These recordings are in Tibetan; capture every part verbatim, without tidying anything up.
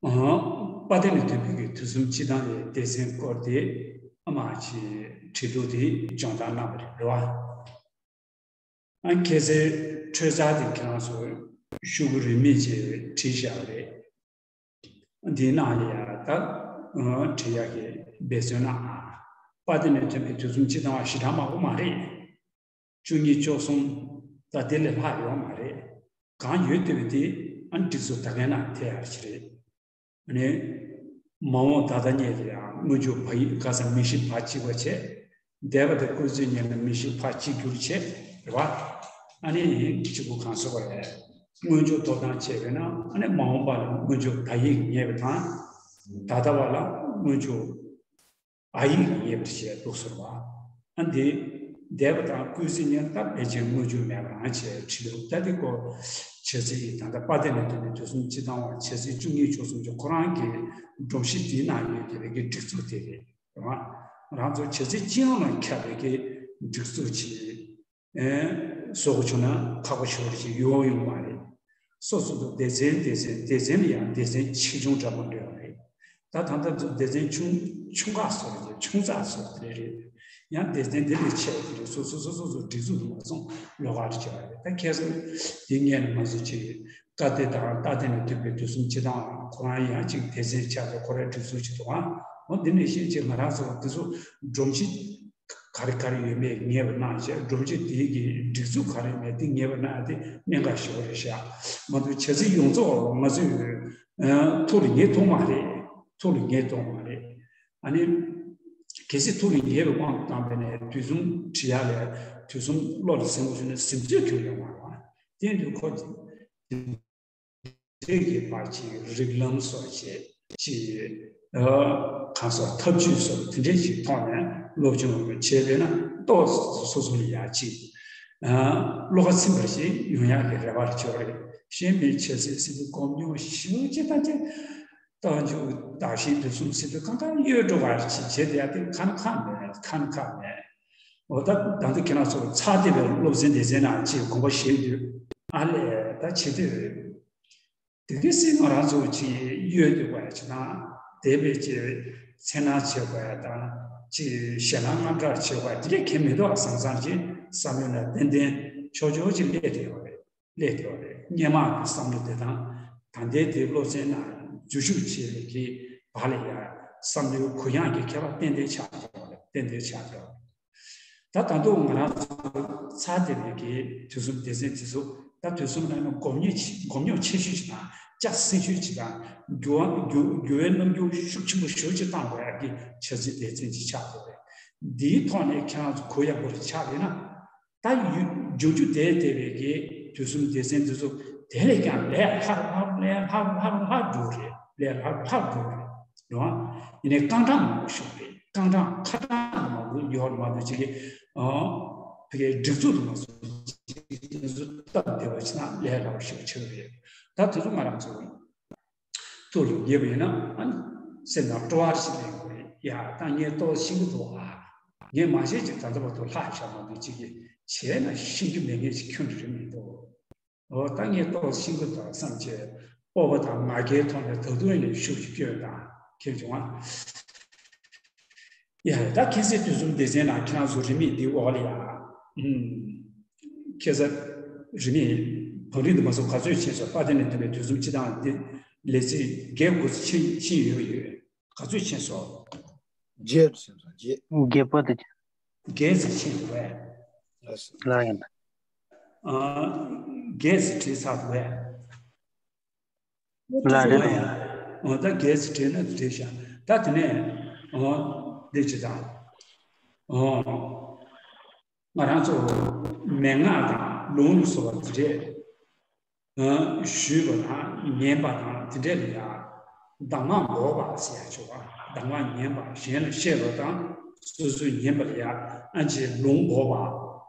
ཨ། དཔལ་ལྡན་ལ་ཐོན་པའི་གི་དུས་གསུམ་སྤྱི་དང་བའི་སྡེ་ཚན་སྐོར་དེ་ཨ་མ་ཅིག་བྲིས་འདུག་དེ་སྦྱོང་བརྡར་གནང་བ་རེད་བ། ཨ། ཁྱེད་ཚོའི་འཕྲོས་ཚར་དེ་ཁྱེད་རང་ཚོ་ཤོག་གུ་རིས་མེད་ཅིག་བྲིས་བཞག་པ་རེད། འདིའི་ནང་ལ་ཡང་ད་ཨ་བྲིས་ཡག་གི་འབད་བརྩོན་གནང་ཨ། དཔལ་ལྡན་ལ་ཐོན་པའི་དུས་གསུམ་སྤྱི་དང་བ་ཞེ་དྲག་མང་པོ་མ་རེད། བཅུ་གཉིས་བཅུ་གསུམ། ད་དེ་ལས་ལྷག་ཡོད་མ་རེད། གང་ཡོད་བལྟས་པ་དེ་ཨ་ནི་སྒྲིག་འཛུགས་ད་གའི་ནང་ཐེ་ཡག་ཅིག་རེད། ཨ་ནི་མ་འོངས་ད་ལྟ་ཉིད་དུ་ཡང་སྔོན་འཇུག་བ་ཡིག་ག་ས་མི་ཤིགས་བ་གཅིག་པ་བྱས། འདས་པ་དང་སྐུལ་ཚིག་ཉེར་ལྔ་མི་ཤིགས་བ་གཅིག་གྱུར་བྱས་རེད་བ། ཨ་ནི་གཅིག་པུ་གང་སོགས་པ་རེད། སྔོན་འཇུག་ཐོབ་ཐང་བྱས་པས་ན་ཨ་ནི་མ་འོངས་པ་ལ་སྔོན་འཇུག་ད་ཡིག་ངེས་པ་དང་། ད་ལྟ་བ་ལ་སྔོན་འཇུག་བ་ཡིག་ངེས་པར་བྱས་འདུག་ཟེར་བ། ཨ་འདི་འདས་པ་དང་སྐུལ་ཚིག་ཉེར་ལྔ་ཕལ་ཆེར་སྔོན་འཇུག་མེད་པ་རང་བྱས་བྲིས་འདུག་ད་འདི་སྐོར་བྱས་ཚིག་ད་ལྟ་དཔལ་ལྡན་ལ་ཐོན་པའི་དུས་གསུམ་སྤྱི་དང་བ་བྱས་ཚིག་བཅུ་གཉིས་བཅུ་གསུམ་གྱི་ཁོ་རང་གི་སྒྲོམ་གཞི་འདིའི་ནང་ཡོད་བསྡད་པའི་གི་སྒྲིག་འཛུགས་དེ་རེད། རང་རང་ཚོ་བྱས་ཚིག་སྤྱི་ཡོངས་ལ་ཁྱབ་པའི་གི་སྒྲིག་འཛུགས་ཅིག་ཨེ་བཟོ་དགོས་བྱུང་ན་ཁག་པོ་ཞེ་པོ་ཅིག་ཡོང་ཡོང་མ་རེད། སོ་སོ་ཚོ་སྡེ་ཚན་སྡེ་ཚན་སྡེ་ཚན་ལ་ཡང་སྡེ་ཚན་ཆེ་ཆུང་འདྲ་པོ་འདྲ་ཡོད་རེད། ད་ད་ལྟ་ཚོ་སྡེ་ཚན་ཆུང་ཆུང་ཁག་སོགས་རེད། ཆུང་ཙག་སོགས་དེ་རེད། ཡང་སྡེ་ཚན་དེ་ལས་ཆེ་བ་དེ་རེད། སོ་སོ་སོ་སོ་ཚོ་སྒྲིག་འཛུགས་དུ་མ་སོང་ལོགས་ཀ་རེ་བྱས་པ་རེད། ད་ཁྱེད་ཚོ་དེ་ངས་ནི་མ་བཟོ་ཅིག་བཀའ་སྡེ་དང་རྟ་སྡེ་ནས་ཐོན་པའི་དུས་གསུམ་སྤྱི་དང་ཁོ་རང་ཡང་ཅིག་སྡེ་ཚན་ཆགས་ཚོ་ཁོ་རའི་སྒྲིག་འཛུགས་ཅིག་འདུག་ཨ། འོ་འདི་ནས་ཤེས་ཅིག་ང་རང་ཚོ་དེ་ཚོ་སྒྲོམ་གཞི་ག་རེ་ག་རེ་ཡོད་མེད་ངེས་པར་གནང་བྱས། སྒྲོམ་གཞི་དེའི་གི་སྒྲིག་འཛུགས་ག་རེ་མེད་དེ་ངེས་པར་གནང་ཡ་དེ་གནད་འགག་ཞེ་པོ་རེད་ཤག་མ་གཏོགས་བྱ་ཚིག་ཡོངས་རྫོགས་ང་ཚོས་ཨ་ཐུགས་ལ་ངེས་ཐུབ་མ་རེད། ཐུགས་ལ་ངེས་ཐུབ་མ་རེད། ཨ་ནི་གལ་སྲིད་ཐུགས་ལ་ངེས་པའི་དབང་དུ་བཏང་པ་ཡིན་ན་དུས་གསུམ་བྲིས་ཡ་ལས་དུས་གསུམ་བློ་ལ་ཟིན་པ་ཞིག་ན་ཟིན་ཚོད་ཐུབ་ཡོད་མ་རེད་བ། དེ་དུས་ཁོ་དེ་གི་བར་གྱི་རིགས་ལམ་སོགས་བྱས་ཅིག་ཨ་གང་ཟག་ཐབས་ཇུས་སོགས་དེ་འདྲས་ཅིག་ཐོག་ནས་སློབ་སྦྱོང་བྱས་པས་ན་ཏོག་ཙམ་སོ་སོ་ལ་ཡ་ཅིག་ཨ་བློ་ཁ་ཚིམ་པ་ཞིག་ཡོང་ཡག་གི་རེ་བ་ཅིག་ཡོད་རེད། གཞན་མི་ཆེ་སྲིད་སྲིད་པའི་སྒོམ་སྙིང་ཞིབ་ཅིག་བཏང་ཅིག་རྟགས་འཇུག་བདག་གཞན་དུས་གསུམ་སྲིད་པའི་གང་གང་གཡོལ་འགྲོ་བར་ཅིག་བྱས་ཏེ་ཡ་དེ་ཁ་ན་ཁ་མེད། ཁ་ན་ཁ་མེད། འོ་ད་ད་ལྟ་ཁྱེད་རང་ཚོ་ཚར་བསྡད་པའི་སློབ་ཚན་སྡེ་ཚན་ནང་ཅིག་དགོངས་པ་བཞེས་དུས་ཨ་ལས་ད་བྱེད་དུས་དེ་གི་སྲིད་ང་རང་ཚོ་ཅིག་གཡོལ་སྡོད་པ་ཡ་ཅིག་དང་དེ་བས་ཅིག་འཚེར་སྣང་བྱེད་པ་ཡ་དང་ཅིག་ཞེད་སྣང་དངངས་སྐྲག་བྱེད་པ་དེ་འདྲས་གང་མི་འདུག་བསམ་བསམ་ཅིག་བསམ་ཡོད་ན་ཏན་ཏན་ཆོག་ཆོག་ཅིག་སླེབས་བསྡད་ཡོད་རེད། སླེབས་ཡོད་རེད། སྔོན་མ་གི་བསམ་བློ་དེ་དང་ད་ལྟའི་དེ་སློབ་ཚན་ནང་འཛུལ་ཞུགས་བྱས་པའི་གི་བར་ལ་ཡང་བསམ་བློའི་གུ་ཡངས་ཀྱི་ཁྱད་པར་ཏན་ཏན་ཆགས་ཡོད་རེད། ཏན་ཏན་ཆགས་ཡོད་རེད། ད་ད་དུང་ང་རང་ཚོ་ཚར་བསྡད་པའི་གི་དུས་གསུམ་སྡེ་ཚན་དེ་ཚོ་ད་དུས་གསུམ་ནང་ན་སྒོམ་ཉེས་ཆེ་སྒོམ་ཉོག་ཆེ་ཤོས་ཅིག་དང་སྐྱ་སེང་ཤོས་ཅིག་དང་འགྱུར་བ་འགྱུར་འགྱུར་བའི་རྣམ་འགྱུར་ཤུགས་ཆེན་པོ་ཞེ་པོ་ཅིག་བཏང་དགོས་ཡག་གི་བྱ་ཚིག་སྡེ་ཚན་ཅིག་ཆགས་ཡོད་རེད། འདིའི་ཐོག་ནས་ཁྱེད་རང་ཚོ་གུ་ཡངས་པོ་རེ་ཆགས་ཡོད་ན། ད་ཡུ་རྒྱུག་རྒྱུག་དེ་དེ་བས་ཀྱི་དུས་གསུམ་སྡེ་ཚན་འདི་ཚོ་དེ་ལས་ཀྱང་ལས་སླ་ལྷག་ལས་སླ་ལྷག་ལྷག་འགྲོ་རེད། ལས་སླ་ལྷག་འགྲོ་རེད། རེད་བ། ཡིན་ནའི་རྐང་གྲངས་མང་པོ་ཞིག་རེད། རྐང་གྲངས་ཁ་གྲངས་མང་པོ་ཡོད་མ་གཏོགས་ཅིག་གི་ཨང་། ཕ་གིའི་སྒྲིག་འཛུགས་དུ་མ་སོང་ཅིག་དེ་ཚོ་སྟབས་བདེ་བ་ཕྱིན་ན་ལས་སླ་པོ་ཞིག་ཆགས་རེད། ད་དེ་ཚོ་ང་རང་ཚོ། ཐུགས་ལ་ངེས་པ་ཡིན་ན་ཨ་ནི་སེམས་ནང་སྤྲོ་བ་ཞིག་སླེབས་དགོས་རེད། ཡ་ད་ངས་ཏོག་ཤེས་ཀྱི་འདུག་ཨ། ངས་མ་བྱས་ཅིག་ད་ལྟ་བར་དུ་ལྷག་བཞག་མ་འདུག་ཅིག་གིས་བྱས་ན་ཤེས་རྒྱུ་མེད་མཁན་ཞིག་ཁྱོན་ནས་རེད་མི་འདུག་འོ་ད་ངས་ཏོག་ཤེས་ཀྱི་འདུག་བསམ་བྱས་སྤོབས་པ་དང་ང་རྒྱལ་ཐོག་ནས་ད་དུང་ཡང་ཤུགས་ཀྱིས་སྐྱོན་དང་ཁྱེད་བྱུང་ཨ། ཡ་ད་ཁྱེད་ཚོས་དུས་གསུམ་སྡེ་ཚན་ནང་ཁྱེད་རང་ཚོ་རིན་མེད་འདི་འོག་ལ་ཡ། ཁྱེད་ཚོ་རིན་མེད་བང་རིམ་དུ་མ་སོང་ག་ཚོད་ཕྱིན་སོང་། དཔལ་ལྡན་ལ་ཐོན་པའི་དུས་གསུམ་སྤྱི་དང་འདི་ལས་ཚིག་བརྒྱད་དགུ་ཚོད་ཕྱིན་ཕྱིན་ཡོད་ཡོད། ག་ཚོད་ཕྱིན་སོང་། བརྒྱད་ཕྱིན་སོང་བརྒྱད། བརྒྱད་པོ་དེ། བརྒྱད་ཙམ་ཕྱིན་འདུག་བས། ལགས་ཡིན། ཨ། བརྒྱད་ཙམ་བྲིས་ཚར་འདུག་བས། ལགས་རེད། འོ་ད་གལ་སྲིད་དྲན་ན་དྲན་ཤག་ད་དེ་ནས་འོ་འདི་ཅི་དང་། འོ་ང་རང་ཚོ་མན་ངག་དང་ལུང་ལ་སོགས་པ་དེ་འདྲས་ཞུས་པ་དང་ཉན་པ་དང་དེ་འདྲས་ལ་ཡ་གདམས་ངག་འབོགས་པ་ཟེར་ཡ་ཆོག་ག་གདམས་ངག་ཉན་པ་གཞན་ལ་བཤད་པ་དང་སོ་སོས་ཉན་པ་ལ་ཡ་ཨ་ཅེ་ལུང་འབོགས་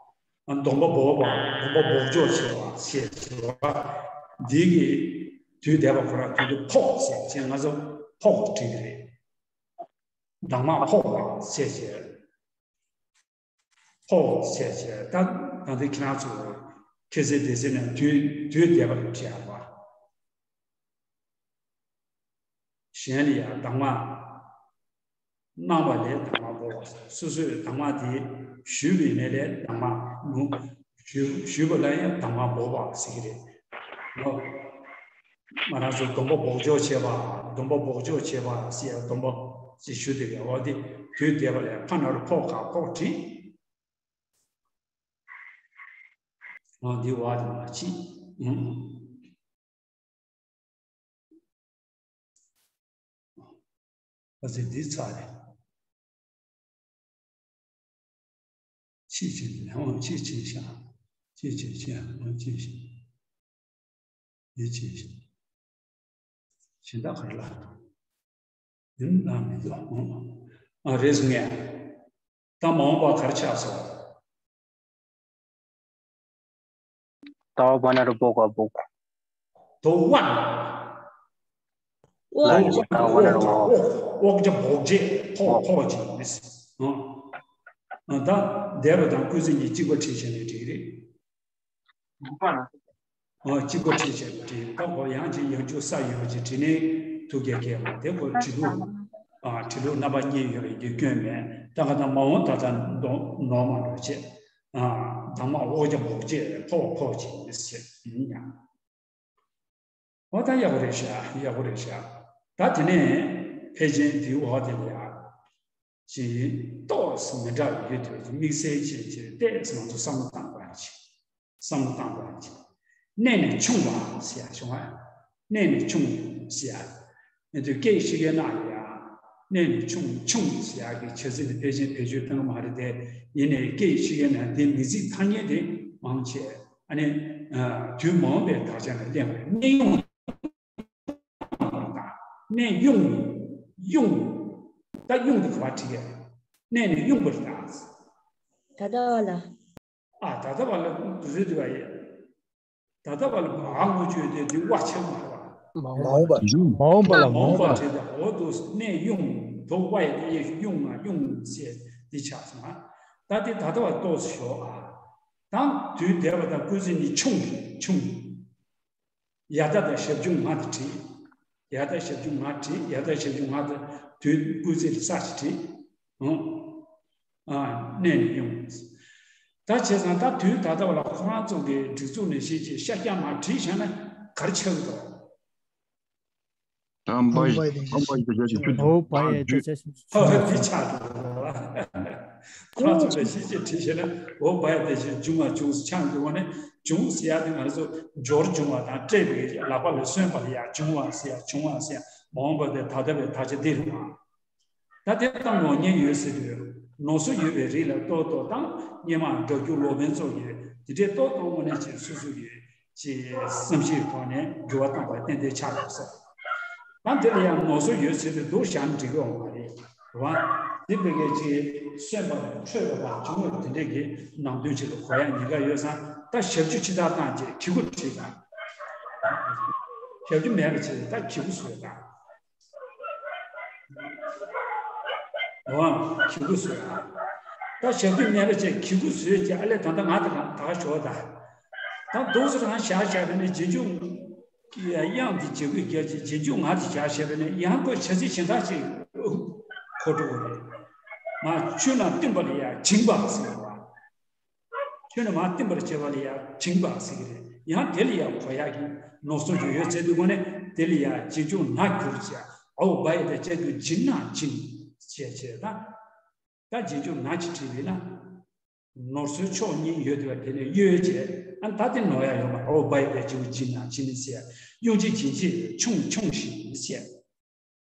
པ། སྡོམ་པ་འབོགས་པ། སྡོམ་པ་འབོགས་འཇོག་བྱེད་པ་ཞེས་བྱ་བ། འདི་གི་དུས་འདས་པ་ཁོ་རང་དུས་འདི་ཕོག་ཟེར་བྱས་ང་ཚོ་ཕོག་བྲིས་ཀྱི་རེད། གདམས་ངག་ཕོག་པ་ཞེས་བྱས། ཕོག་ཞེས་བྱས་ད་ད་ལྟ་ཁྱེད་རང་ཚོ་ཁྱེད་ཚོའི་སྡེ་ཚན་ནས་དུས་དུས་འདས་པ་ལ་བྲིས་ཡག་རེད་པ། གཞན་ལ་ཡང་གདམས་ངག་གནང་བ་ལས་གདམས་ངག་འབོགས་པ། སོ་སོས་གདམས་ངག་དེ་ཞུས་པའི་ནས་ལས་གདམས་ངག་ནུ། ཞུས་ཞུས་པ་ལ་ཡང་གདམས་ངག་འབོགས་པ་ཟེར་གྱི་རེད། ང་རང་ཚོ་སྡོམ་པ་འབོགས་ཆོག་བྱས་པ། སྡོམ་པ་འབོགས་ཆོག་བྱས་པ་ཟེར་ཡ་སྡོམ་པ་ཅིག་ཞུ་དེ་ག་བ་དེ་དུས་འདས་པ་ལས་ཕ་ན་རུ་ཕོག་ག་ཕོག་བྲིས། ང་འདི་བ་དེ་མ་ཅིག་ཨ་ཙི་འདི་ཚར་རེད། ཕྱིས་ཕྱིན་ལས་དབང་ཕྱིས་ཕྱིན་ཤག་ཕྱིས་ཕྱིན་ཤག་ཕྱིས་ཕྱིན་ཤག་ཡིད་ཆེས་ཤིང་། གཞན་དག་གར་ལ། ཡིན་ན་མི་འདུག་ཨ་རེད་ངས། ད་མ་འོངས་པ་གར་ཆགས་སོང་། ད་བ་ན་རུ་བོ་ག་བོག་དོ་བ་ན། ལ་ཡི་ད་བ་ན་རུ་བོག་འོག་ཇ་བོག་ཇེ་ཕོག་ཕོག་ཇེ་མི་སྲིད། ད་འདས་པ་དང་སྐུལ་ཚིག་གཉིས་གཅིག་པ་བྲིས་བྱས་ནས་བྲིས་རེད། གཅིག་པ་བྲིས་བྱས་པ་བྲིས་ད་གོ་ཡང་ཅིག་ཡང་ཅུ་ས་ཡོད་ཅིག་བྲིས་ནས་ཐུགས་རྒྱལ་ཁྱེད་ལ་དེ་གོ་བྲིས་ལུགས། བྲིས་ལུགས་རྣམ་པ་གཉིས་ཡོད་པའི་གི་སྐྱོན་མེད་ད་ག་ད་མ་འོངས་ད་ད་མདོ་ནོར་མ་འགྲོ་བྱེད། དང་མ་འོག་རྒྱ་འོག་བྱེད་ཕོག་ཕོག་བྱེད་མི་ཟེར་ཡིན་ཡང་། འོ་ད་ཡག་པོ་རེད་ཤག་ཡག་པོ་རེད་ཤག་ད་དེ་ནས་ཕལ་ཆེར་འདིའི་འོག་དེ་ལ་ཡང་། ཅིག་ཏོག་ཙམ་མི་འདྲ་བའི་ཡོད་དུས་དམིགས་བསལ་ཅན་གྱི་ཏོག་ཙམ་ང་ཚོ་བསམ་བློ་བཏང་དགོས་ཡ་ཅིག་བསམ་བློ་བཏང་དགོས་ཡ་ཅིག་གནས་ནས་ཕྱུང་བ་ཟེར་ཡ་བྱུང་བ། གནས་ནས་ཕྱུང་ཟེར་ཡ། ཨེ་དུས་སྐད་ཤི་གའི་ནང་ལ་ཡ། གནས་ནས་ཕྱུང་ཕྱུང་ཟེར་ཡ་གི་བྱ་ཚིག་འདི་ཕལ་ཆེར་བེད་སྤྱོད་གཏོང་གི་མ་རེད་དེ། ཡིན་ནའི་སྐད་ཤི་གའི་ནང་དེ་མི་ཚིག་ཐ་སྙད་དེ་མང་ཆེ། ཨ་ནི། དུས་མ་འོངས་པའི་དག་ཆ་ནས་གླེང་བའི་གནས་དབྱུང་། གནས་དབྱུང་། དབྱུང་། ད་དབྱུང་དུ་ག་བ་བྲིས་ཡ། གནས་ནས་དབྱུང་བར་གདའ། ད་ལྟ་བ་ལ། ཨ་ད་ལྟ་བ་ལ་རུས་དུ་བ་ཡི། ད་ལྟ་བ་ལ་བ་དངོས་བརྗོད་དེ་དུ་བ་ཆགས་མ་རེད་བ། མ་འོངས་པ། མ་འོངས་པ་ལ་མ་འོངས་པ་བྲིས་ཏེ་འོ་དུ་གནས་དབྱུང་དུ་བ་ཡི་དེ་ཡེ་ཤུ་དབྱུང་ང་དབྱུང་ཟེར་འདི་ཆགས་སོང་ཨ། ད་དེ་ད་ལྟ་བ་ཏོག་ཙམ་ཞོག་ཨ། དང་དུས་འདས་པ་དང་སྐུལ་ཚིག་གཉིས་ཕྱུང་ཕྱུང་། ཡ་ད་དང་ཞབས་ཀྱུ་ང་དེ་བྲིས། ཡ་ད་ཞབས་ཀྱུ་ང་བྲིས་ཡ་ད་ཞབས་ཀྱུ་ང་དེ་དུས་སྐུལ་ཚིག་ལ་ས་ཞིག་བྲིས། ཨང་། ཨ་གནས་ནས་དབྱུང་། ད་བྱས་ཙང་ད་དུས་ད་ལྟ་བ་ལ་ཁོ་རང་ཚོ་གི་སྒྲིག་འཛུགས་ནས་ཤེས་ཀྱི་ཤར་རྒྱག་མ་བྲིས་བཞག་ན་ག་རེ་ཆགས་ཀྱི་འདུག་དམ་པ་ཡི་དམ་པ་ཡི་དེ་ཆ་ཞིག་ཆུ་ཨོ་བ་ཡི་དེ་ཆ་ཞིག་ཨོ་དེ་ཆགས་འདུག་ཁོ་རང་ཚོ་ལ་ཤེས་ཀྱི་བྲིས་བཞག་ན་ཨོ་བ་ཡི་དེ་ཆ་འབྱུང་བ་འབྱུང་ཆགས་འདུག་བ་ནི་འབྱུང་ཟེར་ཡ་དེ་ང་ཚོ་འབྱོར་འབྱུང་བ་དང་སྤྲད་པའི་ལག་པ་ལ་སོན་པ་ལ་ཡ་འབྱུང་བ་ཟེར་ཡ་འབྱུང་བ་ཟེར་ཡ་མ་འོངས་པ་དེ་ད་ལྟ་བའི་དག་ཆ་འདི་རེད་བ། ད་དེ་ལྟ་ནོར་ཉེན་ཡོད་ཟེར་དུས་ནོར་སོ་ཡོད་པའི་རིགས་ལ་ལྟོས་ལྟོས་དང་སྙེ་མ་འདྲ་རྒྱུ་ལོ་པན་ཚོ་ཡོད་དེ་འདྲའི་ལྟོས་ལྟོས་དངོས་གནས་ཅན་སོ་སོ་ཡོད་ཅེས་བསམ་ཤེས་ཐོག་ནས་འགྱུར་བ་བཏང་བ་ཏན་ཏན་ཆགས་ཡོད་ཟེར། ད་འདི་ལ་ཡང་ནོར་སོ་ཡོད་ཟེར་དུས་སྡུག་བཞག་ན་འགྲིག་གི་ཡོད་མ་རེད་བ། འདི་བོད་སྐད་ཅིག་སོན་པ་དང་འཕྲོད་པ་དང་བྱུང་བ་དེ་འདྲས་ཀྱི་ནང་དོན་ཅིག་ལ་གོ་ཡ་ཉེན་ཁ་ཡོད་ཙང་ད་ཞབས་ཀྱུ་ཕྱི་ཐག་བཏང་རྗེས་གི་གུ་བྲིས་དང་། ཞབས་ཀྱུ་མེད་པ་བྱས་ད་གི་གུ་བཟོས་དང་། འོ། གི་གུ་བཟོས་ཨ། ད་ཞབས་ཀྱུ་མེད་པ་བྱས་གི་གུ་བཟོས་ཀྱི་ཨ་ལས་ད་ལྟ་ང་དང་ད་ག་ཞོག་ད། ད་འདུག་སེ་རང་བཞག་བཞག་པ་ནི་རྗེས་འཇུག་དབྱངས་འདི་བྱེད་དགོས་རྒྱ་ཆེ་རྗེས་འཇུག་ང་དེ་བཞག་བཞག་པ་ནི་ཡང་ཁོས་བྱ་ཚིག་གཞན་དག་ཅིག་གོ་འགྲོ་གི་རེད། མ་ཆུ་ནང་བཏུན་པ་ལ་ཡང་བྱིང་བ་ཟེར་བ། ཁྱོད་ནི་མ་བསྟན་པར་བྱེད་པ་ལ་ཡང་བྱིང་བ་ཟེར་གི་རེད། ཡང་དེ་ལ་ཡང་གོ་ཡག་གི་ནོར་སོ་ཡོད་ཡོད་ཟེར་དུས་སྒོ་ནས་དེ་ལ་ཡང་རྗེས་འཇུག་ན་གྱུར་ཅིག་ཨའོ་བ་ཡི་དེ་བྱས་དུས་སྦྱིན་ན་སྦྱིན་བྱས་བྱས་ད། ད་རྗེས་འཇུག་ན་ཅིག་བྲིས་པས་ན། ནོར་སོའི་ཕྱོགས་གཉིས་ཡོད་དུས་དེ་ནས་གཡོལ་བྱས་ཨ་ད་དེ་ནོར་ཡག་ཡོད་མ་ཨའོ་བ་ཡི་དེ་རྗེས་འཇུག་སྦྱིན་ན་སྦྱིན་ཟེར་དབྱུང་བྱེད་སྦྱིན་བྱེད་ཕྱུང་ཕྱུང་ཞིང་ཟེར།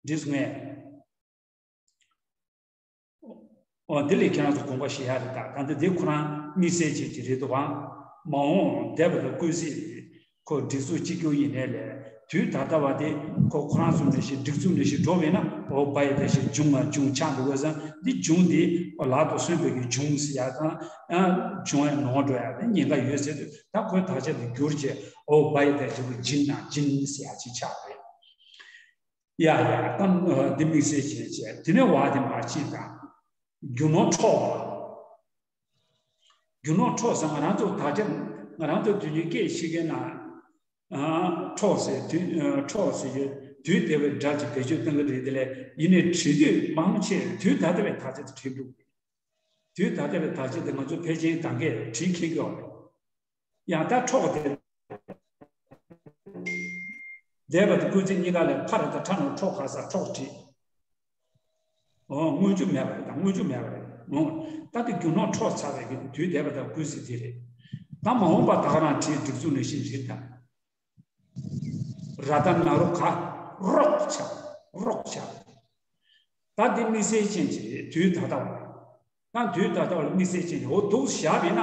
འགྲིག་སོང་ངས། ཨོ་འདི་ལས་ཁྱེད་རང་ཚོ་དགོངས་པ་བཞེས་ཡ་རེད་ད། ད་འདི་འདི་ཁོ་རང་དམིགས་བསལ་ཅན་གྱི་རེད་འདུག་ག་མ་འོངས་འདས་པ་དང་སྐུལ་ཚིག་རེད། ཁོ་སྒྲིག་འཛུགས་གཅིག་གྱུར་ཡིན་ནའི་ལས་དུས་ད་ལྟ་བ་དེ་ཁོ་ཁོ་རང་ཚོ་ནས་ཤིག་སྒྲིག་འཛུགས་ནས་ཤིག་འགྲོ་བས་ན་ཨོ་བ་ཡི་དེ་ཞིག་འབྱུང་ང་འབྱུང་ཆགས་འགྲོ་བས་ཙང་འདི་འབྱུང་འདི་ཨོ་ལག་ཏུ་སོན་པའི་གི་འབྱུང་ཟེར་ཡ་དང་ཨ་འབྱུང་ཡ་ནོར་འགྲོ་ཡ་དེ་ཉེན་ཁ་ཡོད་ཟེར་དུས་ད་ཁོའི་དག་ཆ་དེ་བསྒྱུར་བྱས་ཨོ་བ་ཡི་དེ་ཞིག་སྦྱིན་ན་སྦྱིན་ཟེར་ཡ་ཅིག་ཆགས་རེད། ཡ་ཡ་ད་འདི་དམིགས་བསལ་བྱས་བྱས་དེ་ནས་བ་དེ་མར་ཕྱིན་དང་། རྒྱུ་ནོར་འཕྲོག་པ། རྒྱུ་ནོར་འཕྲོག་ཟེར་ང་རང་ཚོ་ད་ཆ་ང་རང་ཚོ་དུས་རྒྱུན་སྐད་ཤེས་མཁན་ན། འཕྲོག་ཟེར་དུས་འཕྲོག་ཟེར་གྱི་ དུས་འདས་པའི་སྒྲ་ཅིག་བེད་སྤྱོད་གཏོང་གི་རེད། དེ་ལས་ཡིན་ནའི་བྲིས་དུས་མང་ཆེ་དུས་ད་ལྟ་བའི་དག་ཆ་དེ་བྲིས་འདུག་དུས་ད་ལྟ་བའི་དག་ཆ་དེ་ང་ཚོ་ཕལ་ཆེར་གང་གས་བྲིས་མཁན་གྱི་ཡོད་རེད། ཡང་ད་འཕྲོག་དེ། འདས་པ་དང་སྐུལ་ཚིག་གཉིས་ཀ་ལས་ཕ་ར་དང་ཕྲ་ནང་འཕྲོག་ག་ས་འཕྲོག་བྲིས། འོ་མངོན་འཇུག་མེད་པ་རེད་དང་མངོན་འཇུག་མེད་པ་རེད། འོ་ད་དེ་རྒྱུ་ནོར་འཕྲོག་ཚར་བའི་གི་དུས་འདས་པ་དང་སྐུལ་ཚིག་དེ་རེད། ད་མ་འོངས་པ་ད་ག་རང་བྲིས་སྒྲིག་འཛུགས་ནང་བཞིན་བྲིས་དང་། ར་ད་ན་རོ་ག་རོག་ཆགས་རོག་ཆགས། ད་འདི་དམིགས་བསལ་ཅན་གྱི་དུས་ད་ལྟ་བ་རེད། ད་དུས་ད་ལྟ་བ་ལ་དམིགས་བསལ་ཅན་གྱི་འོ་འདུག་བཞག་པས་ན་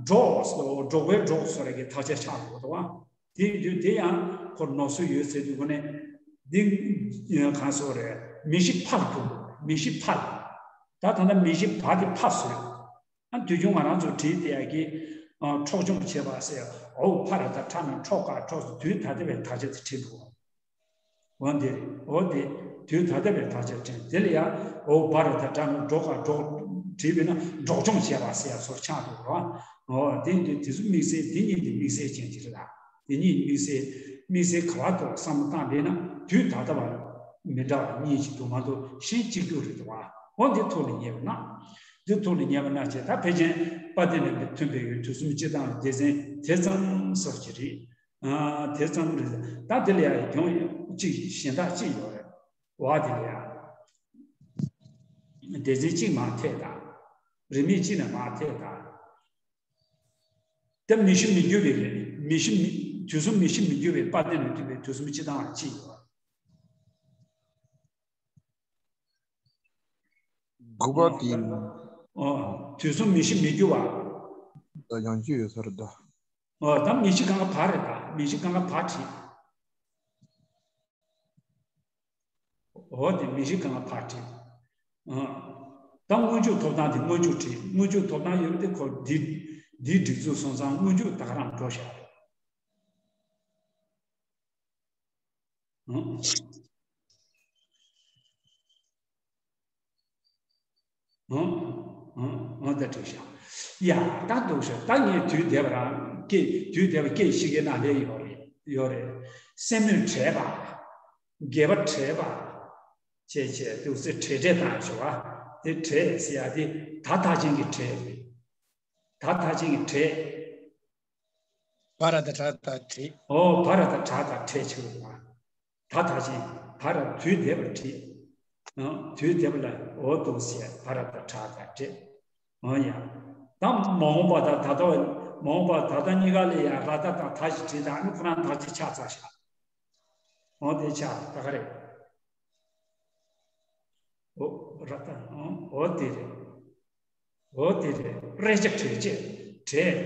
འགྲོགས་སོ་འགྲོགས་པའི་འགྲོགས་སོ་རེ་གི་དག་ཆ་ཆགས་འདུག་བ། དེ་དུས་དེ་ཡང་ཁོ་ནོར་སྲོལ་ཡོད་ཟེར་དུས་ཁོ་ནས་འདི་གང་སོ་རེད། མི་ཤི་ཕར་འགྲོ་མི་ཤི་ཕར། ད་ད་ལྟ་མི་ཤི་བ་དེ་ཕར་སོས། ཨ་དུས་རྒྱུན་ང་རང་ཚོ་བྲིས་དེ་ཡ་གི་འཕྲོག་བཅོམ་བྱས་པ་ཟེར། འོ་ཕ་ར་ད་ཕྲ་ན་འཕྲོག་ག་འཕྲོག་སོ་དུས་ད་ལྟ་བའི་དག་ཆ་དེ་བྲིས་འདུག་འོ་འདི་འོ་འདི་དུས་ད་ལྟ་བའི་དག་ཆ་དྲན། དེ་ལ་ཡང་འོ་བ་ར་ད་དྲ་ནོ་འགྲོ་ག་འགྲོ་བྲིས་པས་ན་འགྲོ་སྦྱོང་བྱས་པ་ཟེར་ཡ་སོགས་ཆགས་འདུག་རོ། འོ་དེ་འདི་དེ་ཚོ་དམིགས་བསལ་དེ་གཉིས་དེ་དམིགས་བསལ་ཅན་གྱི་རེད་ལ། དེ་གཉིས་དམིགས་བསལ་དམིགས་བསལ་ག་བ་ཐོག་བསམ་བློ་བཏང་བས་ན་དུས་ད་ལྟ་བ་མི་འདྲ་བ་གཉིས་ཅིག་འདུག་མ་གཏོགས་གཞན་གཅིག་གྱུར་རེད་འདུག་བ། འོ་འདི་ཐོག་ནས་ཉེ་བ་ན་འདི་ཐོག་ནས་ཉེ་བ་ན་བྱས་ད་ཕལ་ཆེར་དཔལ་ལྡན་ལ་མི་མཐུན་པའི་ཡུལ་དུས་གསུམ་སྤྱི་དང་སྡེ་ཚན་དེ་ཙམ་སོགས་ཀྱི་རེད། དེ་ཙམ་རེད། ད་དེ་ལ་ཡང་ཡང་གཅིག་གཞན་དག་གཅིག་ཡོད་རེད། བ་དེ་ལ་ཡང་སྡེ་ཚན་གཅིག་མར་ཐད་དང་། རིས་མེད་གཅིག་ནས་མར་ཐད་དང་། དེ་མི་ཤི་མི་འགྱུར་བའི་རེད། མི་ཤི་མི་དུས་གསུམ་མི་ཤི་མི་འགྱུར་བའི་དཔལ་ལྡན་ལ་མི་མཐུན་པའི་དུས་གསུམ་སྤྱི་དང་གཅིག་ཡོད་རེད། དགུ་པ་དེ་ཡིན། ཨོ། དུས་གསུམ་མི་ཤི་མི་འགྱུར་བ། ད་ཡང་སྐྱོན་ཡོད་ས་རེད་ད། ཨོ་ད་མི་ཤི་གང་ག་བ་རེད་ད། མི་ཤི་གང་ག་བ་བྲིས། ཨོ་དེ་མི་ཤི་གང་ག་བ་བྲིས། ཨོ། ད་སྔོན་འཇུག་ཐོབ་ཐང་དེ་སྔོན་འཇུག་བྲིས། སྔོན་འཇུག་ཐོབ་ཐང་ཡོད་དེ་ཁོ་འདི་འདིའི་སྒྲིག་འཛུགས་སོང་ཙང་སྔོན་འཇུག་ད་ག་རང་འགྲོ་བཞག་རེད། ཨོ། ཨོ། ཨོ། ཨོ་ད་འགྲིག་ཤག་ཡ་ད་འདུག་ཤག་ད་ངས་དུས་འདས་པ་རང་སྐད་དུས་འདས་པ་སྐད་ཤིག་གི་ནང་ལས་ཡོད་རེད། ཡོད་རེད། སེན་མོས་བྲེགས་པ། སྒལ་པ་བྲེགས་པ། བྱས་བྱས་འདུག་སེ་བྲེགས་བྲེགས་བཏང་ཤོག་ཨ། དེ་བྲེགས་ཟེར་ཡ་དེ་ད་མཐའ་ཅན་གྱི་བྲེགས་རེད། ད་མཐའ་ཅན་གྱི་བྲེགས། བ་ར་ད་བྲ་ད་བྲེགས། ཨོ་བ་ར་ད་བྲ་ད་བྲེགས་ཆེ་བ། ད་མཐའ་ཅན་བ་ར་དུས་འདས་པར་བྲིས། ཨོ་དུས་འདས་པ་ལ་འོ་འདུག་ཟེར་བ་ར་ད་བྲ་ད་བྲེགས། ཨོ་ཡ། ད་མ་འོངས་པ་ད་ད་ལྟ་བ་མ་འོངས་པ་ད་ལྟ་གཉིས་ཀ་ལས་ཡ་ར་ད་ད་ད་ཞིག་བྲིས་ད་ཨ་ནི་ཁོ་རང་ད་ཅི་ཆགས་ཚར་ཤག་ཨོ་དེ་ཆགས་ད་ག་རེད། ཨོ་ར་ད་ཨོ་དེ་རེད། འོ་དེ་རེད། རེ་ཆ་བྲེགས་བྱས་བྲེགས།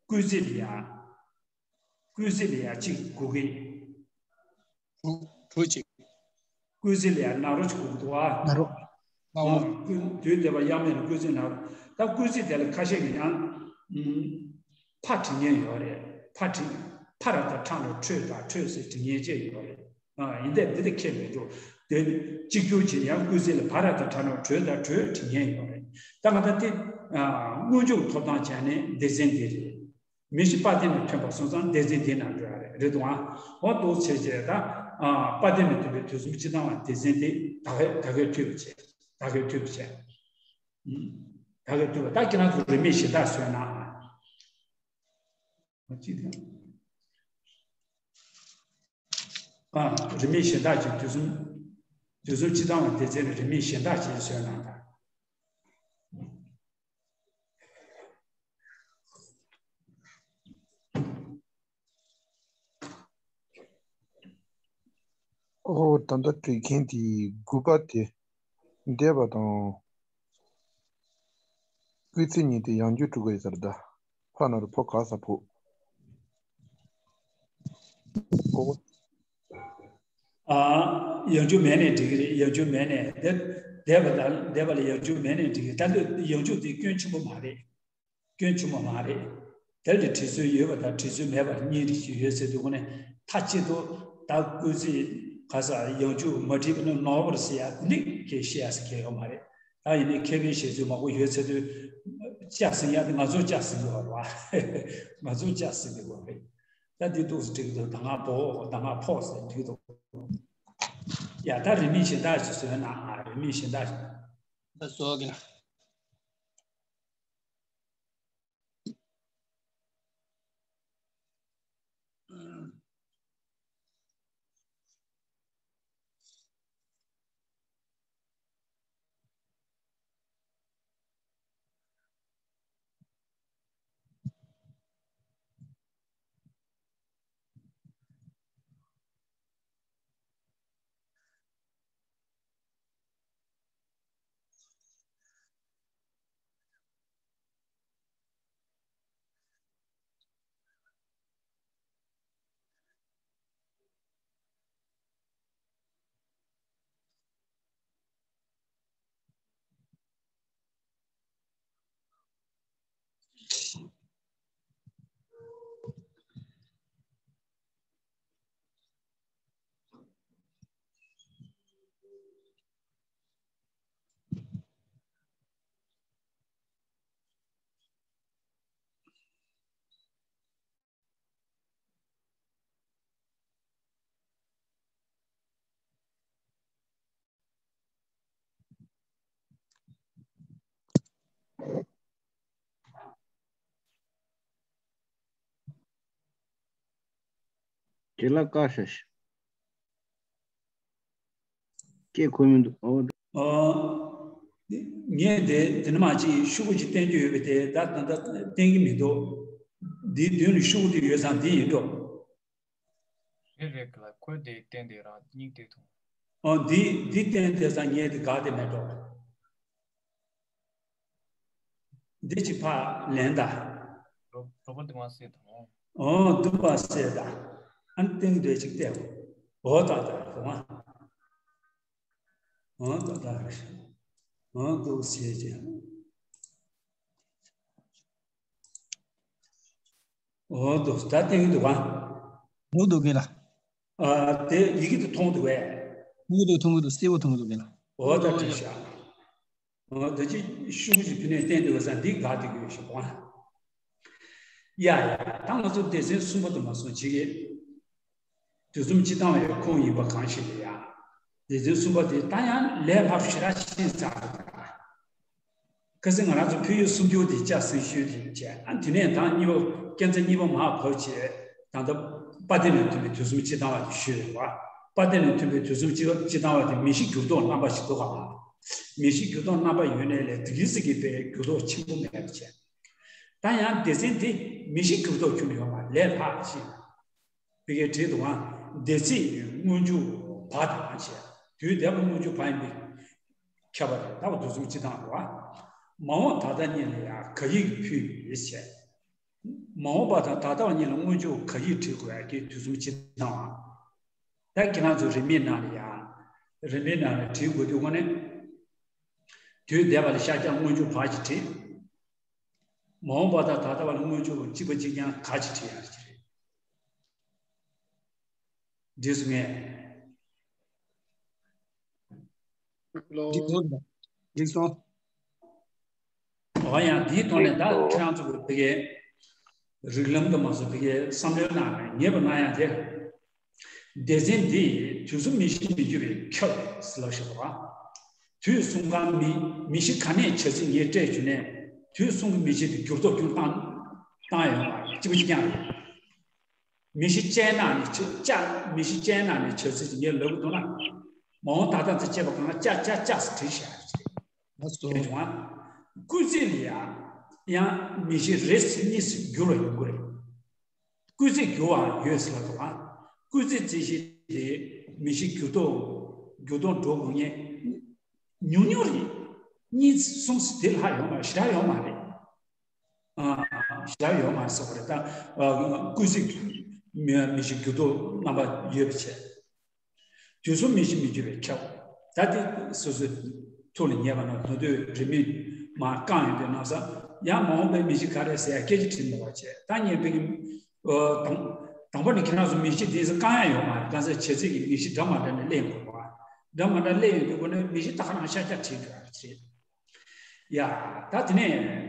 སྐུལ་ཚིག་ལ་ཡ། སྐུལ་ཚིག་ལ་ཡ་གཅིག་དགོས་ཀྱི། དྲུག་དྲུག་གཅིག་སྐུལ་ཚིག་ལ་ཡ་ན་རོ་གཅིག་དགོས་ཀྱི་འདུག་ཨ། ན་རོ། ན་རོ། ཨ་སྐུལ་དུས་འདས་པ་ཡང་མེད་ལ་སྐུལ་ཚིག་ན་རོ། ད་སྐུལ་ཚིག་དེ་ལ་ཁ་ཤས་ཀྱིས་ཡང་ཕ་བྲི་མཁན་ཡོད་རེད། ཕ་བྲི། ཕ་ར་ད་ཕྲ་ན་ཕྲོས་ད་ཕྲོས་ཟེར་བྲི་མཁན་བཅས་ཡོད་རེད། ཨ་ཡིན་དེ་འདི་ལ་ཁྱད་མི་འདུག་དེ་གཅིག་གྱུར་གྱི་ཡང་སྐུལ་ཚིག་ལ་ཕ་ར་ད་ཕྲ་ན་ཕྲོས་ད་ཕྲོས་བྲི་མཁན་ཡོད་རེད། ད་ང་ད་དེ་ཨ་སྔོན་འཇུག་ཐོབ་ཐང་བྱས་ནས་སྡེ་ཚན་འདི་རེད། མི་ཤི་དཔལ་ལྡན་ལ་མཐུན་པ་སོང་ཙང་སྡེ་ཚན་འདི་ནང་འགྲོ་ཡ་རེད། རེད་འདུག་ཨ། འོ་འདུག་བྱས་བྱས་ད་ཨ་དཔལ་ལྡན་ལ་མཐུན་པའི་དུས་གསུམ་སྤྱི་དང་བ་སྡེ་ཚན་འདི་ད་ག་ད་གའི་མཐུན་པ་བྱས། ད་གའི་མཐུན་པ་བྱས། ད་གའི་མཐུན་པ་ད་ཁྱེད་རང་ཚོ་རིས་མེད་གཞན་དག་བཟོས་ན། ཨ་རིས་མེད་གཞན་དག་ཅིག་དུས་གསུམ། དུས་གསུམ་སྤྱི་དང་བ་སྡེ་ཚན་ལ་རིས་མེད་གཞན་དག་ཅིག་བཟོས་ན་ད། ཨོ་ད་ལྟ་བྲིས་མཁན་དེ་དགུ་པ་དེ་འདས་པ་དང་སྐུལ་ཚིག་གཉིས་དེ་ཡང་འགྱུར་དྲུག་ག་ཡོད་ས་རེད་ད། ཕ་ན་རོ་ཕོ་ག་ས་ཕོ། ཨོ། ཨ། ཡང་འགྱུར་མེད་ནས་འགྲིག་གི་རེད། ཡང་འགྱུར་མེད་ནས་འདས་འདས་པ་དང་འདས་པ་ལ་ཡང་འགྱུར་མེད་ནས་འགྲིག་གི་རེད། ད་འདོད་ཡང་འགྱུར་དེ་སྐྱོན་ཆེན་པོ་མ་རེད། སྐྱོན་ཆེན་པོ་མ་རེད། དེ་ལ་བྲིས་སྲོལ་ཡོད་པ་དང་བྲིས་སྲོལ་མེད་པ་གཉིས་རིགས་ཤིག་ཡོད་ཟེར་དུས་ཁོ་ནས་མཐའ་གཅིག་ཏུ་ད་སྐུལ་ཚིག་ག་ས་ཡང་འགྱུར་མ་བྲིས་པ་ནི་ནོར་བ་རེད་ཟེར་ཡ་དེ་འདྲ་སྐད་བཤད་ཡ་ཟེར་མཁན་ཡོད་མ་རེད། ད་ཡིན་ནའི་མཁས་པའི་བཤད་ཚུལ་མང་པོ་ཡོད་ཟེར་དུས་ལྕགས་ཟིན་ཡ་དེ་ང་ཚོ་ལྕགས་ཟིན་དགོས་པ་རེད་བ། ང་ཚོ་ལྕགས་ཟིན་དགོས་པ་རེད། ད་འདི་འདུག་སེ་འགྲིག་འདུག་ད་ང་བོ་ད་ང་ཕོ་ཟེར་འགྲིག་འདུག་ཡ་ད་རིན་མེད་གཞན་དག་ཞིག་བཟོས་ན་ཨ་རིན་མེད་གཞན་དག་ཞིག་ད་བཟོ་གི་ལ། དེ་ལ་བཀའ་ཤག་ཤིག་སྐད་ཁོ་མི་འདུག་ཨོ། ཨོ། ངས་དེ་དེ་ནི་མ་ཅིག་ཤོག་གུ་ཅིག་བསྟན་རྒྱུ་ཡོད་པས་དེ་ད་ད་ད་བསྟན་གྱི་མི་འདུག་འདིའི་མདུན་ལ་ཤོག་གུ་དེ་ཡོད་ཙང་འདི་ཡིན་འགྲོ། རེད་རེད་གི་ལ་ཁོས་དེ་བསྟན་དེ་རང་སྙིང་དེ་ཐུང་། ཨོ་འདི་འདི་བསྟན་དེ་ཙང་ངས་དེ་དགའ་དེ་མེད་འགྲོ། འདི་ཅིག་ཕར་ལེན་ད། རོ་རོ་པོ་འདི་མ་སེ་དང་། ཨོ་འདུག་པ་སེ་ད། ཨན་ཏིང་འདྲེ་ཅིག་བལྟས། ཨོ་ད་ད་རེད་མ། ཨོ་ད་ད་རེད། ཨོ་འདུག་སེ་ཅིག་ཨོ་འདུག་ད་ཏིང་འདུག་ག་འདུག་འདུག་གི་ལ། ཨ་དེ་ཡི་གེ་དེ་མཐོང་འདུག་བས། མཐོང་གི་འདུག་མཐོང་གི་འདུག་གསལ་པོ་མཐོང་གི་འདུག་གི་ལ། ཨོ་ད་འགྲིག་ཤག་ཨོ་ད་ཅི་ཤུགས་ཀྱིས་ཕི་ནས་བསྟན་འདུག་བས་འདི་དགའ་བདེ་གི་ཡོད་ཤག་གོ། ཡ་ཡ་ད་ང་ཚོ་སྡེ་ཚན་གསུམ་པ་དུ་མ་སོང་ཅིག་གི་དུས་གསུམ་སྤྱི་བཏང་བའི་ཁུངས་ཡིན་པ་གང་ཞིག་ལ་ཡ། སྡེ་ཚན་གསུམ་པ་དེ་ད་ཡང་ལས་སླ་པོ་ཞེ་དྲག་ཤེས་ཚར་འདུག་ད། ཁ་སང་ང་རང་ཚོ་ཕུལ་ཡུལ་སུམ་ཅུ་དེ་ལྕགས་སྲིན་ཤོད་དེ་བྱས་ཨ་དེ་ནས་ད་གཉིས་པ་སྐས་འཛེག་གཉིས་པ་མར་བབས་བྱས་ད་ལྟ་དཔལ་ལྡན་ལས་མཐུན་པའི་དུས་གསུམ་སྤྱི་བཏང་བ་དེ་ཤོད་ཡོད་པ། དཔལ་ལྡན་ལས་མཐུན་པའི་དུས་གསུམ་སྤྱི་སྤྱི་བཏང་བ་དེ་མི་ཤི་འགྱུར་ལྡོག་རྣམ་པ་ཞིག་འདུག་ག་མི་ཤི་འགྱུར་ལྡོག་རྣམ་པ་ཡོད་ནའི་ལས་དེ་གི་ཟིག་གི་པའི་འགྱུར་ལྡོག་ཆེན་པོ་མེད་པ་བྱས། ད་ཡང་སྡེ་ཚན་དེ་མི་ཤི་འགྱུར་ལྡོག་ཁྱོན་ནས་ཡོད་མ་ལས་ལྷག་ཅིག་ཕ་གིའི་བྲིས་འདུག་ཨང་། སྡེ་ཚན་སྔོན་འཇུག་བ་དང་བྱས། དུས་འདས་པ་སྔོན་འཇུག་བ་ཡིན་པས་ཁྱབ་པ་རེད། ད་བ་དུས་གསུམ་སྤྱི་བཏང་རེད་བ། མ་འོངས་ད་ལྟ་གཉིས་ལ་ཡང་ག་ཡིག་ཕུལ་ཡིས་བྱས། མ་འོངས་པ་དང་ད་ལྟ་བ་གཉིས་ལ་སྔོན་འཇུག་ག་ཡིག་བྲིས་དགོས་ཡ་གི་དུས་གསུམ་སྤྱི་བཏང་བ། ད་ཁྱེད་རང་ཚོ་རིན་མེད་ནང་ལ་ཡང་། རིན་མེད་ནང་ལ་བྲིས་དགོས་དུས་སྔོན་ནས། དུས་འདས་པ་ལ་ཤར་རྒྱག་སྔོན་འཇུག་བ་ཅིག་བྲིས། མ་འོངས་པ་དང་ད་ལྟ་བ་ལ་སྔོན་འཇུག་གཅིག་པ་གཅིག་རྐྱང་ག་ཅིག་བྲིས་ཡ་ཅིག་རེད། འགྲིག་སོང་ངས། འགྲིག་སོང་། འགྲིག་སོང་། འོ་ཡང་འདིའི་ཐོག་ནས་ད་ཁྱེད་རང་ཚོ་གི་ཕ་གིའི་རིགས་ལམ་དུ་མ་སོང་ཕ་གིའི་བསམ་བློའི་ནང་ནས་ངེས་པ་གནང་ཡ་དེ། སྡེ་ཚན་འདི་དུས་གསུམ་མི་ཤི་མི་འགྱུར་བའི་ཁྱབ་ཟེར་ལབ་ཞིག་པ། དུས་གསུམ་གང་མི་མི་ཤི་ག་ནས་བྱ་ཚིག་ངས་སྤྲད་རྒྱུ་ནས་དུས་གསུམ་གྱི་མི་ཤི་དེ་འགྱུར་ལྡོག་ཀུན་བཏང་བཏང་ཡོང་བ་གཅིག་པ་གཅིག་རྐྱང་རེད། མི་ཤི་ཅན་ནང་ནས་ཆ་ཅ་མི་ཤི་ཅན་ནང་ནས་བྱ་ཚིག་ངས་ལབ་དགོས་འདུག་ན། མ་འོངས་ད་ལྟ་ཚེ་སྐྱེས་པ་གང་ལ་ཅ་ཅ་ཅ་ཟེར་བྲིས་བཞག་ཡོད་ཅེས། ལགས་སོ། དེ་བྱུང་བ། སྐུལ་ཚིག་ལ་ཡང་ཡང་མི་ཤི་རེ་ཟེར་གཉིས་སུ་འགྱུར་བ་ཡོང་གི་རེད། སྐུལ་ཚིག་འགྱུར་བ་ཡོད་ཟེར་ལ་དོ། སྐུལ་ཚིག་རྩིས་གཞི་དེ་མི་ཤི་འགྱུར་ལྡོག་འགྱུར་ལྡོག་འགྲོ་དགོས་ངེས། ཉུང་ཉུང་རེད། གཉིས་གསུམ་དེ་ལྷག་ཡོང་མ་ཞེ་དྲག་ཡོང་མ་རེད། ཨ་ཞེ་དྲག་ཡོང་མ་རེད་ཟེར་བ་རེད་ད། སྐུལ་ཚིག་མི་མི་ཤི་འགྱུར་ལྡོག་རྣམ་པ་ཡོད་པ་བྱས། དུས་གསུམ་མི་ཤི་མི་འགྱུར་བའི་ཁྱབ། ད་དེ་སོ་སོའི་ཐུགས་ལ་ངེས་པ་ན་ད་དུང་རིན་མེད་མར་བཀང་ཡོང་དུས་ན་ས་ཡང་མ་འོངས་པའི་མི་ཤི་ག་རེ་ཟེར་ཡ་སྐད་ཆ་དྲིས་མེད་པ་བྱས་ད་ངས་བོད་ཀྱི་དང་དང་པོ་ནས་ཁྱེད་རང་ཚོ་མི་ཤི་དེ་ཚོ་བཀང་ཡ་ཡོད་མ་རེད། གང་ཟེར་བྱས་ཚིག་གི་མི་ཤི་འདྲ་མ་འདྲ་ནས་ལེན་དགོས་པ། འདྲ་མ་འདྲ་ལེན་ཡོང་དུས་ཁོ་ནས་མི་ཤི་ད་ག་རང་ཤ་རྒྱགས་བྲིས་འགྲོ་ཡ་རེད། ཡ་ད་དེ་ནས།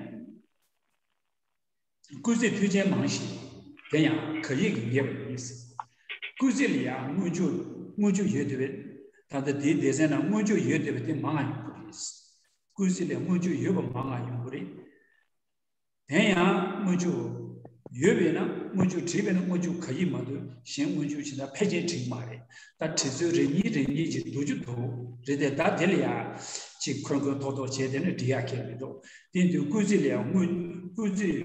སྐུལ་ཚིག་ཕུལ་ཅན་མང་ཞིང་། དེ་ཡང་ག་ཡིག་གིས་ངེས་པ་ཡིན། སྐུལ་ཚིག་ལ་ཡང་སྔོན་འཇུག་སྔོན་འཇུག་ཡོད་དེ། ད་ལྟ་དེའི་སྡེ་ཚན་ནང་སྔོན་འཇུག་ཡོད་བསྡད་པ་དེ་མང་ང་ཡོང་གི་རེད། སྐུལ་ཚིག་ལས་སྔོན་འཇུག་ཡོད་པ་མང་ང་ཡོང་གི་རེད། དེ་ཡང་སྔོན་འཇུག་ཡོད་པས་ན་སྔོན་འཇུག་བྲིས་པས་ན་སྔོན་འཇུག་ག་ཡིན་མ་གཏོགས་གཞན་སྔོན་འཇུག་བྱེད་ན་ཕལ་ཆེར་འགྲིག་མ་རེད། ད་བྲིས་ཚུལ་རེ་གཉིས་རེ་གཉིས་ཀྱི་བསྡུ་རྒྱུ་འདུག་རེད་དེ། ད་དེ་ལ་ཡང་ཅིག་འཁོན་འཁོན་ཐོག་ཐོག་བྱས་དེ་ནི་འགྲིག་ཡ་གལ་མི་འདུག་དེ་དུས་སྐུལ་ཚིག་ལ་ཡང་སྔོན་སྐུལ་ཚིག་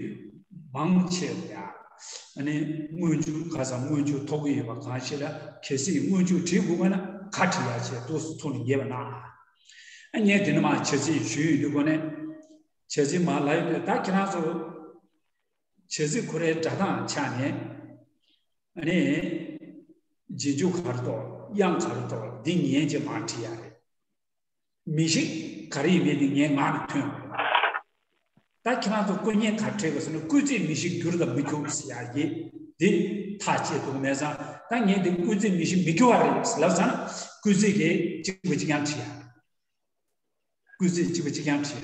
མང་ཆེ་བ་ཡང་ཨ་ནི་སྔོན་འཇུག་ག་ས་སྔོན་འཇུག་ཐོབ་ཀྱི་ཡོད་པ་གང་ཞིག་ལ། གལ་སྲིད་སྔོན་འཇུག་བྲིས་དགོས་པ་ན་ག་བྲིས་ཡ་བྱས་འདུག་སེ་ཐུགས་ལ་ངེས་པ་གནང་། ཨ་ངས་དེ་ནི་མ་བྱ་ཚིག་ཞུས་ཡོད་དུས་སྒོ་ནས། བྱ་ཚིག་མ་ལབ་ཡོད་དུས། ད་ཁྱེད་རང་ཚོ་བྱ་ཚིག་ཁོ་རའི་སྒྲ་གདངས་ཆ་ནས་ཨ་ནི་རྗེས་འཇུག་ག་རེ་འདུག་དབྱངས་ག་རེ་འདུག་འདི་ངས་ཅིག་མར་བྲིས་ཡ་རེད། མི་གཤིས་ག་རེ་ཡིན་མིན་དེ་ངའི་ངག་ནས་ཐོན་ཡོང་། ད་ཁྱེད་རང་ཚོ་སྐུ་བརྙན་ག་རེ་བྲིས་དགོས་ཟེར་ན། སྐུལ་ཚིག་མི་གཤིས་འགྱུར་དང་མི་འགྱུར་ཟེར་ཡ་ཡིན། འདི་ཐག་བཅད་ཐུབ་ཀྱི་མེད་ཙང་། ད་ངས་འདི་སྐུལ་ཚིག་མི་གཤིས་མི་འགྱུར་བ་རེད་ཟེར་ལབ་ཙང་ན། སྐུལ་ཚིག་གི་གཅིག་པ་གཅིག་རྐྱང་བྲིས་ཡ། སྐུལ་ཚིག་གཅིག་པ་གཅིག་རྐྱང་བྲིས་ཡ།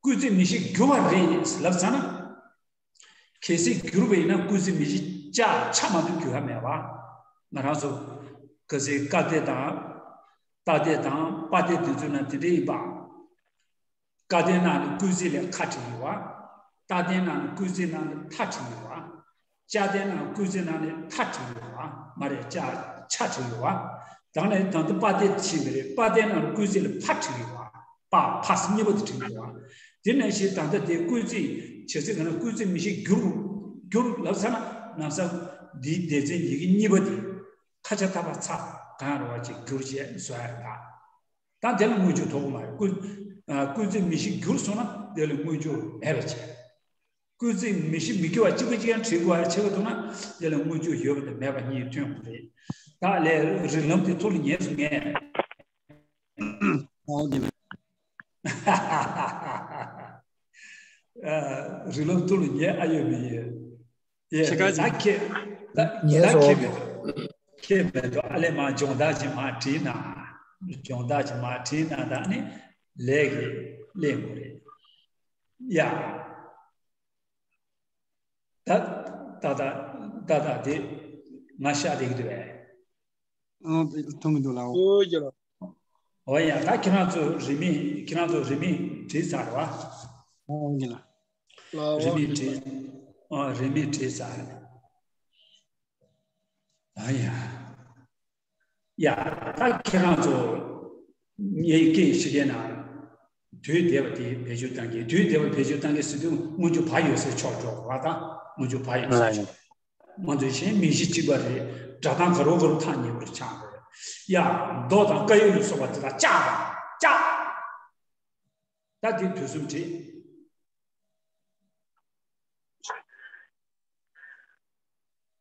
སྐུལ་ཚིག་མི་གཤིས་འགྱུར་བ་རེད་ལབ་ཙང་ན། གལ་སྲིད་འགྱུར་བ་ཡིན་ན་སྐུལ་ཚིག་མི་གཤིས་ཅ་ཆ་མ་གཏོགས་འགྱུར་ཡ་མེད་པ། ང་རང་ཚོ་གལ་སྲིད་ཀ་སྡེ་དང་ཏ་སྡེ་དང་པ་སྡེ་དེ་ཚོའི་ནང་དེ་འདྲ་ཡིན་པ། ཀ་སྡེའི་ནང་ནས་སྐུལ་ཚིག་ལས་ཁ་བྲིས་ཡོད་པ། ཏ་སྡེའི་ནང་ནས་སྐུལ་ཚིག་ནང་ནས་ཐ་བྲིས་ཡོད་པ། ཅ་སྡེའི་ནང་སྐུལ་ཚིག་ནང་ནས་ཐ་བྲིས་ཡོད་པ། མ་རེད། ཅ་ཆ་བྲིས་ཡོད་པ། དང་ནས་ད་ལྟ་པ་སྡེ་ཕྱིན་པ་རེད། པ་སྡེའི་ནང་སྐུལ་ཚིག་ལ་ཕ་བྲིས་ཡོད་པ། པ་ཕ་ས་གཉིས་པ་དེ་བྲིས་ཡོད་པ། དེ་ནང་བཞིན་ད་ལྟ་དེ་སྐུལ་ཚིག་བྱ་ཚིག་ག་ན་སྐུལ་ཚིག་མི་གཤིས་འགྱུར་འགྱུར་ལབ་ཚར་ན། ནམ་ས་འདིའི་སྡེ་ཚན་ཡི་གེ་གཉིས་པ་དེ་ཁ་ཆ་ཐ་པ་ཚ་གང་རུང་བ་ཅིག་འགྱུར་བྱས་བཟོ་ཡ་རེད་ད། ད་དེ་ལ་སྔོན་འཇུག་ཐོབ་ཀྱི་མ་རེད། སྐུལ་ཨ་སྐུལ་ཚིག་མི་གཤིས་འགྱུར་སོང་ན་དེ་ལ་སྔོན་འཇུག་མེད་པ་བྱས། སྐུལ་ཚིག་མི་གཤིས་མི་འགྱུར་བ་གཅིག་པ་གཅིག་རྐྱང་བྲིས་དགོས་པ་ཆགས་ཀྱི་འདུག་ན། དེ་ལ་སྔོན་འཇུག་ཡོད་པ་དང་མེད་པ་གཉིས་ཐོན་དགོས་རེད། ད་ལས་རིགས་ལམ་དེ་ཐུགས་ལ་ངེས་སུ་ངས། ཨོ་དེ། ཨ་རིགས་ལམ་ཐུགས་ལ་ངེས་ཨ་ཡོད་མི་ཡོད། ཡེ་ཁྱེད་ཀ་ད་ཁྱེད་ད་ངས་ད་སོ་ཁྱེད་མེད་ཁྱེད་མེད་དོ། ཨ་ལས་མ་སྦྱོང་བརྡར་ཅིག་མ་བྲིས་ན། སྦྱོང་བརྡར་ཅིག་མ་བྲིས་ན་ད་ནི་ལས་ཀྱི་ལས་ངོ་རེད། ཡ། ད་ད་ད་ད་ད་དེ་ང་ཤ་དེ་གི་དུ་བས། ཨང་། མཐོང་གི་འདུག་ལགས། ཨོ་ཡ། ད་ཁྱེད་རང་ཚོ་རིན་མེད་ཁྱེད་རང་ཚོ་རིན་མེད་བྲིས་ཚར་བ། ཨོ་ཡ་ལགས། རིན་མེད་བྲིས། ཨ་རིན་མེད་བྲིས་ཚར། ཨ་ཡ། ཡ། ད་ཁྱེད་རང་ཚོ་ངའི་སྐད་ཤེས་མཁན་ན། དུས་འདས་པ་དེ་བེད་སྤྱོད་གཏང་གི། དུས་འདས་པ་བེད་སྤྱོད་གཏང་གི་ཟེར་དུས་སྔོན་འཇུག་བ་ཡོད་སའི་ཕྱོགས་འགྲོ་དགོས་པ་དང་། སྔོན་འཇུག་བ་ཡོད་སའི་ཕྱོགས། ང་ཚོ་གཞན་མིང་གཞི་གཅིག་པ་རེད། སྒྲ་གདངས་ག་རུ་ག་རུ་ཐག་ཉེ་པོར་ཆགས་རེད། ཡ། མདོ་དང་བཀའ་ཡིག་ལ་སོགས་པ་དེ་དག་ལྕགས་དང་ལྕགས། ད་དེ་དུས་གསུམ་བྲིས།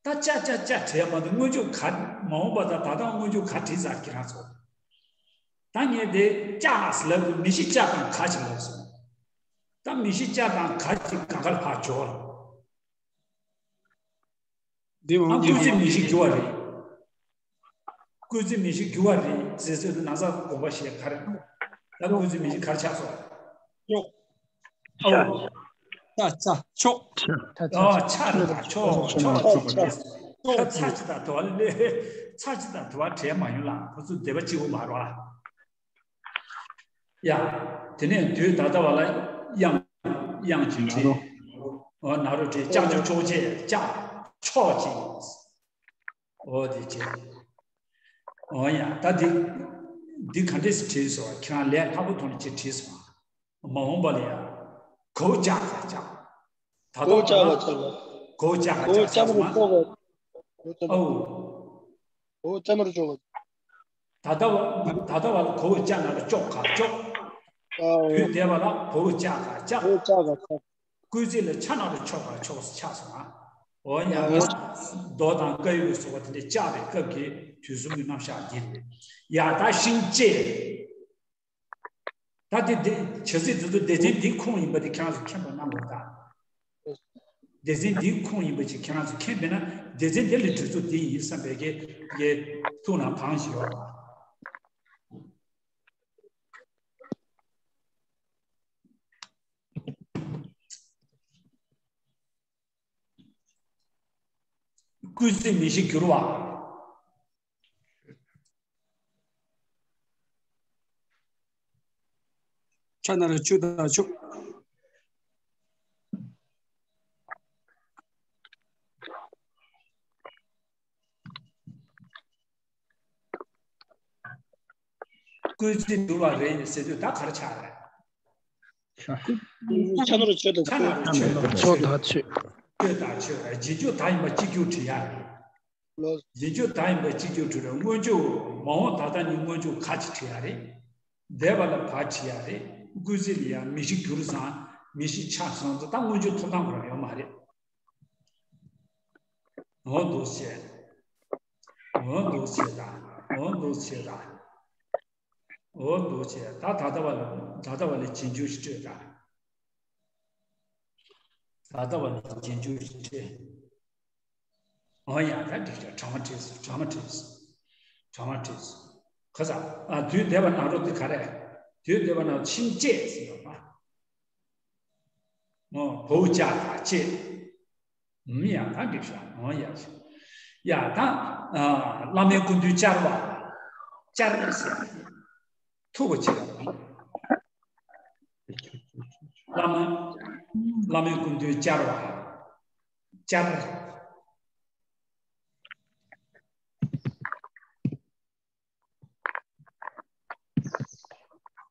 ད་ལྕགས་ལྕགས་ལྕགས་བྲིས་ཡ་མ་གཏོགས་སྔོན་འཇུག་ག་མ་འོངས་པ་དང་ད་ལྟ་སྔོན་འཇུག་ག་བྲིས་ཚར་ཁྱེད་རང་ཚོ། ད་ངས་དེ་ལྕགས་ལབ་དུས་མིང་གཞི་ལྕགས་དང་ག་ཅིག་ལབ་སོང་། ད་མིང་གཞི་ལྕགས་དང་ག་ཅིག་གང་ག་ལ་ཕར་འཇོག་རེད། འདི་མ་ཨ་འོངས་པ་སྐུལ་ཚིག་མིང་གཞི་འགྱུར་བ་རེད། སྐུལ་ཚིག་མིང་གཞི་འགྱུར་བ་རེད་ཟེར་ཟེར་དུས་ན་ཚ་དགོངས་པ་བཞེས་ག་རེ། ད་སྐུལ་ཚིག་མིང་གཞི་ག་རེ་ཆགས་སོང་། ཅོག་ཨོ། ཆ་ཆ་ཆོག་ཨོ། ཆ་རེད་ད། ཆོག་ཆོག་ཆོག་ཆོག་ཆོག་ད་ཚ་ཅི་ད་དོ་ལེ། ཚ་ཅི་ད་དོ་བ་བྲལ་མ་ཡོང་ལ། ཁོ་ཚོ་སྡེ་པ་གཅིག་པོ་མ་རོ་ལ། ཡ། དེ་ནས་དུས་ད་ལྟ་བ་ལ་དབྱངས་དབྱངས་ཀྱི་བྲིས། ཨོ་ན་རོ་བྲིས། ལྕགས་ཀྱུ་ཆོག་ཅེས་ལྕགས་ཆོག་ཅེས། ཨོ་དེ་བྱས། ཨོ་ཡ། ད་འདི་འདི་ག་འདྲས་སེ་བྲིས་སོང་། ཁྱེད་རང་ལས་སླ་པོ་ཐོག་ནས་ཅིག་བྲིས་སོང་། མ་འོངས་པ་ལ་ཡ། གའུ་ལྕགས་ག་ལྕགས། ད་ལྟ་བ་ལ་གའུ་ལྕགས་ག་ལྕགས་ཟེར་སོང་ང་། ཨོ། ཨོ་ལྕགས་མ་རུ་ལྕོག་ག་ད་ལྟ་བ་ད་ལྟ་བ་ལ་གའུ་ལྕགས་ན་ལ་ལྕོག་ག་ལྕོག་ཨོ། དུས་འདས་པ་ལ་གའུ་ལྕགས་ག་ལྕགས། གའུ་ལྕགས་ག་ལྕགས། སྐུལ་ཚིག་ལ་ཆ་ན་ལ་ཆོག་ག་ཆོག་ཟེར་ཆགས་སོང་ང་། འོ་ཡང་ན་མདོ་དང་བཀའ་ཡིག་ལ་སོགས་པ་དེ་འདྲ་བཅག་པའི་སྐབས་ཀྱི་དུས་གསུམ་གྱི་རྣམ་གཞག་འདི་རེད། ཡ་ད་ཤིང་བཅད། ད་དེ་དེ་བྱ་ཚིག་དེ་ཚོ་སྡེ་ཚན་འདིའི་ཁོངས་ཡིན་པ་དེ་ཁྱེད་རང་ཚོ་མཁྱེན་པ་གནང་དགོས་ད། སྡེ་ཚན་འདིའི་ཁོངས་ཡིན་པ་ཅིག་ཁྱེད་རང་ཚོ་མཁྱེན་པས་ན། སྡེ་ཚན་འདི་ལ་འབྲི་ཚུལ་འདི་ཡིན་བསམ་པའི་གི་གི་ཐུགས་ནང་དྭངས་ཤིག་ཡོད་པ། སྐུལ་ཚིག་མིང་གཞི་འགྱུར་བ། ཕྱག་ན་རུ་ཆུ་དང་ཆུ། སྐུལ་ཚིག་འདུལ་བ་རེད་ཟེར་དུས་ད་ག་རེ་ཆགས་རེད། ཕྱག་ན་རུ་ཆོས་དང་ཕྱག་ན་རུ་ཆོས་དང་ཆོས་དང་ཆོས། ཆོས་དང་ཆོས། རྗེས་འཇུག་ད་ཡིན་པ་གཅིག་གྱུར་བྲིས་ཡ་རེད། རྗེས་འཇུག་ད་ཡིན་པ་གཅིག་གྱུར་བྲིས་རེད། སྔོན་འཇུག་མ་འོངས་ད་ལྟ་གཉིས་སྔོན་འཇུག་ཁ་ཅིག་བྲིས་ཡ་རེད། འདས་པ་ལ་བ་བྲིས་ཡ་རེད། སྐུལ་ཚིག་ལ་ཡང་མི་ཤི་གྱུར་ཙང་མི་ཤི་ཆགས་སོང་ཙང་ད་སྔོན་འཇུག་ཐོབ་ཐང་ཁོ་རང་ཡོད་མ་རེད། འོ་འདུག་བྱས། འོ་འདུག་བྱས་ད། འོ་འདུག་བྱས་ད། འོ་འདུག་བྱས་ད། ད་ལྟ་བ་ལ་ད་ལྟ་བ་ལ་རྗེས་འཇུག་ཞིག་སྤྲོད་ད། ད་ལྟ་བ་ལ་རྗེས་འཇུག་ཞིག་སྤྲོད། འོ་ཡ་ད་འགྲིག་ཤག་གྲངས་མ་བྲིས་སོ། གྲངས་མ་བྲིས་སོ། གྲངས་མ་བྲིས་སོ། ག་ས། ཨ་དུས་འདས་པ་ནང་རོ་དེ་ག་རེ། དུས་འདས་པ་ནང་ཕྱིན་ཅེས་ཟེར་བ། འོ་བའོ་ཅ་ད་ཅེས། ཨུམ་ཡ་ད་འགྲིག་ཤག་འོ་ཡ་ཤག་ཡ་ད། ཨ་བླ་མའི་སྐུ་མདུན་བཅར་བ། བཅར་ཟེར། ཐུག་པ་བྱེད་པ། བླ་མ། བླ་མའི་སྐུ་མདུན་བཅར་བ། བཅར།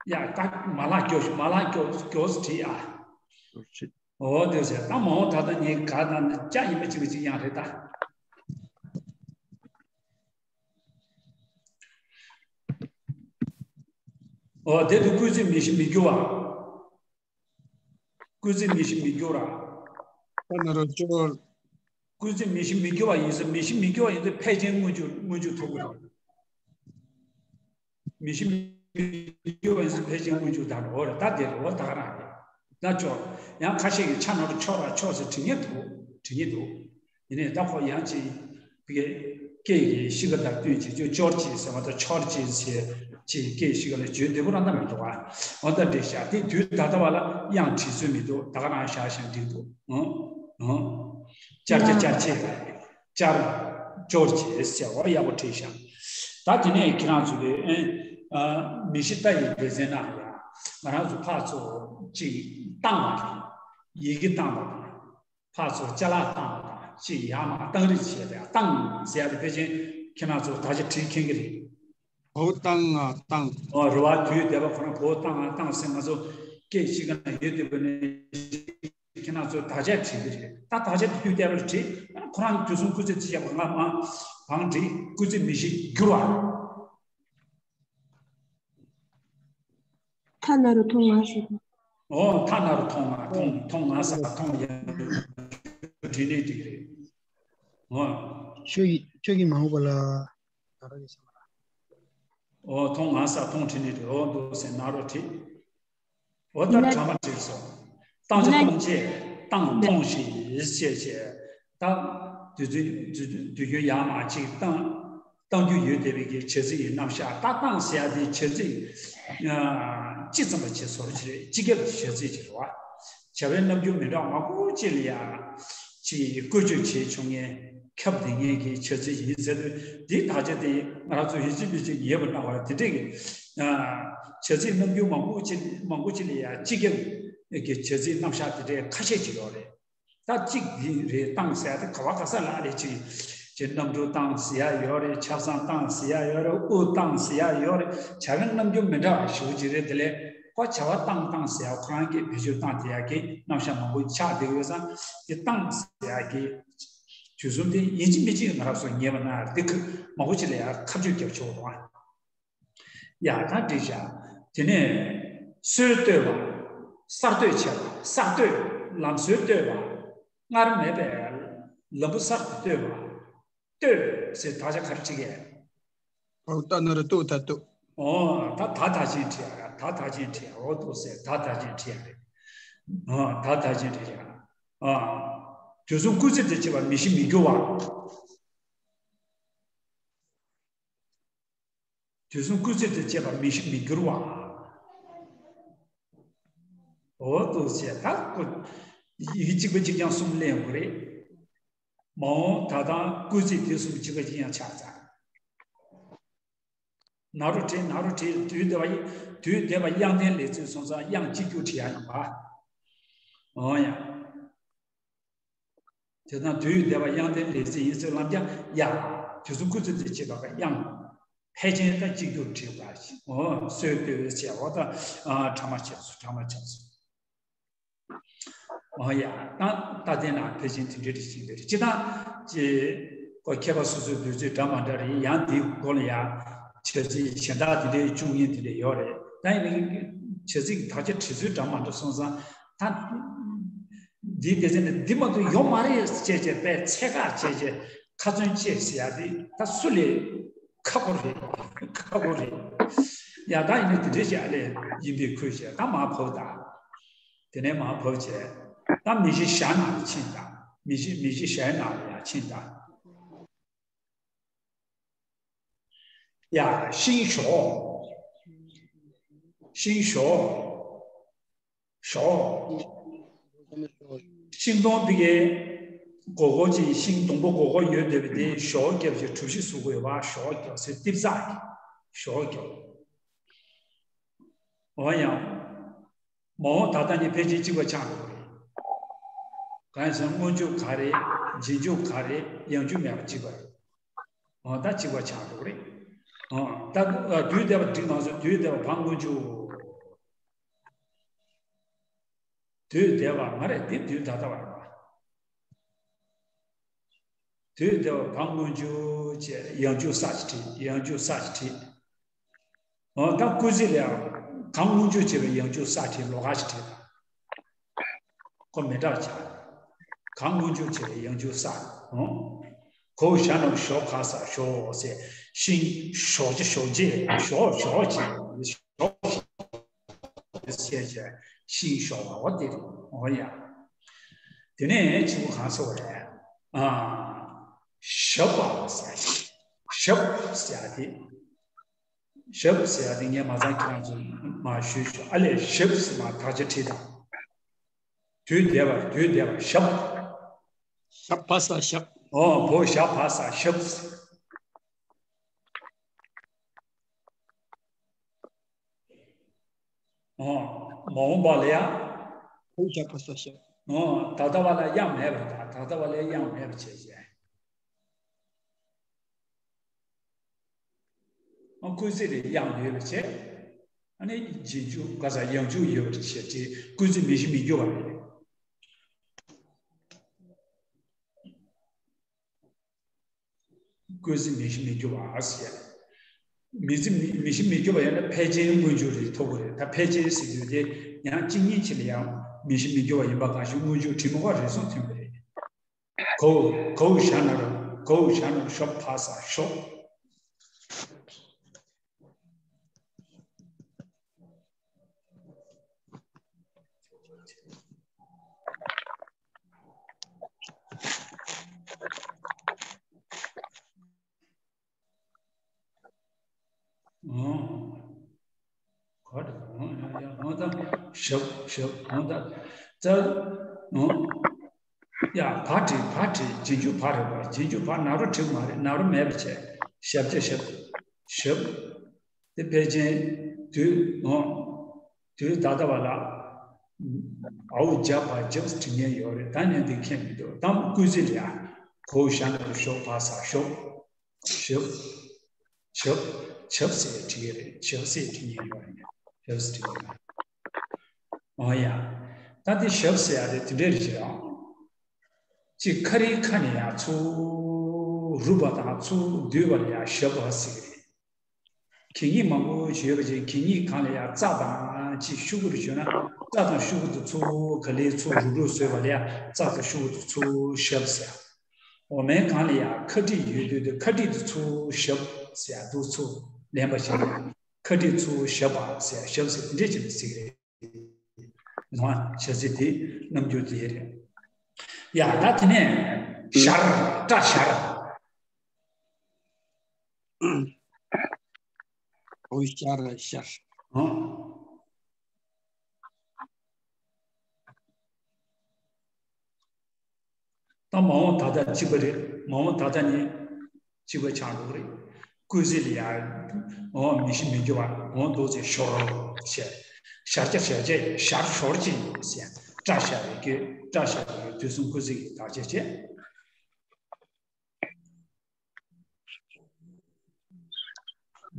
ཡ་ད་མ་ལགས་སྐྱོ་མ་ལགས་སྐྱོ་སྐྱོ་བྲིས་ཨ། འོ་དེ་ཟེར་ད་མ་འོངས་ད་ལྟ་ཉིད་ག་དང་ནི་ཅ་ཡིན་པ་གཅིག་པ་གཅིག་ཡང་རེད་ད། འོ་དེ་དུ་སྐུལ་ཚིག་མི་ཤི་མི་འགྱུར་བ། སྐུལ་ཚིག་མི་ཤི་མི་འགྱུར་བ། ད་ན་རོ་ཅོ། སྐུལ་ཚིག་མི་ཤི་མི་འགྱུར་བ་ཡིན་ཟེར། མི་ཤི་མི་འགྱུར་བ་ཡིན་ཟེར། ཕལ་ཆེར་མངོན་གྱུར་མངོན་གྱུར་ཐུབ་ཀྱི་རེད། མི་ཤི་མི་འགྱུར་བ་ཡིན་ཟེར། ཕལ་ཆེར་མངོན་གྱུར་ད་རེད། འོ་རེད། ད་དེ་རེད། འོ་ད་ག་རང་རེད། ད་ཅོ། ཡང་ཁ་ཤས་ཀྱིས་ཕྱག་ན་རུ་ཆོ་ར་ཆོ་ཟེར་བྲི་མཁན་འདུག་བྲི་མཁན་འདུག་ཡིན་ནའི་ད་ཁོ་ཡང་ཅིག་གི་སྐད་ཀྱི་གཤིས་ཀ་དང་བསྟུན་བྱེད་ཅོ་ཅོར་ཅིག་ཟེར་བ་དང་ཆོར་ཅིག་ཟེར་ཅིག་སྐད་གཤིས་ཀ་ལ་བརྗོད་བདེ་པོ་རང་ད་མི་འདུག་ཨ། འོ་ད་འགྲིག་ཤག་དེ་དུས་ད་ལྟ་བ་ལ་དབྱངས་བྲིས་ཚུལ་མི་འདུག་ད་ག་རང་བཞག་བཞག་འགྲིག་འདུག་ཨང་། ཨང་། ཅར་ཅ་ཅར་ཅེས། ཅར། ཅོར་ཅེས་ཟེར་བ་ཡག་པོ་བྲིས་ཤག་ད་དེ་ནས་ཁྱེད་རང་ཚོ་གི་ཨེ། ཨ། མི་ཤི་རྟ་ཡི་སྡེ་ཚན་ནང་ཡ། ང་རང་ཚོ་ཕར་ཚུར་ཅིག་བཏང་བ་དང་། ཡི་གེ་བཏང་བ་དང་། ཕར་ཚུར་ཅ་ལག་བཏང་བ་དང་ཅིག་ཡར་མར་བཏང་རེས་བྱས་ཏེ། བཏང་ཟེར་ཡ་དེ་ཕལ་ཆེར་ཁྱེད་རང་ཚོ་དག་ཆ་བྲིས་མཁན་གྱི་རེད། བའོ་བཏང་ང་བཏང་། ཨོ་རེད་བ། དུས་འདས་པ་ཁོ་རང་བའོ་བཏང་ང་བཏང་ཟེར་ང་ཚོ་སྐད་གཤིས་ཀ་ན་ཡོད་དུས་པ་ནས་ཁྱེད་རང་ཚོ་དག་ཆ་བྲིས་ཀྱི་རེད། ད་དག་ཆ་དེ་དུས་འདས་པ་ལ་བྲིས། ཁོ་རང་དུས་གསུམ་སྐུལ་ཚིག་བྲིས་ཡག་པོ་ང་མ་བང་བྲིས། སྐུལ་ཚིག་མི་ཤི་འགྱུར་བ། ཐ་ན་རུ་མཐོང་ང་ཞེས་པ། ཨོ་ཐ་ན་རུ་མཐོང་ང་མཐོང་མཐོང་ང་ས་མཐོང་ཡང་བྲིས་ནས་བྲིས་རེད། ཨོ། ཆོས་ཀྱི་ཆོས་ཀྱི་མ་འོངས་པ་ལ། ད་ར་གི་ས་མ་ར། ཨོ་མཐོང་ང་ས་མཐོང་བྲིས་ནས་བྲིས། ཨོ་འདུག་ཟེར་ན་རོ་བྲིས། ཨོ་ད་ཡིན་ན། གྲ་མ་བྲིས་སོ། བཏང་ཆ་ཡིན་ན། བཏང་བྱས་བཏང་བཏོང་ཞེས་བྱས་བྱས། ད་དུས་ཚོད་དུས་དུས་རྒྱུན་ཡར་མར་ཅིག་བཏང་། གཏང་རྒྱུ་ཡོད་བསྡད་པའི་གི་བྱ་ཚིག་གི་རྣམ་གཞག་ད་བཏང་ཟེར་ཡ་དེ་བྱ་ཚིག་ཅི་ཙམ་པ་བྱས་བཟོ་རྒྱུ་རེད། སྤྱི་ཁྱབ་ཀྱི་བྱ་ཚིག་ཅིག་རེད་བ། བྱ་བའི་རྣམ་འགྱུར་མི་འདྲ་བ་མང་པོ་ཅིག་ལ་ཡ་ཅིག་བཀོལ་སྤྱོད་བྱས་བྱུང་མཁན་ཁྱབ་བསྡད་མཁན་གྱི་བྱ་ཚིག་ཡིན་ཟེར་དུས། འདིའི་དག་ཆ་དེ་ང་རང་ཚོ་ཡིན་གཅིག་མིན་གཅིག་ངེས་པར་གནང་བ་དེ་འདྲས་ཀྱི་བྱ་ཚིག་རྣམ་འགྱུར་མང་པོ་ཅིག་མང་པོ་ཅིག་ལ་ཡ་སྤྱི་ཁྱབ་ཀྱི་བྱ་ཚིག་རྣམ་གཞག་དེ་འདྲས་ཁ་ཤས་ཅིག་ཡོད་རེད། ད་གཅིག་འདི་རེད། བཏང་ཟེར་ཡ་དེ་ག་བ་ག་ས་ལ་རེད། ཅིག་ཅིག་གནམ་གྲུ་བཏང་ཟེར་ཡ་ཡོད་རེད། ཆབ་གསང་བཏང་ཟེར་ཡ་ཡོད་རེད། དབུ་བཏང་ཟེར་ཡ་ཡོད་རེད། བྱ་བའི་རྣམ་འགྱུར་མི་འདྲ་བ་ཞེ་པོ་ཅིག་རེད། དེ་ལས་ཁོ་བྱ་བ་བཏང་བཏང་ཟེར་ཡ་ཁོ་རང་གིས་བེད་སྤྱོད་བཏང་བསྡད་ཡ་གི་རྣམ་གཞག་མང་པོ་ཆགས་བསྡད་ཡོད་ཙང་། དེ་བཏང་ཟེར་ཡ་གི་དུས་གསུམ་དེ་ཡིན་གཅིག་མིན་གཅིག་ང་རང་ཚོ་ངེས་པ་ན་དེ་ཁ་མང་པོ་ཅིག་ལ་ཡ་ཁ་གཅོད་རྒྱབ་ཆོག་འདུག་ཨ། ཡ་ད་འགྲིག་བཞག་དེ་ནས་སྲོལ་གཏོད་པ། གསར་གཏོད་བྱེད་པ། གསར་གཏོད། ལམ་སྲོལ་གཏོད་པ། སྔར་མེད་པའི་ལམ་བུ་གསར་དུ་གཏོད་པ། གཏོད་ཟེར་དག་ཆ་ག་རེ་བྲིས་ཀྱི། ཨོ་ད་ན་རོ་ཏུ་ད་ཏུ། ཨོ་ད་ད་དག་ཆེན་བྲིས་ཡ། ད་དག་ཆེན་བྲིས་ཡ། ཨོ་ཏུ་ཟེར་ད་དག་ཆེན་བྲིས་ཡ་རེད། ཨོ་ད་དག་ཆེན་བྲིས་ཡ། ཨོ། དུས་གསུམ་སྐུལ་ཚིག་དང་བཅས་པ་མི་ཤི་མི་འགྱུར་བ། དུས་གསུམ་སྐུལ་ཚིག་དང་བཅས་པ་མི་ཤི་མི་འགྱུར་བ། འོ་འདུག་བྱས་ད་ཁོ་ཡི་གེ་གཅིག་པ་གཅིག་རྐྱང་གསུམ་ལེན་དགོས་རེད། མ་འོངས་ད་ལྟ་སྐུལ་ཚིག་དེ་གསུམ་གཅིག་པ་གཅིག་རྐྱང་ཆགས་ཚར། ན་རོ་བྲིས། ན་རོ་བྲིས། དུས་འདས་པ། དུས་འདས་པ་དབྱངས་ལྡན་ལེགས་བཙུན་སོང་ཙང་དབྱངས་གཅིག་གྱུར་བྲིས་ཡ་ཡིན་པ། འོ་ཡ། དེ་དང་དུས་འདས་པ་དབྱངས་ལྡན་ལེགས་བཙུན་ཡིན་ཚུལ་ལམ་རྒྱ་ཡ། དེ་ཚོ་སྐུ་ཚེ་དེ་བྱེད་པ་ག་དབྱངས་ཕལ་ཆེར་ད་གཅིག་གྱུར་བྲིས་པ་ཞིག་འོ་སྲོལ་གཏོད་བྱས་འོ་ད་ཕྲ་མ་ཆགས་སོང་། ཕྲ་མ་ཆགས་སོང་། འོ་ཡ། ད་ད་དེ་ན་ཕལ་ཆེར་དེ་འདྲའི་རིགས་ཤིག་རེད། སྤྱིར་བཏང་ཅི་ཁོ་མཁས་པ་སོ་སོའི་འདོད་ཚུལ་འདྲ་མ་འདྲ་རེད། ཡང་དེའི་སྐོར་ལ་ཡང་བྱ་ཚིག་གཞན་དག་དེ་འདྲའི་བཅུག་མཁན་དེ་འདྲ་ཡོད་རེད། ད་ཡིན་ནའི་བྱ་ཚིག་དག་ཆ་བྲིས་ཚུལ་འདྲ་མ་འདྲ་སོང་ཙང་ད་འདིའི་སྡེ་ཚན་ནས་འདི་མ་གཏོགས་ཡོད་མ་རེད་ཅེས་བྱས་པས་ཚད་བཀག་བྱས་བྱས་ཁ་ཚོན་བཅད་ཟེར་ཡ་དེ་ད་སུ་ལས་ཁག་པོ་རེད། ཁག་པོ་རེད། ཡ་ད་ཡིན་ནའི་དེ་འདྲའི་བྱས་ཨ་ལས་ཡིན་པའི་ཁུལ་བྱས་ད་མར་ཕབ་ད། དེ་ནས་མར་ཕབ་བྱས། ད་མི་གཞི་ཞྭ་ནང་ལ་ཕྱིན་ད། མི་གཞི་མི་གཞི་ཞྭའི་ནང་ལ་ཡར་ཕྱིན་ད། ཡ། ཤིང་ཞོག་ཤིང་ཞོག་ཞོག་ཤིང་སྡོང་འདི་གའི་སྒོར་སྒོར་གྱི་ཤིང་སྡོང་པོ་སྒོར་སྒོར་ཡོད་བསྡད་པ་དེ་ཞོག་རྒྱབ་ཀྱི་གྲུ་བཞི་བཟོ་དགོས་པ། ཞོག་རྒྱབ་ཟེར་ཏིབ་ཙག་གི་ཞོག་རྒྱབ། འོ་ཡང་། མ་འོངས་ད་ལྟ་གཉིས་ཕལ་ཆེར་གཅིག་པ་ཆགས་འགྲོ་གི་རེད། གང་ཡིན་ཟེར་ན་སྔོན་འཇུག་ག་རེད། རྗེས་འཇུག་ག་རེད། ཡང་འཇུག་མེད་པ་གཅིག་པ་རེད། འོ་ད་གཅིག་པ་ཆགས་འགྲོ་གི་རེད། འོ་ད་དུས་འདས་པ་འགྲིག་མ་སོང་། དུས་འདས་པ་བར་སྔོན་འཇུག་དུས་འདས་པ་མ་རེད། དེ་དུས་ད་ལྟ་བ་རེད་པ། དུས་འདས་པ་བར་སྔོན་འཇུག་བྱས་ཡང་འཇུག་ས་ཞིག་བྲིས། ཡང་འཇུག་ས་ཞིག་བྲིས། འོ་ད་སྐུལ་ཚིག་ལ་ཡང་གང་སྔོན་འཇུག་བྱས་པའི་ཡང་འཇུག་ས་བྲིས། ལོགས་ཀ་ཞིག་བྲིས་ད། ཁོ་མི་འདྲ་བ་ཆགས། གང་སྔོན་འཇུག་བྱས་པའི་ཡང་འཇུག་ས། འོ། གོའུ་ཞྭ་ནོར་ཞོག་ཕ་ས་ཞོག་ཟེར། ཤིང་ཞོག་ཅི་ཞོག་ཅི་ཞོག་ཞོག་ཅི་ཞོག་ཟེར་བྱས་ཤིང་ཞོག་པ་འོ་དེ་རེད། འོ་ཡ། དེ་ནས་གཅིག་པོ་གང་ཟེར་བ་རེད། ཨ། ཞབས་པ་ཟེར། ཞབས་ཟེར་ཡ་དེ། ཞབས་ཟེར་ཡ་དེ་ངས་མ་ཚང་ཁྱེད་རང་ཚོ་མ་ཞུས་ཤོག་ཨ་ལས་ཞབས་ཟེར་མ་དག་ཆ་བྲིས་དང་། དུས་འདས་པ། དུས་འདས་པ་ཞབས། ཞབས་པ་ས་ཞབས། ཨོ་བོ་ཞབས་པ་ས་ཞབས། ཨོ། མ་འོངས་པ་ལ་ཡང་། ཧོ་ཞབས་པ་ས་ཞབས། ཨོ། ད་ལྟ་བ་ལ་དབྱངས་མེད་པར་ད། ད་ལྟ་བ་ལ་དབྱངས་མེད་པར་བྱས་བྱས། ཨོ། སྐུལ་ཚིག་ལ་དབྱངས་ཡོད་པར་བྱས། ཨ་ནི་རྗེས་འཇུག་ག་ས་ཡང་འཇུག་ཡོད་པར་བྱས་ཏེ་སྐུལ་ཚིག་མི་གཞི་མི་འགྱུར་བ་རེད། སྐུལ་ཚིག་མི་གཞི་མི་འགྱུར་བ་ཟེར། མི་ཚིག་མི་མི་གཞི་མི་འགྱུར་བ་ཡིན་ན་ཕལ་ཆེར་སྔོན་འཇུག་རེད་ཐོབ་ཀྱི་རེད། ད་ཕལ་ཆེར་ཟེར་དུས་དེ་ཡང་གཅིག་གཉིས་ཅིག་ལ་ཡང་མི་གཞི་མི་འགྱུར་བ་ཡིན་པ་གང་ཞིག་སྔོན་འཇུག་གྲི་མོ་ག་རེ་ཟུང་ཐོན་པ་རེད། གོའུ་གོའུ་ཞྭ་ནོར་གོའུ་ཞྭ་ནོར་ཞོག་ཕ་ས་ཞོག་ཨོ། ག་རེ། ཨོ་ཡ་ཡ། ཨོ་ད་ཞབས་ཞབས། ཨོ་ད་ཙ། ཨོ་ཡ། བ་བྲིས། བ་བྲིས། རྗེས་འཇུག་བ་རེད་པ། རྗེས་འཇུག་བ། ན་རོ་བྲིས་མ་རེད། ན་རོ་མེད་པ་བྱས། ཞབས་ཀྱི་ཞབས། ཞབས། དེ་ཕལ་ཆེར་དུས། ཨོ། དུས་ད་ལྟ་བ་ལ། ཨའོ་ཇ་བ་ཇབ་བྲིས་མཁན་ཡོད་རེད། ད་ནི་འདི་མཁན་མི་འདུག་དང་སྐུལ་ཚིག་ལ་ཡ། གོའུ་ཞྭ་ནོར་ཞོག་ཕ་ས་ཞོག་ཞབས། ཞབས། ཞབས་ཟེར་བྲིས་ཀྱི་རེད། ཞབས་ཟེར་བྲིས་མཁན་ཡོད་རེད། ཞབས་ཟེར་བྲིས་ཀྱི་རེད། ཨོ་ཡ། ད་འདི་ཞབས་ཟེར་ཡ་རེད། དེ་འདྲའི་རེད་ཅེས་རང་། གཅིག་ཁ་རིའི་ཁ་ནས་ཡང་ཚུར་རུབ་པ་དང་ཚུར་བསྡུས་པ་ལ་ཡང་ཞབས་པ་ཟེར་གྱི་རེད། གད་སྙིགས་མང་པོ་ཞིག་ཡོད་པ་ཅིག་གད་སྙིགས་སྒང་ལ་ཡང་རྩྭ་དང་ཅིག་ཤོག་གུ་རེ་ཞོན་ན་རྩྭ་དང་ཤོག་གུ་དེ་ཚུར་ག་ལེར་ཚུར་རུབ་རུབ་བཟོས་པ་ལ་ཡང་རྩྭ་དང་ཤོག་གུ་དེ་ཚུར་ཞབས་ཟེར། འོ་མའི་སྒང་ལ་ཡང་ཁ་དཀྲིས་ཡོད་དུས་དེ་ཁ་དཀྲིས་དེ་ཚུར་ཞབས་ཟེར་ཡ་འདུག་ཚུར་ལེན་པ་ཞིག་ཡིན། ཁ་དཀྲིས་ཚུར་ཞབས་པ་ཟེར་ཡ་ཞབས་ཟེར་དེ་འདྲས་ཅིག་ལ་ཟེར་གྱི་རེད། ནོ། བྱ་ཚིག་དེ་རྣམ་འགྱུར་དེ་རེད། ཡ་ད་དེ་ནས་ཞར། སྐྲ་ཞར། ཨོ་ཤར་ཤར། ཨོ། ད་མ་འོངས་ད་ལྟ་གཅིག་པ་རེད། མ་འོངས་ད་ལྟ་ནི་གཅིག་པ་ཆགས་འགྲོ་གི་རེད། སྐུལ་ཚིག་ལ་ཡང་འོ་མི་ཤི་མི་འགྱུར་བ་འོ་འདུག་ཚེ་ཞོར་ཞེས། ཞར་བྱ་ཞར་བྱེད་ཞར་ཞོར་གྱིས་ཟེར། སྐྲ་བཞར་བའི་སྐད། སྐྲ་བཞར་བའི་དུས་གསུམ་སྐུལ་ཚིག་གི་དག་བྱ་བྱེད།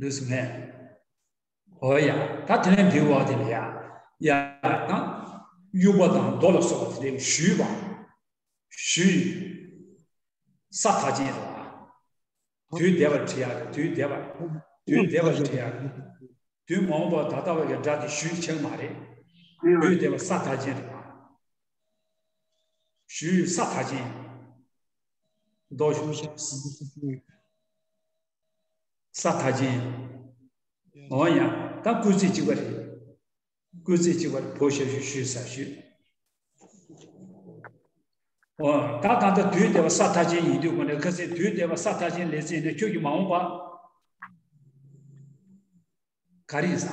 ལུས་སུ་མེད། འོ་ཡ། ད་དེ་ནས་འདིའི་འོག་དེ་ལ་ཡ། ཡ་དང་། དབྱུག་པ་དང་རྡོ་ལ་སོགས་པ་དེ་ལས་ཞུས་པ། ཞུས། ས་མཐའ་ཅན་རེད་བ། དུས་འདས་པར་བྲི་ཡག་རེད། དུས་འདས་པ། དུས་འདས་པར་བྲི་ཡག་རེད། དུས་མ་འོངས་པ་ད་ལྟ་བ་གི་སྒྲ་དེ་ཞུས་ཆགས་མ་རེད། དུས་འདས་པ་ས་མཐའ་ཅན་རེད་བ། ཞུས་ས་མཐའ་ཅན། མདོ་ཞུ། ས་མཐའ་ཅན། འོ་ཡ། ད་སྐུལ་ཚིག་གཅིག་པ་རེད། སྐུལ་ཚིག་གཅིག་པ་རེད། བོ་ཞབས་ཞུ་ཞུས་ས་ཞུས། འོ། ད་ད་ལྟ་དུས་འདས་པ་ས་མཐའ་ཅན་ཡིན་དུས་ཀུན་ནས་ཁ་སང་དུས་འདས་པ་ས་མཐའ་ཅན་ལས་ཚིག་ནས་ཁྱོད་ཀྱི་མ་འོངས་པ། ག་རེ་ཡིན་ས།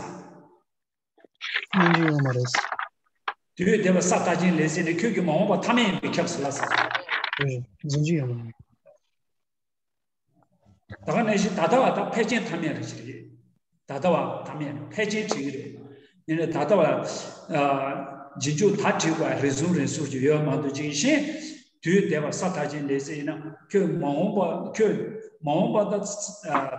སྙན་རྒྱུ་ཡོད་མ་རེད། དུས་འདས་པ་ས་མཐའ་ཅན་ལས་ཚིག་ནས་ཁྱོད་ཀྱི་མ་འོངས་པ་ཐ་མལ་ཡིན་པས་ཁྱབ་ཟེར་ལ་ས། རེད། འཛིན་རྒྱུ་ཡོད་མ་རེད། ད་ག་ནང་བཞིན་ད་ལྟ་བ་དང་ཕལ་ཆེར་ཐ་མལ་རེད་ཅེས་རེད། ད་ལྟ་བ་ཐ་མལ་ཕལ་ཆེར་བྲིས་ཀྱི་རེད། ཡིན་ནའི་ད་ལྟ་བ་ལ་རྗེས་འཇུག་ད་བྲིས་པ་རེ་ཟུང་རེ་ཟུང་ཅིག་ཡོད་མ་གཏོགས་ཅིག་གཞན། དུས་འདས་པ་ས་མཐའ་ཅན་ལས་ཚིག་ཡིན་ན་ཁྱོད་མ་འོངས་པ་ཁྱོད་མ་འོངས་པ་དང་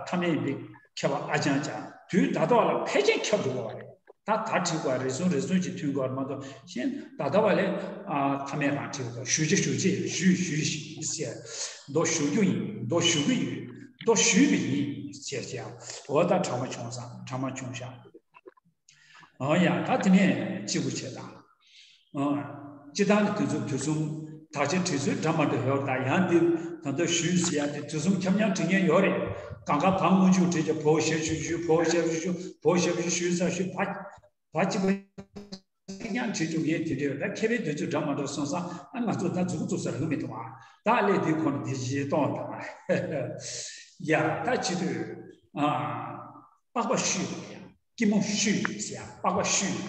ཐ་མལ་ཡིན་པས་ཁྱབ་པ་ཨ་ཅང་ཅང་། དུས་ད་ལྟ་བ་ལ་ཕལ་ཆེར་ཁྱབ་འགྲོ་བ་རེད། ད་ད་བྲིས་པ་རེ་ཟུང་རེ་ཟུང་གཅིག་ཐོན་དགོས་མ་གཏོགས་གཞན་ད་ལྟ་བ་ལས་ཨ་ཐ་མལ་རང་བྲིས་པ་ཞུ་རྒྱུ་ཞུ་རྒྱུ་ཞུས་ཞུས་ཤིག་ཟེར། མདོ་ཞུ་རྒྱུ་ཡིན། མདོ་ཞུ་གི་ཡོད། མདོ་ཞུས་པ་ཡིན་ཟེར་ཀྱང་འོ་ད་གྲངས་མ་བྱུང་ས་གྲངས་མ་བྱུང་ཤག་འོ་ཡ། ད་དེ་ནས་གཅིག་པུ་བྱེད་དང་། ཨ། སྤྱི་བཏང་ནི་དུས་ཚོད་དུས་གསུམ་དག་ཆ་བྲིས་ཚུལ་འདྲ་མ་འདྲ་ཡོད་ད། ཡང་འདི་ད་ལྟ་ཞུས་ཟེར་ཡ་དེ་དུས་གསུམ་ཁྱབ་མཉམ་བྲི་མཁན་ཡོད་རེད། གང་ག་བ་སྔོན་འཇུག་བྲིས་ཀྱི་བའོ་ཞབས་ཞུ་ཞུས། བའོ་ཞབས་ཞུ་ཞུས། བའོ་ཞབས་ཞུ་ཞུས་ས་ཞུས། བ་བ་གཅིག་པ་གཅིག་རྐྱང་བྲིས་འཇུག་ཡས་དེ་འདྲ་ཡོད་ད། མཁས་པའི་དུས་ཚོད་འདྲ་མ་འདྲ་སོང་ཙང་ཨ་ང་ཚོ་ད་མཛུབ་གུ་བཙུགས་ས་རག་མི་འདུག་ཨ། ད་ལས་དེའི་ཁོ་ན་དེ་བཞིན་གཏོང་དང་། ཡ་ད་བྱེད་དུས་ཨ་པགས་པ་བཤུས་པ་ཡ། སྐྱི་མོ་བཤུས་ཟེར་ཡ། པགས་པ་བཤུས།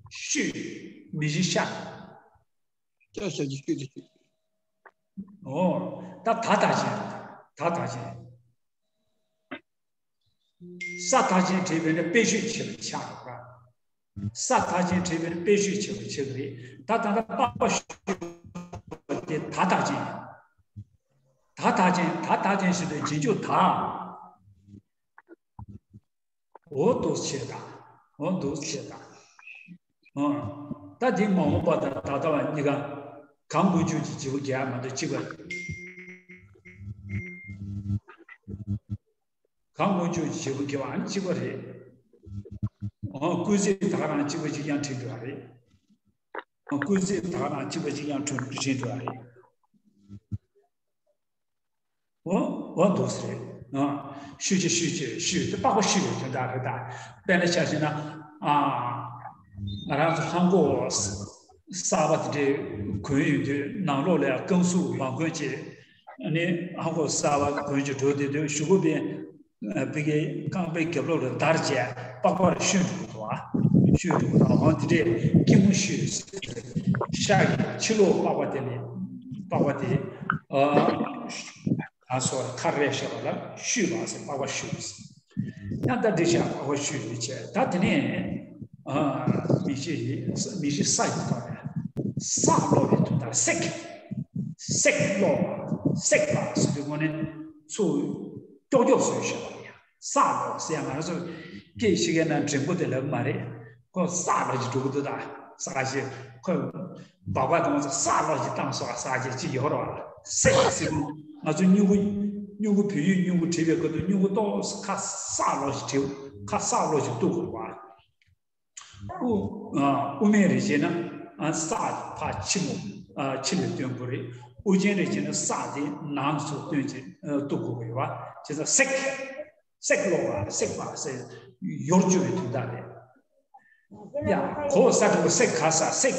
བཤུས། མི་བཞི་ཤ། ཤ་ཤ་གི་བཤུས་ཏེ་བཤུས། འོ། ད་ད་ད་ཅན། ད་ད་ཅན། ས་མཐའ་ཅན་བྲིས་པས་ན་དཔེ་བཤུས་བྱེད་པ་ཆགས་རེད་པ། ས་མཐའ་ཅན་བྲིས་པས་ན་དཔེ་བཤུས་བྱེད་པ་ཆགས་རེད། ད་ད་ལྟ་པགས་པ་བཤུས་པ་དེ་ད་ད་ཅན། ད་ད་ཅན། ད་ད་ཅན་ཞེས་པའི་རྗེས་འཇུག་ད། འོ་འདུག་བྱེད་དང་། འོ་འདུག་བྱེད་དང་། ཨ། ད་འདི་མ་འོངས་པ་དང་ད་ལྟ་བ་གཉིས་ཀ་གང་སྔོན་འཇུག་གི་བརྗེ་པོ་རྒྱག་མ་གཏོགས་གཅིག་པ་རེད། གང་སྔོན་འཇུག་གི་བརྗེ་པོ་རྒྱག་པའང་གཅིག་པ་རེད། ཨ། སྐུལ་ཚིག་ད་ག་རང་གཅིག་པ་གཅིག་རྐྱང་བྲིས་འགྲོ་བ་རེད། ཨ། སྐུལ་ཚིག་ད་ག་རང་གཅིག་པ་གཅིག་རྐྱང་བྲིས་འགྲོ་བ་རེད། འོ་འོ་འདུག་སེ་རེད། ཨ། བཤུས་བྱས་བཤུས་བྱས་བཤུས་ཏེ་པགས་པ་བཤུས་པའི་དོན་དག་རེད་ད། དཔེར་ན་ཆ་བཞག་ན། ཨ། ང་རང་ཚོ་ལྷམ་གོག་གསར་པ་དེ་འདྲའི་གོན་ཡོང་དུས་ནང་ལོགས་ལ་རྐང་ཟུག་མ་གོན་བྱས། ཨ་ནི་ལྷམ་གོག་གསར་པ་གོན་བྱས་འགྲོ་བསྡད་དུས་གཞུག་གུ་པས། ཨ། ཕ་གིའི་རྐང་པའི་རྒྱབ་ལོགས་ལ་བརྡར་བྱས་པགས་པ་ལ་བཤུས་འགྲོ་གི་འདུག་ཨ། བཤུས་འགྲོ་གི་འདུག་འོ་དེ་འདྲས་སྐྱི་མོ་བཤུས། ཤ་ཡི་ཕྱི་ལོགས་པགས་པ་དེ་ལས་པགས་པ་དེ། ཨ། ཨ་སོ་ཁ་རས་བྱས་པ་ལ་བཤུས་པ་ཟེར། པགས་པ་བཤུས་ཟེར། ཡང་ད་འདི་བྱས་པགས་པ་བཤུས་ནས་བྱས། ད་དེ་ནས་ཨ། མི་ཤི་ཡི་མི་ཤི་ས་ཡི་ཐོག་ནས་ས་སློག་པའི་དོན་དག་སྲེག་སྲེག་སློག་པ། སྲེག་པ་ཟེར་དུས་སྔོན་ནས་ཚུར་ཀྱོག་ཀྱོག་བཟོས་བཞག་པ་ཡ། ས་སློག་ཟེར་ཡ་ང་ཚོ་སྐད་ཤེས་མཁན་ན་འགྲེང་བུ་དེ་ལབ་མ་རེད། ཁོ་ས་སློག་ཅིག་འགྲོ་གི་འདུག་ད་ས་ཞེས་ཁོས་སྦག་སྦག་གཏོང་ས་ས་སློག་ཅིག་བཏང་སོང་ས་ཞེས་ཅིག་ཡོད་རེད་བ། སྲེག་ཟེར་གི་ང་ཚོ་སྨྱུ་གུ་སྨྱུ་གུ་བོད་ཡིག་སྨྱུ་གུ་བྲིས་པའི་སྐབས་དུ་སྨྱུ་གུ་ཏོག་ཙམ་ཁ་ས་སློག་ཅིག་བྲིས། ཁ་ས་སློག་ཅིག་གཏུག་དགོས་རེད་བ། དབུ་ཨ་དབུ་མེད་རེ་བྱས་ན་ཨ་ས་ཕར་ཕྱི་མོ་ཨ་ཕྱི་ལ་སྟོན་དགོས་རེད། དབུ་ཅན་རེ་བྱས་ན་ས་དེ་ནང་སུ་སྟོན་ཅིག་ཨ་གཏུག་དགོས་ཀྱི་ཡོད་བ། བྱས་ཙང་སྲེག་སྲེག་སློག་པ་སྲེག་པ་ཟེར་ཡོར་བཅུ་བའི་དོན་དག་རེད། ཡ་གོ་ས་དྲུག་སྲེག་ག་ས་སྲེག་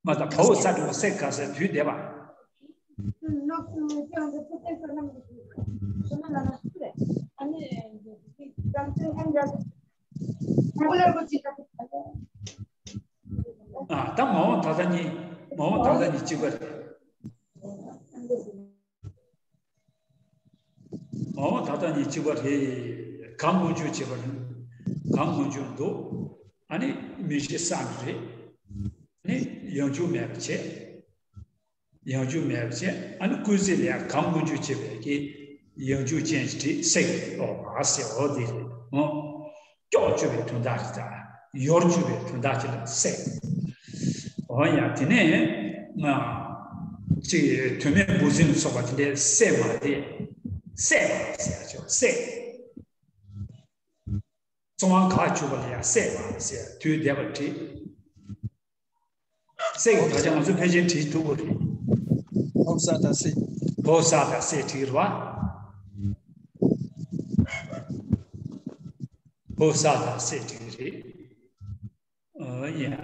མ་ད་བའོ་ས་དྲུག་སྲེག་ག་ས་དུས་འདས་པ། ཨ་ད་མ་འོངས་ད་ལྟ་གཉིས། མ་འོངས་ད་ལྟ་གཉིས་གཅིག་པ་རེད། མ་འོངས་ད་ལྟ་ ཡིན་གཅིག་པ་རེད། གང་སྔོན་འཇུག་བྱེད་པ་རེད། གང་སྔོན་འཇུག་འདུག་ཨ་ནི་མིང་གཞི་བསགས་ནི་རེད། ཨ་ནི་ཡང་འཇུག་མེད་པ་བྱས། ཡང་འཇུག་མེད་པ་བྱས། ཨ་ནི་སྐུལ་ཚིག་ལ་ཡང་གང་སྔོན་འཇུག་བྱེད་པའི་གི་ཡང་འཇུག་ཅན་ཞིག་བྲིས། སྲེག་ལོག་པ་ཟེར། འོ་དེ་རེད། ཨོ། ཀྱོག་བཅུ་བའི་དོན་དག་ཅིག་དང་། ཡོར་བཅུ་བའི་དོན་དག་ཅིག་ལ་སྲེག་འོ་ཡ། དེ་ནས་ང་ཅིག་དོན་མེད་འབུ་སྲིན་ལ་སོགས་པ་དེ་འདྲའི་སྲེག་མ་དེ་སྲེག་པ་ཟེར་ཡ་ཆོག་སྲེག་རྩོམ་པ་ག་བཅུ་པ་ལ་ཡང་སྲེག་པ་ཟེར་དུས་འདས་པར་བྲིས། སྲེག་གི་དག་ཆ་ང་ཚོས་ཕལ་ཆེར་བྲིས་ཐུབ་ཀྱི་རེད། ཕོ་བསགས་དང་སྲེག་ཕོ་བསགས་དང་སྲེག་བྲིས་རེད་བ། ཕོ་བསགས་དང་སྲེག་བྲིས་རེད། ཨོ་ཡ།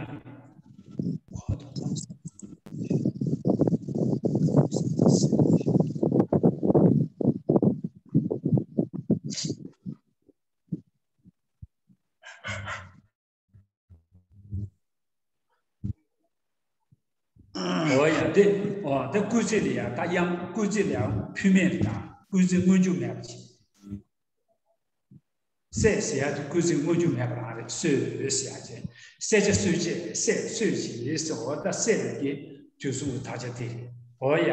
འོ་ཡ་དེ། འོ་དེ་སྐུལ་ཚིག་ལ་ཡང་ད་ཡང་སྐུལ་ཚིག་ལ་ཡང་ཕུལ་མེད་རེད། ད་སྐུལ་ཚིག་སྔོན་འཇུག་མེད་པ་བྱས། སྲེག་ཟེར་ཡ་དེ་སྐུལ་ཚིག་སྔོན་འཇུག་མེད་པ་རང་རེད། སྲེག་ཟེར་ཡ་བྱས། སྲེག་བྱ་སྲོད་བྱེད། སྲེག་སྲོད་བྱེད་ཟེར། འོ་ད་སྲེག་ལ་དེ་དུས་གསུམ་གྱི་དག་ཆ་དེ་རེད། འོ་ཡ།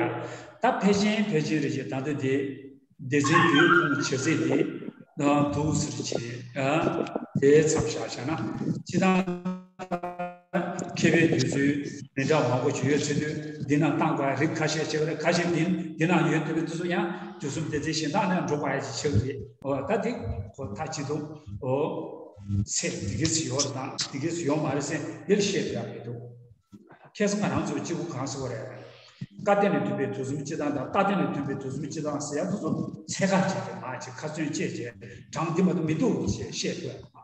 ད་ཕལ་ཆེན་ཕལ་ཆེན་རེད་ཅེས། ད་ལྟ་དེ་སྡེ་ཚན་དེའི་ཁོངས་བྱེད་ཚིག་དེ་འདུག་ཟེར་བྱས། དེའི་མཚམས་བཞག་བཞག་ན་སྤྱི་བཏང་མཁས་པའི་དུས་ཚོད་མི་འདྲ་མང་པོ་ཞིག་ཡོད་ཚེ། དུས་འདི་ན་བཏང་དགོས་ཡ་རིགས་ཁ་ཤས་ཆགས་ཀྱི་རེད། ཁ་ཤས་འདི་འདི་ན་ཡོད་འདུག་པའི་དུས་ཚོད་ཡང་དུས་གསུམ་སྡེ་ཚན་གཞན་དག་ནས་འགྲོ་དགོས་ཡ་ཞིག་ཆགས་ཀྱི་རེད། འོ་ད་འདི་ཁོ་ད་ཅི་ཐུབ། འོ་ཚེ་འདི་གས་ཡོད་རེད། དང་འདི་གས་ཡོད་མ་རེད་ཟེར་འདིར་བཤད་ཡ་མི་འདུག་ཁ་སང་ང་རང་ཚོ་གཅིག་པུ་གང་ཟེར་བ་རེད། སྐལ་ལྡན་ལས་བཏུས་པའི་དུས་གསུམ་སྤྱི་དང་། དང་སྐལ་ལྡན་ལས་བཏུས་པའི་དུས་གསུམ་སྤྱི་དང་ཟེར་ཡ་དེ་ཚོ་ཚད་བཀག་བྱས་ཏེ་མ་བྱས། ཁ་ཚོན་བཅད་བྱས་གྲངས་འདི་མ་གཏོགས་མི་འདུག་ཅེས་བཤད་དགོས།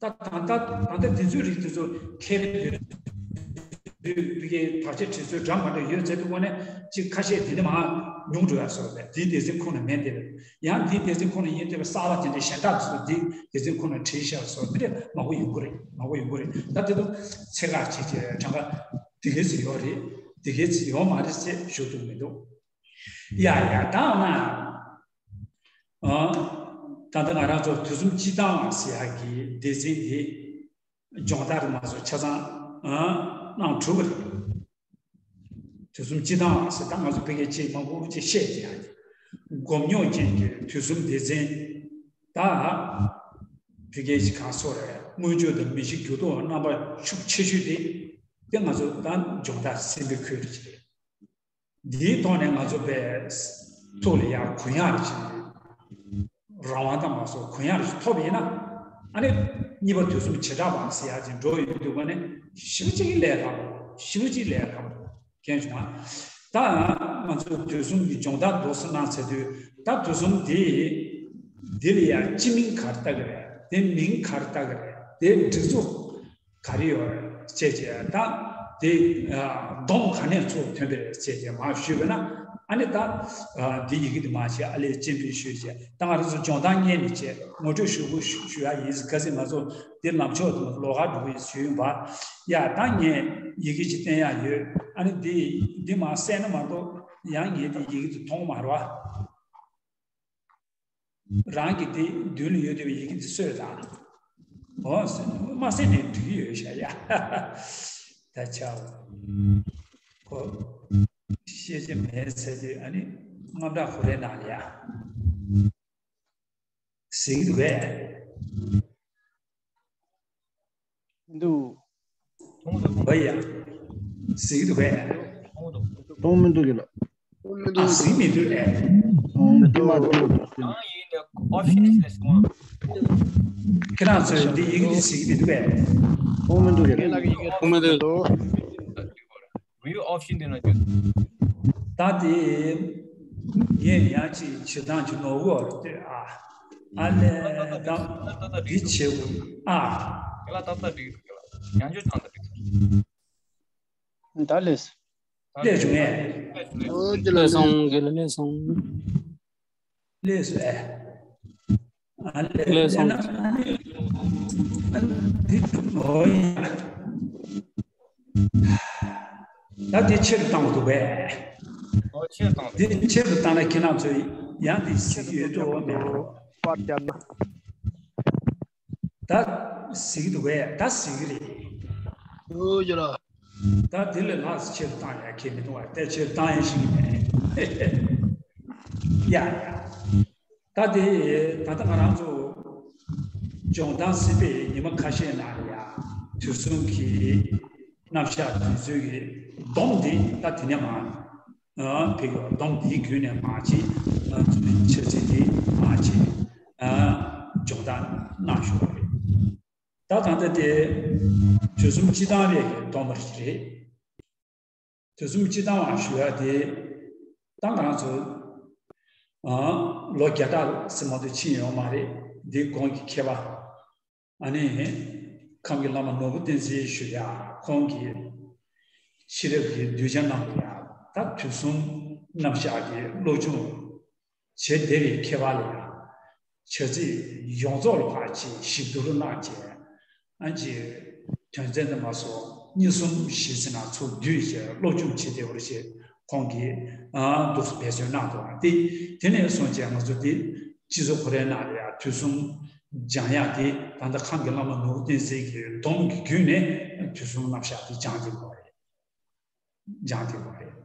ད་ད་ད་ད་ལྟ་དེ་ཚོའི་རིགས་དེ་ཚོ་མཁས་པའི་དུས་དུས་དག་ཆ་བྲིས་ཚུལ་འདྲ་མ་འདྲ་ཡོད་ཚད་དུས་ངོ་ནས་ཅིག་ཁ་ཤས་དེ་འདྲ་མ་ཉུང་འགྲོ་ཡ་སོགས་རེད། དེའི་སྡེ་ཚན་ཁོངས་ནས་མེད་དེ་རེད། ཡང་དེའི་སྡེ་ཚན་ཁོངས་ནས་ཡིན་དེ་བས་གསར་པ་དེ་འདྲའི་གཞན་དག་ཚོ་དེའི་སྡེ་ཚན་ཁོངས་ནས་བྲིས་བཞག་སོགས་དེ་འདྲ་མང་པོ་ཡོང་གི་རེད། མང་པོ་ཡོང་གི་རེད། ད་དེ་ཚོ་ཚད་བཀག་བྱས་བྱས་གྲངས་ཀ་དེ་གས་ཡོད་རེད། དེ་གས་ཡོད་མ་རེད་ཟེར་ཞུ་ཐུབ་མི་འདུག་ཡ་ཡ། ད་འོ་ན། ཨ། ད་ལྟ་ང་རང་ཚོ་དུས་གསུམ་སྤྱི་དང་ཟེར་ཡག་གི་སྡེ་ཚན་དེ་སྦྱོང་བརྡར་མ་བཟོ་ཆ་ཚང་ཨ་གནང་གྲུབ་པ་རེད། དུས་གསུམ་སྤྱི་དང་ཟེར། ད་ང་ཚོ་ཕ་གིར་ཅིག་མང་པོ་ཅིག་བཤད་ཀྱི་ཡ། སྒོམ་རྙོག་ཅན་གྱི་དུས་གསུམ་སྡེ་ཚན། ད་ཕ་གིར་ཅིག་གང་སོགས་རེད། མངོན་བརྗོད་དང་མིང་གཞི་འགྱུར་ལྡོག་རྣམ་པ་ཤུགས་ཆེ་ཤོས་དེ། དེ་ང་ཚོ་ད་སྦྱོང་བརྡར་ཟིན་པའི་ཁུལ་རེད། འདིའི་ཐོག་ནས་ང་ཚོ་པའི་ཐུགས་ལ་ཡག་གུ་ཡངས་རེ་ཞིག་རང་དབང་དང་མ་སོགས་གུ་ཡངས་རེ་ཞིག་ཐོབ་ཡིན་ན། ཨ་ནི་གཉིས་པ་དུས་གསུམ་བྱེ་བྲག་པ་ཟེར་ཡག་ཅིག་འགྲོ་ཡོང་དུས་ཙམ་ནས་ཞེ་པོ་ཅིག་ལས་སླ་པོ། ཞེ་པོ་ཅིག་ལས་སླ་པོ་མཁྱེན་བྱུང་ང་། ད་ང་ཚོ་དུས་གསུམ་གྱི་སྦྱོང་བརྡར་འདུག་སེ་གནང་ཚར་དུས། ད་དུས་གསུམ་འདི་འདི་ལ་ཡང་སྤྱི་མིང་ག་རེ་བཏགས་ཀྱི་རེད། དེ་མིང་ག་རེ་བཏགས་ཀྱི་རེད། དེ་སྒྲིག་འཛུགས་ག་རེ་ཡོད་རེད་ཅེས་བྱས། ད་དེ་སྡོམ་ག་ནས་ཚུར་ཐོན་པ་རེད་ཅེས་བྱས་མར་ཞུས་པ་ན། ཨ་ནི་ད་འདི་ཡི་གེ་འདི་མར་བྱས་ཨ་ལས་སྤྱན་འབུལ་ཞུས་བྱས། ད་ང་རང་ཚོ་སྦྱོང་བརྡར་རྙེད་ནས་བྱས་ངོ་སྤྲོད་ཞུ་དགོས་ཞུ་ཞུ་ཡག་ཡིན། གལ་སྲིད་ང་ཚོ་འདི་ལམ་ཕྱོགས་དུ་ལོགས་ཀ་འགྲོ་གི་ཞུས་ཡོང་པ། ཡ་ད་ངས་ཡི་གེ་ཅིག་བསྟན་ཡག་ཡོད། ཨ་ནི་འདི་འདི་མར་གསན་ན་མ་གཏོགས་ཡང་ངས་འདི་ཡི་གེ་འདི་མཐོང་མ་རེད་བ། རང་གི་དེ་མདུན་ལ་ཡོད་བསྡད་པའི་ཡི་གེ་འདི་གསོལ་དང་། འོ་ཟེར། མ་གསན་ནས་འགྲིག་གི་ཡོད་ཤག་ཡ། ད་ཆ་ཁོ་ཤེས་ཀྱི་མེད་ཟེར་དུས། ཨ་ནི་དངངས་སྐྲག་ཁོ་རའི་ནང་ལ་ཡ། ཟེར་གྱི་འདུག་གས། འདུག་འོ་ཡ། ཟེར་གྱི་འདུག་གས། མཐོང་མི་འདུག་གས་ལགས། ཨ། ཟེར་མི་འདུག་གས། འདི་མ་འདུག་ཁྱེད་རང་ཚོས་འདི་ཡི་གེ་འདི་ཟེར་གྱི་མི་འདུག་གས། མཐོང་མི་འདུག་གས་ལགས། མཐོང་མི་འདུག View option དེ་ན་འཇུག་ད་དེ་ངས་ཡང་ཅིག་བྱེད་སྟངས་ཀྱི་ནོར་བུ་བར་ལྟོས་ཨ། ཨ་ལས་ད་འདི་བྱེད་དགོས་ཨ། ཁྱེད་ལ་ཏག་ཏག་འགྲིག་འདུག་ཁྱེད་ལ་ཡང་བསྐྱར་དང་ད་འགྲིག་ད་ལས། ལས་བྱུང་ངས། ལས་སོང་། དགེ་ལ་ལས་སོང་། ལས་སོ་ཨེ། ཨ་ལས་ལས་སོང་། ཨ་ནི་ཨ་ནི་འདི་འོ་ཡ། ད་འདི་ཆེ་རུ་བཏང་དགོས་འདུག་པས། འོ་ཆེ་རུ་བཏང་འདུག་འདི་ཆེ་རུ་བཏང་ན་ཁྱེད་རང་ཚོས་ཡང་འདི་ཟེར་གྱི་ཡོད་དོ་མེད་དོ། པར་བརྒྱབ་ན། ད་གཟིགས་འདུག་གས། ད་གཟིགས་ཀྱི་རེད། ཡོད་ཡོད་ལ། ད་དེ་ལས་ལྷག་ཆེར་བཏང་ཡ་ཁྱད་མི་འདུག་བ། དེ་ཆེར་བཏང་ཡ་ཞིག་མེད། ཡ་ཡ། ད་དེ་ད་ལྟ་ང་རང་ཚོ་སྦྱོང་བརྡར་ཟིན་པའི་ཉི་མ་ཁ་ཤས་ནང་ལ་ཡ་དུས་གསུམ་གྱི་རྣམ་གཞག་དེ་ཚོའི་གི་སྡོམ་འདི་ད་དེ་ནས་མར་ཨ་ཕེབས་ཡོད། སྡོམ་འདིའི་བརྒྱུད་ནས་མར་ཅིག་ང་ཚོའི་འཆར་ཚིག་འདི་མར་ཅིག་ཨ་སྦྱོང་བརྡར་གནང་ཞུ་བ་རེད། ད་ད་ལྟ་དེ་དུས་གསུམ་སྤྱི་བཏང་བའི་གི་སྡོམ་པ་རེད། དུས་གསུམ་སྤྱི་བཏང་བ་ཞུ་ཡ་དེ་ད་ང་རང་ཚོ་ཨ་ལོ་བརྒྱ་ཕྲག་ཙམ་མ་གཏོགས་ཕྱིན་ཡོད་མ་རེད། འདི་གོང་གི་མཁས་པ་ཨ་ནི་ཁམས་ཀྱི་བླ་མ་ནོར་བུ་བསྟན་འཛིན་ཞུ་ཡ་ཁོང་གིས་ཤེས་རབ་ཀྱི་གདུལ་བྱ་རྣམས་ལ་ཡ་ད་དུས་གསུམ་རྣམ་གཞག་གི་སློབ་སྦྱོང་བྱེད་བདེ་བའི་མཁས་པ་ལ་ཡ་བྱ་ཚིག་ཡོངས་རྫོགས་ལ་ཕར་ཅིག་ཞིབ་བསྡུར་གནང་བྱས། ཨ་ཅེ། དོན་ཚན་དུ་མ་སོགས་གཉིས་གསུམ་བཞི་ཟེར་ན་ཚུར་བསྡུས་བྱས་སློབ་སྦྱོང་བྱེད་བདེ་བར་བྱས། ཁོང་གིས་ཨ་འདུག་སེ་འབད་བརྩོན་གནང་འདུག་པ་དེ། དེ་ནས་བཟུང་བྱས་ང་ཚོ་དེ་སྤྱི་ཚོགས་ཁོ་རའི་ནང་ལ་ཡང་དུས་གསུམ་སྦྱང་ཡག་དེ་ད་ལྟ་ཁམས་ཀྱི་བླ་མ་ནོར་བུ་བསྟན་འཛིན་གྱི་སྡོམ་གྱི་བརྒྱུད་ནས་དུས་གསུམ་རྣམ་གཞག་དེ་སྦྱང་བསྡད་པ་རེད། སྦྱངས་ཏེ་བ་རེད།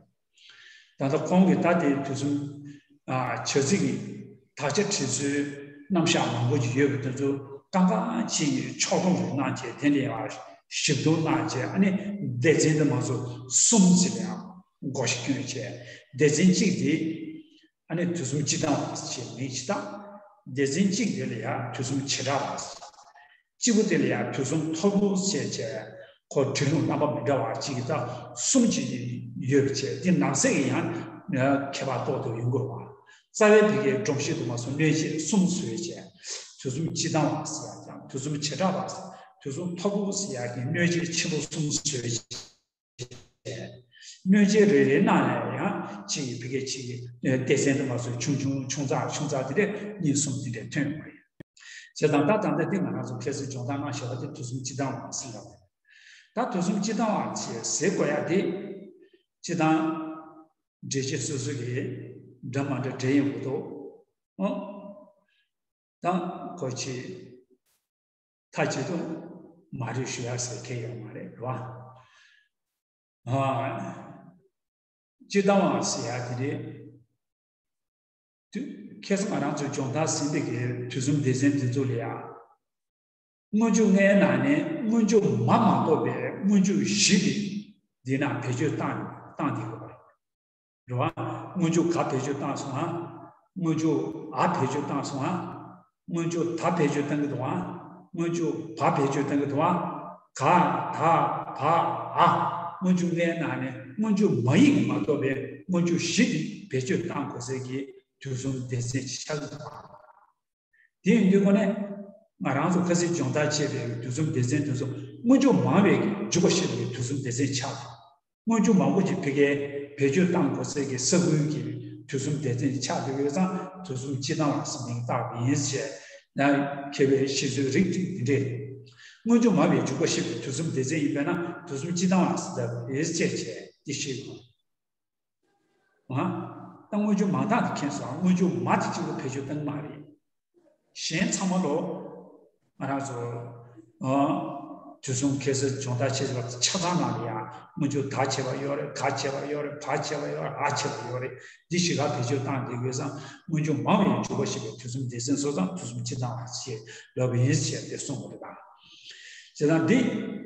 ད་ལྟ་ཁོང་གིས་ད་ལྟའི་དུས་གསུམ་ཨ་བྱ་ཚིག་གི་དག་ཆ་འབྲི་སྲོལ་རྣམ་གཞག་མང་པོ་ཞིག་ཡོད་པའི་དོན་ཚོ་གང་གང་ཅིག་ཕྱོགས་སྡོམ་རེ་གནང་བྱས། དེ་ནས་ཡང་ཞིབ་བསྡུར་གནང་བྱས། ཨ་ནི་སྡེ་ཚན་དུ་མ་སོགས་གསུམ་ཅིག་ལ་ཡང་སྒོ་ཕྱེ་བྱས། སྡེ་ཚན་གཅིག་དེ་ཨ་ནི་དུས་གསུམ་སྤྱི་བཏང་བ་ཞེས་མིང་ཞིག་བཏགས། སྡེ་ཚན་གཅིག་དེ་ལ་ཡང་དུས་གསུམ་བྱེ་བྲག་པ། གཅིག་པུ་དེ་ལ་ཡང་དུས་གསུམ་ཐོར་བུ་ཞེས་བྱས། ཁོ་འབྲི་ལུང་རྣམ་པ་མི་འདྲ་བ་གཅིག་གི་ད་གསུམ་གཅིག་ཡོད་པ་བྱས། དེ་ནང་གསེས་ཀྱི་ཡང་ཁྱད་པར་ཏོག་ཏོ་ཡོང་དགོས་པ། རྩ་བའི་བི་གའི་སྒྲོམ་གཞི་དུ་མ་སོང་གནོད་བྱེད་གསུམ་བཟོས་བྱས། དུས་གསུམ་སྤྱི་བཏང་བ་ཟེར་ཡག་དང་དུས་གསུམ་བྱེ་བྲག་པ། དུས་གསུམ་ཐོར་བུ་ཟེར་ཡག་གི་གནོད་བྱེད་ཆེན་པོ་གསུམ་བཟོས་བྱས། གནོད་བྱེད་རེ་རེའི་ནང་ནས་ཡང་གཅིག་གི་བི་གའི་གཅིག་གི་སྡེ་ཚན་དུ་མ་སོང་ཆུང་ཆུང་ཆུང་ཙག་ཆུང་ཙག་དེ་འདྲས་གཉིས་གསུམ་དེ་འདྲས་ཐོན་ཡོང་བ་རེད། བྱས་ཙང་ད་ད་ལྟ་འདི་ང་རང་ཚོ་ཁ་སང་སྦྱོང་བརྡར་གནང་བཞག་པ་དེ་དུས་གསུམ་སྤྱི་བཏང་བ་ཟེར་བ་རེད། ད་དུས་གསུམ་སྤྱི་བཏང་བ་ཞེས་ཟེར་དགོས་ཡ་དེ། སྤྱི་བཏང་། འགྲེལ་བྱེད་སོ་སོ་གིས་འདྲ་མ་འདྲ་འགྲེལ་ཡོང་གི་འདུག་ཨོ། ད་ཁོ་ཆེ། མཐའ་གཅིག་ཏུ་མ་རེད་ཞུ་ཡ་ཟེར་མཁན་ཡོད་མ་རེད་རེད་བ། ཨ། སྤྱི་བཏང་བ་ཟེར་ཡ་དེ་རེད། དུས་ཁ་སང་ང་རང་ཚོའི་སྦྱོང་བརྡར་ཟིན་པའི་གི་དུས་གསུམ་སྡེ་ཚན་དེ་ཚོ་ལ་ཡ། སྔོན་འཇུག་ལྔའི་ནང་ནས་སྔོན་འཇུག་མ་མ་གཏོགས་པའི་སྔོན་འཇུག་བཞི་དེ་འདི་ན་བེད་སྤྱོད་བཏང་བཏང་བསྡད་ཡོད་པ་རེད། རེད་བ། སྔོན་འཇུག་ག་བེད་སྤྱོད་བཏང་སོང་ཨ། སྔོན་འཇུག་འ་བེད་སྤྱོད་བཏང་སོང་ཨ། སྔོན་འཇུག་ད་བེད་སྤྱོད་བཏང་གི་འདུག་ཨ། སྔོན་འཇུག་བ་བེད་སྤྱོད་བཏང་གི་འདུག་ཨ། ག་ད་བ་འ། སྔོན་འཇུག་ལྔའི་ནང་ནས་སྔོན་འཇུག་མ་ཡིན་མ་གཏོགས་པའི་སྔོན་འཇུག་བཞི་དེ་བེད་སྤྱོད་བཏང་དགོས་ཟེར་གྱི་དུས་གསུམ་སྡེ་ཚན་ཆགས་ཀྱི་འདུག་ཨ། དེ་ཡིན་དུས་ཁོ་ནས་ང་རང་ཚོ་ཁ་སང་སྦྱོང་བརྡར་བྱས་པའི་དུས་གསུམ་སྡེ་ཚན་དེ་ཚོ་སྔོན་འཇུག་མང་བའི་འཇུག་པ་ཤེས་པའི་དུས་གསུམ་སྡེ་ཚན་ཆགས་འདུག་སྔོན་འཇུག་མང་པོ་ཞིག་ཕ་གིའི་བེད་སྤྱོད་བཏང་དགོས་ཟེར་གྱི་ས་ཁུལ་གྱི་དུས་གསུམ་སྡེ་ཚན་ཆགས་བསྡད་ཡོད་ཙང་དུས་གསུམ་སྤྱི་བཏང་བ་ཟེར་མིང་བཏགས་པ་ཡིན་ཞེས་ན། མཁས་པའི་བཤད་ཚུལ་རིགས་གཅིག་འདི་འདྲས། སྔོན་འཇུག་མང་བའི་འཇུག་པ་ཤེས་པའི་དུས་གསུམ་སྡེ་ཚན་ཡིན་པས་ན་དུས་གསུམ་སྤྱི་བཏང་བ་ཟེར་བ་རེད་ཅེས་བྱས་འདི་ཤེས་དགོས། ཨ། ད་སྔོན་འཇུག་མང་དག་དེ་མཁྱེན་སོང་། སྔོན་འཇུག་མ་དེ་གཅིག་པུ་བེད་སྤྱོད་བཏང་གི་མ་རེད། གཞན་ཚང་མ་ལོ། ང་རང་ཚོ། ཨ། དུས་གསུམ་ཁ་སང་སྦྱོང་བརྡར་བྱེད་པ་ཆ་ཚང་ནང་ལ་ཡང་སྔོན་འཇུག་ད་བྱས་པ་ཡོད་རེད། ག་བྱས་པ་ཡོད་རེད། བ་བྱས་པ་ཡོད་རེད། འ་བྱས་པ་ཡོད་རེད། འདི་བཞི་ག་བེད་སྤྱོད་བཏང་བསྡད་དགོས་ཙང་སྔོན་འཇུག་མང་བའི་འཇུག་པ་ཞེས་པའི་དུས་གསུམ་སྡེ་ཚན་སོ་སོ་དུས་གསུམ་སྤྱི་བཏང་བ་ཞེས་ལབ་པ་ཡིན་ཞེས་དེ་གསུངས་པ་རེད་པ། བྱས་ཙང་འདི་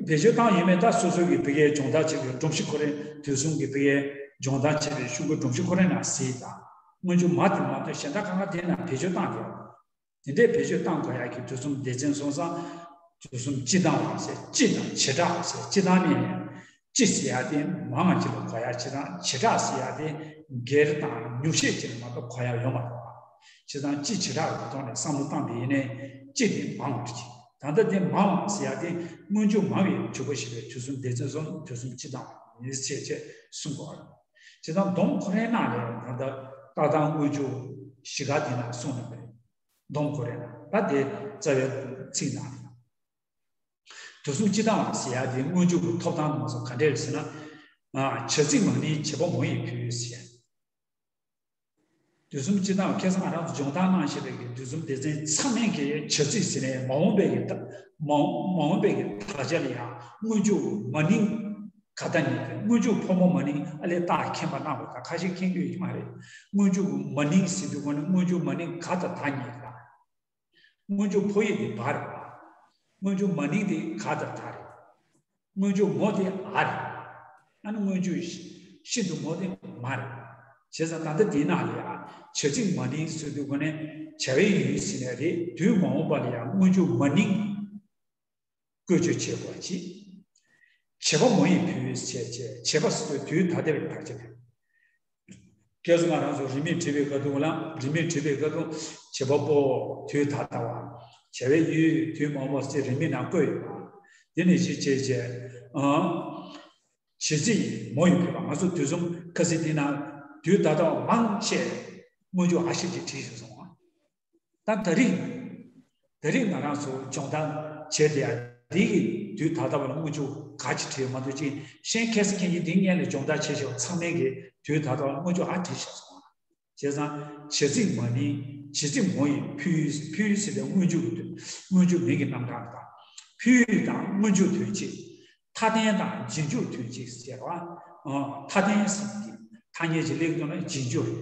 བེད་སྤྱོད་བཏང་ཡོད་མེད་ད་སོ་སོ་གི་ཕ་གིའི་སྦྱོང་བརྡར་བྱེད་པའི་སྒྲོམ་གཞི་ཁོ་རེ། དུས་གསུམ་གྱི་ཕ་གིའི་སྦྱོང་བརྡར་བྱེད་པའི་ཤོག་གུ་སྒྲོམ་གཞི་ཁོ་རེ་ནང་གཟིགས་དང་། སྔོན་འཇུག་མ་དེ་མ་གཏོགས་གཞན་དག་གང་ག་དེ་ནང་བེད་སྤྱོད་བཏང་དེ། དེ་འདྲའི་བེད་སྤྱོད་བཏང་དགོས་ཡག་གི་དུས་གསུམ་སྡེ་ཚན་སོང་ཙང་། དུས་གསུམ་སྤྱི་བཏང་བ་ཟེར་སྤྱི་དང་བྱེ་བྲག་ཟེར་སྤྱི་བཏང་ནས། སྤྱི་ཟེར་ཡག་དེ་མང་ང་ཅིག་ལ་གོ་ཡག་ཅིག་དང་། བྱེ་བྲག་ཟེར་ཡག་དེ་སྒེར་དང་ཉུང་ཤས་ཅིག་ལ་མ་གཏོགས་གོ་ཡག་ཡོད་མ་རེད་པ། བྱས་ཙང་སྤྱི་བྱེ་བྲག་གི་ཐོག་ནས་བསམ་བློ་བཏང་པ་ཡིན་ནའི་སྤྱི་དེ་མང་བ་ཅིག་ད་ལྟ་དེ་མང་བ་ཟེར་ཡག་དེ་སྔོན་འཇུག་མང་བའི་འཇུག་པ་ཞེས་པའི་དུས་གསུམ་སྡེ་ཚན་སོང་དུས་གསུམ་སྤྱི་བཏང་བ་ཡིན་ཞེས་བྱས་གསུངས་པ་རེད། བྱས་ཙང་སྡོམ་ཁོ་རའི་ནང་ནས་ད་ལྟ་ལྟ་སྟངས་སྔོན་འཇུག་བཞི་ཀ་དེ་ནང་གསུངས་གནང་བ་རེད། སྡོམ་ཁོ་རའི་ནང་ད་དེ་རྩ་བའི་ཚིག་ནང་རེད། དུས་གསུམ་སྤྱི་བཏང་བ་ཟེར་ཡག་དེ་སྔོན་འཇུག་གི་ཐོབ་ཐང་དུ་མ་སོང་ག་འདྲས་རེད་ཟེར་ན། བྱ་ཚིག་མང་ནི་བྱེད་པོ་མང་ཡི་ཕུལ་ཟེར། དུས་གསུམ་སྤྱི་དང་ཁ་སང་ང་རང་ཚོ་སྦྱོང་བརྡར་གནང་བཞིན་པའི་གི་དུས་གསུམ་སྡེ་ཚན་ཚང་མའི་གི་བྱ་ཚིག་ཟེར་ནས་མ་འོངས་པའི་གི་ད་མ་འོངས་མ་འོངས་པའི་གི་དག་ཆ་ལ་ཡང་སྔོན་འཇུག་མ་ནིང་ག་ད་ཉིད་དེ། སྔོན་འཇུག་ཕོ་མོ་མ་ནིང་ཨ་ལས་ད་མཁྱེན་པ་གནང་བ་དང་ཁ་ཤས་མཁྱེན་གྱི་ཡོད་ཀྱི་མ་རེད། སྔོན་འཇུག་མ་ནིང་ཟེར་དུས་གོ་ནས་སྔོན་འཇུག་མ་ནིང་ག་ད་ད་ཉིད་ལ། སྔོན་འཇུག་ཕོ་ཡིག་དེ་བ་རེད་པ། སྔོན་འཇུག་མ་ནིང་དེ་ག་ད་ད་རེད། སྔོན་འཇུག་མོ་དེ་འ་རེད། ཨ་ནི་སྔོན་འཇུག་ཤིན་ཏུ་མོ་དེ་མ་རེད། བྱས་ཙང་ད་ལྟ་འདིའི་ནང་ལ་ཡང་བྱ་ཚིག་མ་ནིང་ཟེར་དུས་གོ་ནས་བྱ་བའི་ཡུལ་ཟེར་ནས་རེད། དུས་མ་འོངས་པ་ལ་ཡང་སྔོན་འཇུག་མ་ནིང་བཀོལ་སྤྱོད་བྱེད་དགོས་ཅིག་བྱེད་པ་མོ་ཡི་ཕུལ་བྱས་བྱས། བྱེད་པ་ཟེར་དུས་དུས་ད་ལྟ་བའི་དག་ཆ་རེད། ཁ་སང་ང་རང་ཚོ་རིས་མེད་བྲིས་པའི་སྐབས་དུ་ལ། རིས་མེད་བྲིས་པའི་སྐབས་དུ་བྱེད་པ་པོ་དུས་ད་ལྟ་བ། བྱ་བའི་ཡུལ་དུས་མ་འོངས་པ་ཟེར་རིས་མེད་ནང་བཀོད་ཡོད་པ། དེ་ནས་གཞི་བྱས་བྱས། ཨང་། བྱེད་ཚིག་མོ་ཡི་ཕུལ་བ། ང་ཚོ་དུས་གསུམ་ཁ་སང་འདི་ན་དུས་ད་ལྟ་བ་མང་ཆེ་སྔོན་འཇུག་འ་ཞེས་ཀྱིས་བྲིས་ཤིག་སོང་བ། ད་ད་རིང་། ད་རིང་ང་རང་ཚོ་སྦྱོང་བརྡར་བྱས་ཏེ་ཡ་འདི་གི་དུས་ད་ལྟ་བ་ལ་སྔོན་འཇུག་ག་ཅིག་བྲིས་མ་གཏོགས་ཅིག་གཞན་ཁ་སང་ཁ་སང་འདི་སྔོན་ལ་སྦྱོང་བརྡར་བྱས་བྱས་པ་ཚང་མས་གི་དུས་ད་ལྟ་བ་ལ་སྔོན་འཇུག་འ་བྲིས་བཞག་སོང་བ། བྱས་ཙང་བྱེད་ཚིག་མ་ནིང་བྱེད་ཚིག་མོ་ཡི་ཕུལ། ཕུལ་ཟེར་བའི་སྔོན་འཇུག་གི་དུས། སྔོན་འཇུག་མིང་གི་རྣམ་གྲངས་དང་། ཕུལ་དང་སྔོན་འཇུག་དོན་གཅིག་མཐའ་དོན་དང་རྗེས་འཇུག་དོན་གཅིག་ཟེར་བ། ཨ། མཐའ་དོན་ཟེར་གྱི་ཐ་སྙད་ཅིག་སླེབས་འདུག་ན་རྗེས་འཇུག་རེད།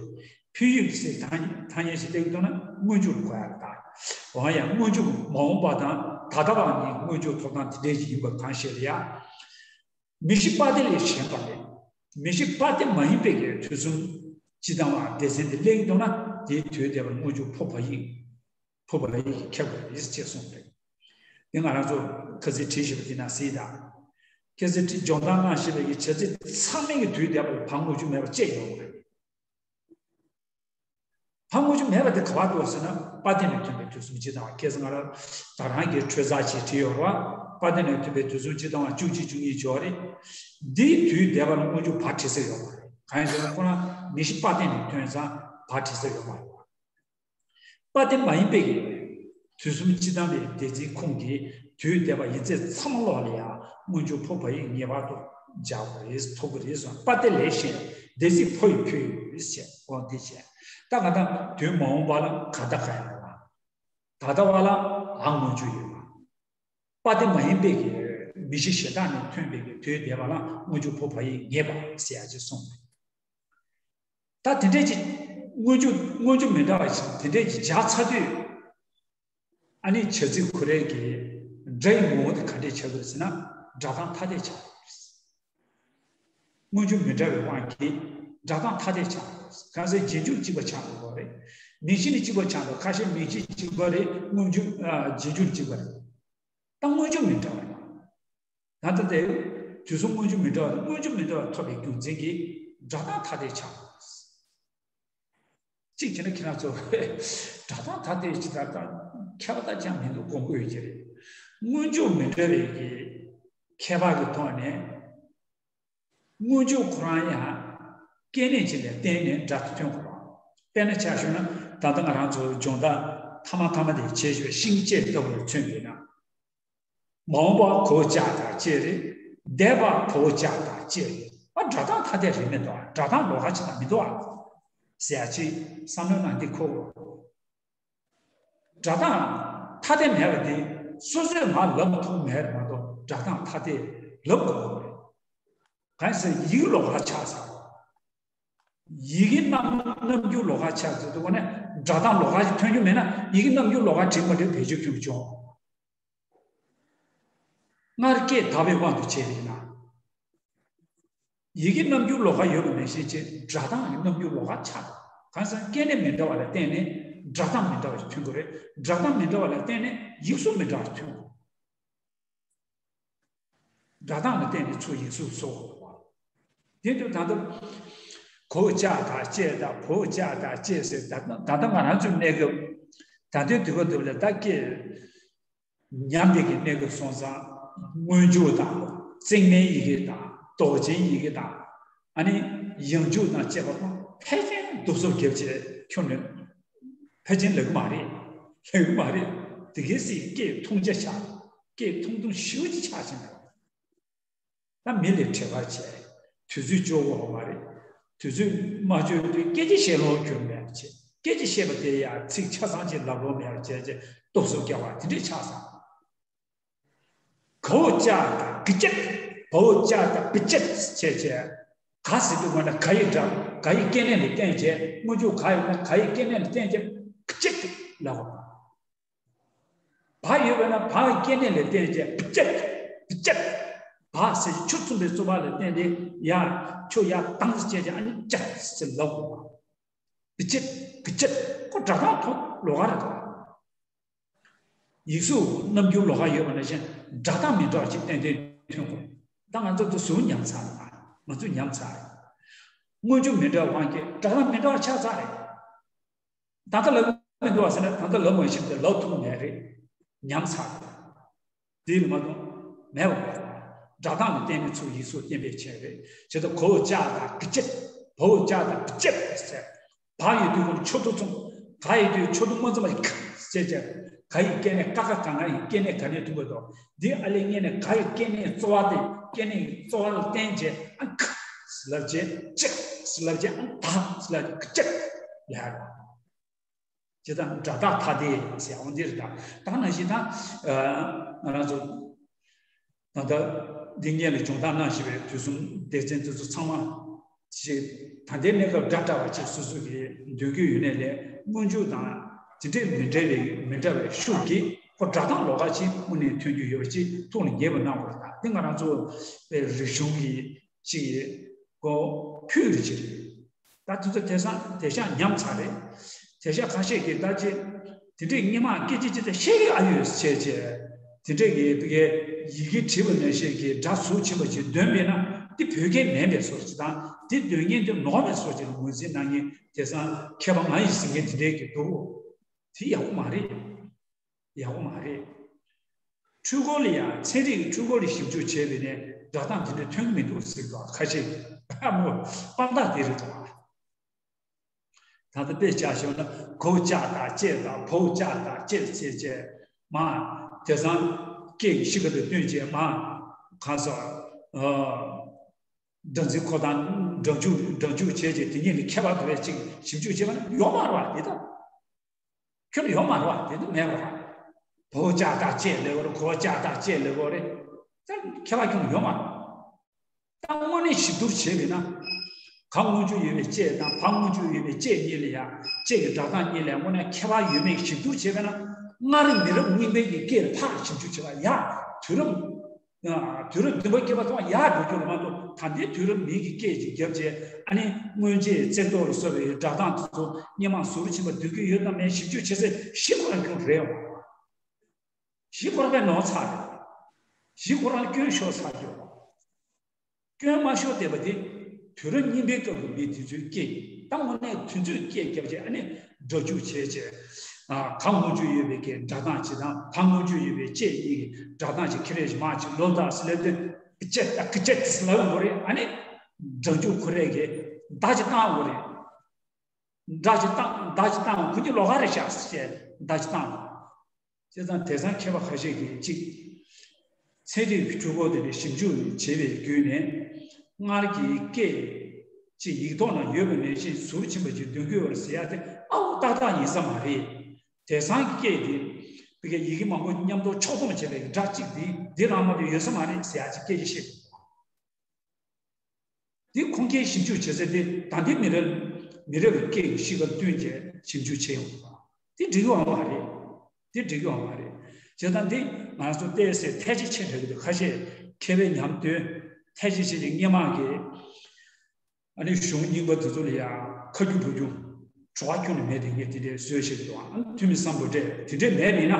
ཕུལ་ཡུལ་ཟེར་ཐ་ཐ་སྙད་ཅིག་སླེབས་འདུག་ན་སྔོན་འཇུག་ལ་གོ་ཡ་རེད་ད། འོ་ཡང་སྔོན་འཇུག་མ་འོངས་པ་དང་ད་ལྟ་བ་གཉིས་སྔོན་འཇུག་ཐོབ་ཐང་དེ་འདྲས་ཅིག་ཡིན་པ་གང་ཞིག་རེད་ཡ། མི་ཤི་པ་དེ་ལས་གཞན་པ་ལས། མི་ཤི་པ་དེ་མ་ཡིན་པའི་གི་དུས་གསུམ་སྤྱི་དང་བ་སྡེ་ཚན་དེ་གླེང་འདུག་ན་དེའི་དུས་འདས་པ་སྔོན་འཇུག་ཕོ་བ་ཡིག་ཕོ་བ་ཡིག་གིས་ཁྱབ་པ་རེད་ཅེས་གསུངས་པས། དེ་ང་རང་ཚོ་ཁ་སང་བྲིས་ཞེས་པ་དེ་ན་གཟིགས་དང་། ཁ་སང་བྲིས་སྦྱོང་བརྡར་གནང་ཞེས་པའི་གི་བྱ་ཚིག་ཚང་མའི་གི་དུས་འདས་པ་ལ་བ་སྔོན་འཇུག་མེད་པ་བཅས་ཡོང་བ་རེད། བ་སྔོན་འཇུག་མེད་པ་དེ་ག་བར་འདུག་ཟེར་ན། དཔལ་ལྡན་ལས་ཐོན་པའི་དུས་གསུམ་སྤྱི་དང་བ། ཁ་སང་ང་རང་ད་རང་གི་འཕྲོས་ཚར་ཅིག་བྲིས་ཡོད་རེད་བ། དཔལ་ལྡན་ལས་ཐོན་པའི་དུས་གསུམ་སྤྱི་དང་བ་བཅུ་གཅིག་བཅུ་གཉིས་ཅིག་ཡོད་རེད། འདིའི་དུས་འདས་པ་ལ་སྔོན་འཇུག་བ་བྲིས་ས་ཡོད་མ་རེད། གང་ཡིན་ཟེར་ན་ཁོ་རང་མི་ཤི་པ་སྟེང་ནས་ཐོན་ཙང་བ་བྲིས་ས་ཡོད་མ་རེད། པ་སྟེ་མ་ཡིན་པའི་གི་དུས་གསུམ་སྤྱི་དང་བའི་སྡེ་ཚན་ཁོངས་ཀྱི་དུས་འདས་པ་ཡིན་ཚད་ཚང་མ་ལོག་ལ་ཡང་སྔོན་འཇུག་ཕོ་བ་ཡིག་ངེས་པར་དུ་སྦྱར་དགོས་རེད། ཐོབ་དགོས་རེད་གསུངས། པ་སྟེ་ལས་གཞན་སྡེ་ཚན་ཕོ་ཡི་ཕུལ་ཡོད་ཅེས་དབང་འདི་བྱས། ད་ག་ད་དུས་མ་འོངས་པ་ལ་ག་ད་ག་ཡང་མ། ད་ལྟ་བ་ལ་འ་སྔོན་འཇུག་ཡོད་པ། པ་སྟེ་མ་ཡིན་པའི་གི་མི་ཤི་ཞེ་དྲག་ནས་ཐོན་པའི་གི་དུས་འདས་པ་ལ་སྔོན་འཇུག་ཕོ་བ་ཡིག་ངེས་པ་ཟེར་ཡ་ཅིག་གསུངས་པས། ད་དེ་འདྲས་ཀྱི་སྔོན་འཇུག་སྔོན་འཇུག་མི་འདྲ་བ་ཞིག་དེ་འདྲས་ཀྱི་སྦྱར་ཚར་དུས། ཨ་ནི་བྱ་ཚིག་ཁོ་རའི་གི་སྒྲ་ཡི་ངོ་བོ་དེ་ག་འདྲས་ཆགས་ཀྱི་རེད་ཟེར་ན། སྒྲ་གདངས་ཐ་དད་ཆགས་ཀྱི་རེད། སྔོན་འཇུག་མི་འདྲ་བའི་དབང་གིས་སྒྲ་གདངས་ཐ་དད་ཆགས་ཀྱི་རེད། གང་ཟེར་རྗེས་འཇུག་གཅིག་པ་ཆགས་འགྲོ་གི་རེད། མིང་གཞི་ནི་གཅིག་པ་ཆགས་འགྲོ། ཁ་ཤས་མིང་གཞི་གཅིག་པ་རེད། སྔོན་འཇུག་ཨ་རྗེས་འཇུག་གཅིག་པ་རེད། ད་སྔོན་འཇུག་མི་འདྲ་བ་རེད། ད་ལྟ་དེ་དུས་གསུམ་སྔོན་འཇུག་མི་འདྲ་བ་དང་སྔོན་འཇུག་མི་འདྲ་བ་ཐོབ་པའི་རྒྱུ་མཚན་གྱིས་སྒྲ་གདངས་ཐ་དད་ཆགས་འགྲོ་གི་རེད། གཅིག་བྱས་ན་ཁྱེད་རང་ཚོ་སྒྲ་གདངས་ཐ་དད་ཅིག་ད་ལྟ་ཁྱད་པར་ད་ཅང་མི་འདུག་དགོངས་དགོས་ཀྱི་རེད། སྔོན་འཇུག་མི་འདྲ་བའི་གི་ཁྱད་པར་གྱི་ཐོག་ནས། སྔོན་འཇུག་ཁོ་རང་ཡང་སྐྱེ་གནས་ཅིག་ལ་བརྟེན་ནས་སྒྲ་དེ་ཐོན་དགོས་པ། དཔེར་ན་ཆ་བཞག་ན་ད་ལྟ་ང་རང་ཚོ་སྦྱོང་བརྡར་མཐའ་མ་མཐའ་མ་དེ་བྱེད་ཞུ་བའི་ཤིང་བཅད་ལྟ་བུར་མཚོན་པས་ན། མ་འོངས་པ་གོ་ལྕགས་དང་བཅས་རེད། འདས་པ་གོ་ལྕགས་དང་བཅས་རེད། ཨ་སྒྲ་གདངས་ཐ་དད་རེད་མི་འདུག་ཨ། སྒྲ་གདངས་ལོགས་ཀ་ཅིག་དང་མི་འདུག་ཨ། ཟེར་ཡ་ཅིག་བསམ་བློའི་ནང་འདི་འཁོར་དགོས། སྒྲ་གདངས་ཐ་དད་མེད་པ་དེ་སོ་སོས་མར་ལབ་ཐུབ་མེད་མ་གཏོགས་སྒྲ་གདངས་ཐ་དད་ལབ་དགོས་པ་རེད། གང་ཟེར་ཡིག་ལོགས་ཀ་ཆགས་ཚར། ཡི་གེ་རྣམ་རྣམ་འགྱུར་ལོགས་ཀ་ཆགས་ཚར་དུས་ནས་སྒྲ་གདངས་ལོགས་ཀ་ཞིག་ཐོན་རྒྱུ་མེད་ན། ཡི་གེ་རྣམ་འགྱུར་ལོགས་ཀ་བྲིས་མ་བྲིས་བེད་སྤྱོད་ཁྱོན་ཆུང་། སྔར་སྐད་དག་པའི་དབང་དུ་བྱས་པས་ན། ཡི་གེ་རྣམ་འགྱུར་ལོགས་ཀ་ཡོད་པ་ནང་བཞིན་བྱས་སྒྲ་གདངས་ཀྱི་རྣམ་འགྱུར་ལོགས་ཀ་ཆགས་འགྲོ། གང་ཟེར་ན་སྐྱེ་གནས་མི་འདྲ་བ་ལ་བརྟེན་ནས་སྒྲ་གདངས་མི་འདྲ་བ་ཞིག་ཐོན་གྱི་རེད། སྒྲ་གདངས་མི་འདྲ་བ་ལ་བརྟེན་ནས་ཡིག་གཟུགས་མི་འདྲ་བ་ཞིག་ཐོན་གྱི་རེད། སྒྲ་གདངས་ལ་བརྟེན་ནས་ཚུར་ཡིག་གཟུགས་བཟོ་དགོས་པ། དེ་དུས་ད་ལྟ་གོ་ལྕགས་དང་བཅས་དང་བོ་ལྕགས་དང་བཅས་ཟེར། ད་ད་ལྟ་ང་རང་ཚོའི་གནས་སྐབས། ད་ལྟའི་དུས་སྐབས་འདི་ལ་ད་སྐད་ཉམས་ལྡན་གྱི་གནས་སྐབས་སོང་ཙང་། སྔོན་འཇུག་དང་བརྩེགས་མའི་ཡི་གེ་དང་འདོགས་ཅན་ཡི་གེ་དང་། ཨ་ནི་ཡང་འཇུག་དང་བཅས་པ་ཕལ་ཆེར་བསྡུ་གསོག་བརྒྱབ་བྱས་ཁྱོན་ནས་ཕལ་ཆེར་ལབ་ཀྱི་མ་རེད། ལབ་ཀྱི་མ་རེད། དེ་གའི་སྲིད་སྐད་ཐུང་ཆ་ཆགས། སྐད་ཐུང་ཐུང་ཞེ་པོ་ཅིག་ཆགས་ཕྱིན་པ། ད་མི་ལས་བྲེལ་བ་བྱས། དུས་ཚོད་འཇོག་དགོས་མ་རེད། དུས་ཚོད་མ་འཇོག་དུས་སྐད་ཆ་བཤད་ལོང་གྱུར་མེད་པ་བྱས། སྐད་ཅིག་བཤད་པ་དེ་ཡང་ཚིག་ཆ་ཚང་ཅིག་ལབ་རོགས་མེད་པ་བྱས་བྱས་སྟོབས་གསུམ་རྒྱག་པ་དེ་འདྲས་ཆགས་སོང་། གའོ་ཅ་དང་གི་ཅད། བའོ་ཅ་དང་བི་ཅད་བྱས་བྱས། ག་ཟེར་དུས་སྔོན་ན་ག་ཡི་སྒྲ་ག་ཡི་སྐྱེ་གནས་ལ་བརྟེན་བྱས། སྔོན་འཇུག་ག་ཡོད་ན་ག་ཡི་སྐྱེ་གནས་ལ་བརྟེན་བྱས་གི་ཅད་ལབ་པ། བ་ཡོད་པས་ན་བ་ཡི་སྐྱེ་གནས་ལ་བརྟེན་བྱས་བི་ཅད། བི་ཅད། བ་ཟེར་ཆུ་མཚུངས་པའི་རྩོལ་བ་ལ་བརྟེན་ཏེ་ཡར་ཆུ་ཡར་བཏང་ཟེར་བྱས་ཀྱང་ཨ་ནི་ཅད་ཟེར་ལབ་དགོས་པ། བི་ཅད། གི་ཅད། ཁོ་སྒྲ་གདངས་ཐོག་ལོགས་ཀ་རེད་དོ། ཡིག་གཟུགས་རྣམ་འགྱུར་ལོགས་ཀ་ཡོད་པ་ནང་བཞིན་སྒྲ་གདངས་མི་འདྲ་བ་ཅིག་ཏན་ཏན་ཐོན་དགོས། ད་ང་ཚོ་འདི་ཟུར་ཉམས་ཚར་རེད། ང་ཚོ་ཉམས་ཚར་རེད། སྔོན་འཇུག་མི་འདྲ་བ་གང་གིས་སྒྲ་གདངས་མི་འདྲ་བ་ཆགས་ཚར་རེད། ད་ལྟ་ལབ་མི་འདུག་བ་ཟེར་ན་ད་ལྟ་ལབ་མ་ཤེས་ཏེ་ལབ་ཐུབ་མེད་རེད། ཉམས་ཚར་རེད། དེ་ལ་མ་གཏོགས་མེད་པ་རེད། སྒྲ་གདངས་ལ་བརྟེན་ནས་ཚུར་ཡིག་གཟུགས་སྐྱེ་འཕེལ་བྱས་རེད། བྱས་ཙང་གའོ་ཅ་དང་གི་ཅད། བའོ་ཅ་དང་བི་ཅད་ཟེར། བ་ཡོད་དུས་ཁོ་ཆུ་ཐོག་མཚུངས། ག་ཡོད་དུས་ཆུ་ཐོག་མ་མཚུངས་པ་ཡིན་ཟེར་བྱས། ག་ཡི་སྐྱེ་གནས་ཀ་ཁ་ག་ང་ཡི་སྐྱེ་གནས་ག་ནས་ཐོན་པ་དང་འདི་ཨ་ལས་སྔས་ནས་ག་ཡི་སྐྱེ་གནས་རྩོལ་བ་དེ་སྐྱེ་གནས་ཀྱི་རྩོལ་བ་ལ་བརྟེན་བྱས་ཨ་ག་ཟེར་ལབ་བྱས་ཅད་ཟེར་ལབ་བྱས་ཨ་ད་ཟེར་ལབ་བྱས་གི་ཅད་ལབ་ཡ་རེད། ཇི་ལྟར་སྒྲ་དག་ཐ་དད་ཟེར་འོང་འདིར་དང་ད་ནང་བཞིན་དང་། ང་རང་ཚོ་ད་ལྟ་འདི་སྔོན་ལ་སྦྱོང་བརྡར་གནང་བཞིན་པའི་དུས་གསུམ་སྡེ་ཚན་འདི་ཚོ་ཚང་མ་ཞིག་ད་ལྟའི་གནས་སྐབས་སྒྲ་བསྒྲགས་པ་ཅིག་སོ་སོ་གི་འདོད་རྒྱུ་ཡོད་ནའི་ལས་སྔོན་འཇུག་དང་དེ་འདྲའི་མི་འདྲ་བའི་མི་འདྲ་བའི་ཤུགས་ཀྱིས་ཁོ་སྒྲ་གདངས་ལོགས་ཀ་ཅིག་དངོས་གནས་ཐོན་རྒྱུ་ཡོད་པ་ཅིག་ཐུགས་ལ་ངེས་པ་གནང་དགོས། ད་འདི་ང་རང་ཚོ་པའི་རིག་གཞུང་གི་ཅིག་གི་ཁོ་ཕུལ་རེ་ཅིག་རེད། ད་དུས་ཚོད་དེང་སང་དེང་སང་ཉམས་ཚར་རེད། དེང་སང་ཁ་ཤས་ཀྱིས་ད་ཅི་དེ་འདྲའི་སྔོན་མ་སྐད་ཆ་ཅི་ལྟར་བཤད་ཀྱི་ཨ་ཡོད་བྱས་བྱས། དེ་འདྲའི་གི་བི་གའི་ཡི་གེ་བྲིས་པ་ནང་བཞིན་གྱི་སྒྲ་ཟུར་ཕྱིན་པ་ཅིག་འདོན་པས་ན་འདི་བོད་སྐད་མིན་པའི་བཟོ་ཅིག་དང་འདི་འདོན་མཁན་དེ་ནོར་བའི་བཟོ་ཅིག་ལ་ངོས་འཛིན་གནང་མཁན་དེང་སང་མཁས་པ་ང་ཡིས་ཟིན་མཁན་དེ་འདྲའི་གི་འདུག་དེ་ཡག་པོ་མ་རེད། ཡག་པོ་མ་རེད། འཕྲུལ་འཁོར་ལ་ཡང་ཚན་རིག་གི་འཕྲུལ་འཁོར་ལ་ཞིབ་འཇུག་བྱས་པས་ནས་སྒྲ་གདངས་དེ་འདྲ་ཐོན་གྱི་མི་འདུག་ཟེར་གྱི་འདུག་ཁ་ཤས་ཀྱིས་ཨ་མོ་དཔང་རྟགས་དེ་རེད་འདུག་ད་ལྟ་དཔེ་ཆ་བཞག་ན་གའོ་ཅ་དང་ཅད་དང་བའོ་ཅ་དང་ཅད་ཟེར་བྱས་མ་དེང་སང་སྐད་ཀྱི་གཤིས་ཀ་དང་བསྟུན་བྱས་མ་གང་ཟག་སྒྲ་འཛིན་འཁོར་དང་སྒྲ་འཇུག་སྒྲ་འཇུག་བྱས་བྱས་དེ་གཉིས་ལ་ཁྱད་པར་དུ་བས་ཅིག་ཞིབ་འཇུག་བྱས་པ་ན་ཡོད་མ་རེད་བ། དེ་ད་ཁྱོན་ཡོད་མ་རེད་བ། དེ་ད་མེད་བ། བའོ་ཅ་དང་ཅད་ལབ་དགོས་རེད། གའོ་ཅ་དང་ཅད་ལབ་དགོས་རེད། ད་ཁྱད་པར་ཁྱོན་ཡོད་མ་རེད། ད་དངོས་གནས་ཞིབ་བསྡུར་བྱས་པས་ན། ག་སྔོན་འཇུག་ཡོད་པའི་ཅད་དང་བ་སྔོན་འཇུག་ཡོད་པའི་ཅད་གཉིས་ལ་ཡང་ཅད་ཀྱི་སྒྲ་གདངས་གཉིས་ལ་དངོས་གནས་ཁྱད་པར་ཡོད་མེད་ཞིབ་བསྡུར་བྱས་པས་ན། སྔར་མི་རབས་རྙིང་པའི་གི་སྐད་ལ་ཕར་ཞིབ་འཇུག་བྱས་པ་ཡ་དུས་རབས། དུས་རབས་བདུན་པ་བརྒྱད་པ་ཐོག་ཡར་འགྲོ་རྒྱུ་ལ་མ་གཏོགས་ད་ལྟའི་དུས་རབས་མི་གི་སྐད་ཅིག་བརྒྱབ་རྗེས་ཨ་ནི་སྔོན་ཆད་བརྩེགས་གཏོར་ལ་སོགས་པའི་སྒྲ་གདངས་དེ་ཚོ་སྔོན་མ་ཟུར་ཕྱིན་པ་འདོད་ཀྱི་ཡོད་དམ་མེད་ཞིབ་འཇུག་བྱེད་སའི་གཞི་ཁོ་རང་ཁྱོན་རེད་འོང་། གཞི་ཁོ་རང་པས་ནོར་ཚར་རེད། གཞི་ཁོ་རང་སྐྱོན་ཤོར་ཚར་རྒྱུ། སྐྱོན་མ་ཤོར་བསྡད་པ་དེ་དུས་རབས་རྙིང་པའི་སྐབས་ཀྱི་མི་དེ་ཚོའི་སྐད་ཡིན། ད་དངོས་གནས་དུས་ཚོད་སྐད་བརྒྱབ་རྗེས་ཨ་ནི་སྒྲ་འཇུག་བྱས་རྗེས་ཨ་ག་སྔོན་འཇུག་ཡོད་པའི་སྐད་སྒྲ་གདངས་ཅིག་དང་བ་སྔོན་འཇུག་ཡོད་པའི་ཅད་གཉིས་ཀྱི་སྒྲ་གདངས་ཅིག་ཁེ་རེ་ཞིག་མ་ཅིག་ལོ་ཟླ་ཟེར་ལབ་དུས་ཀི་ཅད་ད་ཀི་ཅད་ཟེར་ལབ་དགོས་རེད། ཨ་ནི་སྒྲ་འཇུག་ཁོ་རེ་གིས་བརྡ་ཅིག་བཏང་དགོས་རེད། སྒྲ་ཅིག་བཏང་བརྡ་ཅིག་བཏང་ཁོ་གཉིས་ལོགས་ཀ་རེད་ཤག་ཟེར་བརྡ་ཅིག་བཏང་། བྱས་ཙང་དེང་སང་མཁས་པ་ཁ་ཤས་ཀྱིས་གཅིག་ཚན་རིག་གི་འཕྲུལ་འཁོར་དེ་འདྲ་ཞིབ་འཇུག་བྱས་པའི་བརྒྱུད་ནས་སྔར་གྱི་སྐད་ཅིག་ཡིག་ཐོག་ན་ཡོད་པ་ནང་བཞིན་ཟུར་ཕྱིན་པ་ཅིག་འདོན་གྱི་ཡོད་རེད་ཟེར་ཡ་དེ་ཨའུ་ཏག་ཏག་ཡིན་ས་མ་རེད། དེང་སང་གི་སྐད་དེ་བི་གའི་ཡི་གེ་མང་པོ་མཉམ་དུ་ཕྱོགས་བསྡོམས་བྱས་པའི་སྒྲ་གཅིག་དེ་འདི་རང་མ་གཏོགས་ཡོད་ས་མ་རེད་ཟེར་ཡ་ཅིག་སྐད་ཆ་བཤད་འདུག་འདི་ཁུངས་སྐྱེལ་ཞིབ་འཇུག་བྱེད་ས་དེ་ད་ལྟའི་མི་རབས་མི་རབས་ཀྱི་སྐད་ཀྱི་གཤིས་ཀ་བསྟུན་བྱས་ཞིབ་འཇུག་བྱས་ཡོང་བ། འདི་འགྲིག་ཡོང་བ་རེད། འདི་འགྲིག་ཡོང་བ་རེད། བྱས་ཙང་འདི་ང་ཚོ་བལྟས་ཚེ་ཐལ་ཆ་ཆེ་དྲགས་ཀྱི་འདུག་ཁ་ཤས་མཁས་པའི་ཉམས་དོན་ཐལ་ཆ་ཆེ་ཆེ་སྔོན་མ་གི་ཨ་ནི་གཞུང་རྙིང་པ་དེ་ཚོ་ལ་ཡང་ཁ་རྒྱུ་འབུ་རྒྱུ་བྲོ་བ་ཁྱོན་ནས་མེད་དེ་ངས་དེ་འདྲའི་བཟོས་བྱེད་ཀྱི་འདུག་ཨ་ནི་ཐུ་མི་སམ་བྷོ་ཊས་དེ་འདྲའི་མེད་པ་ཡིན་ན།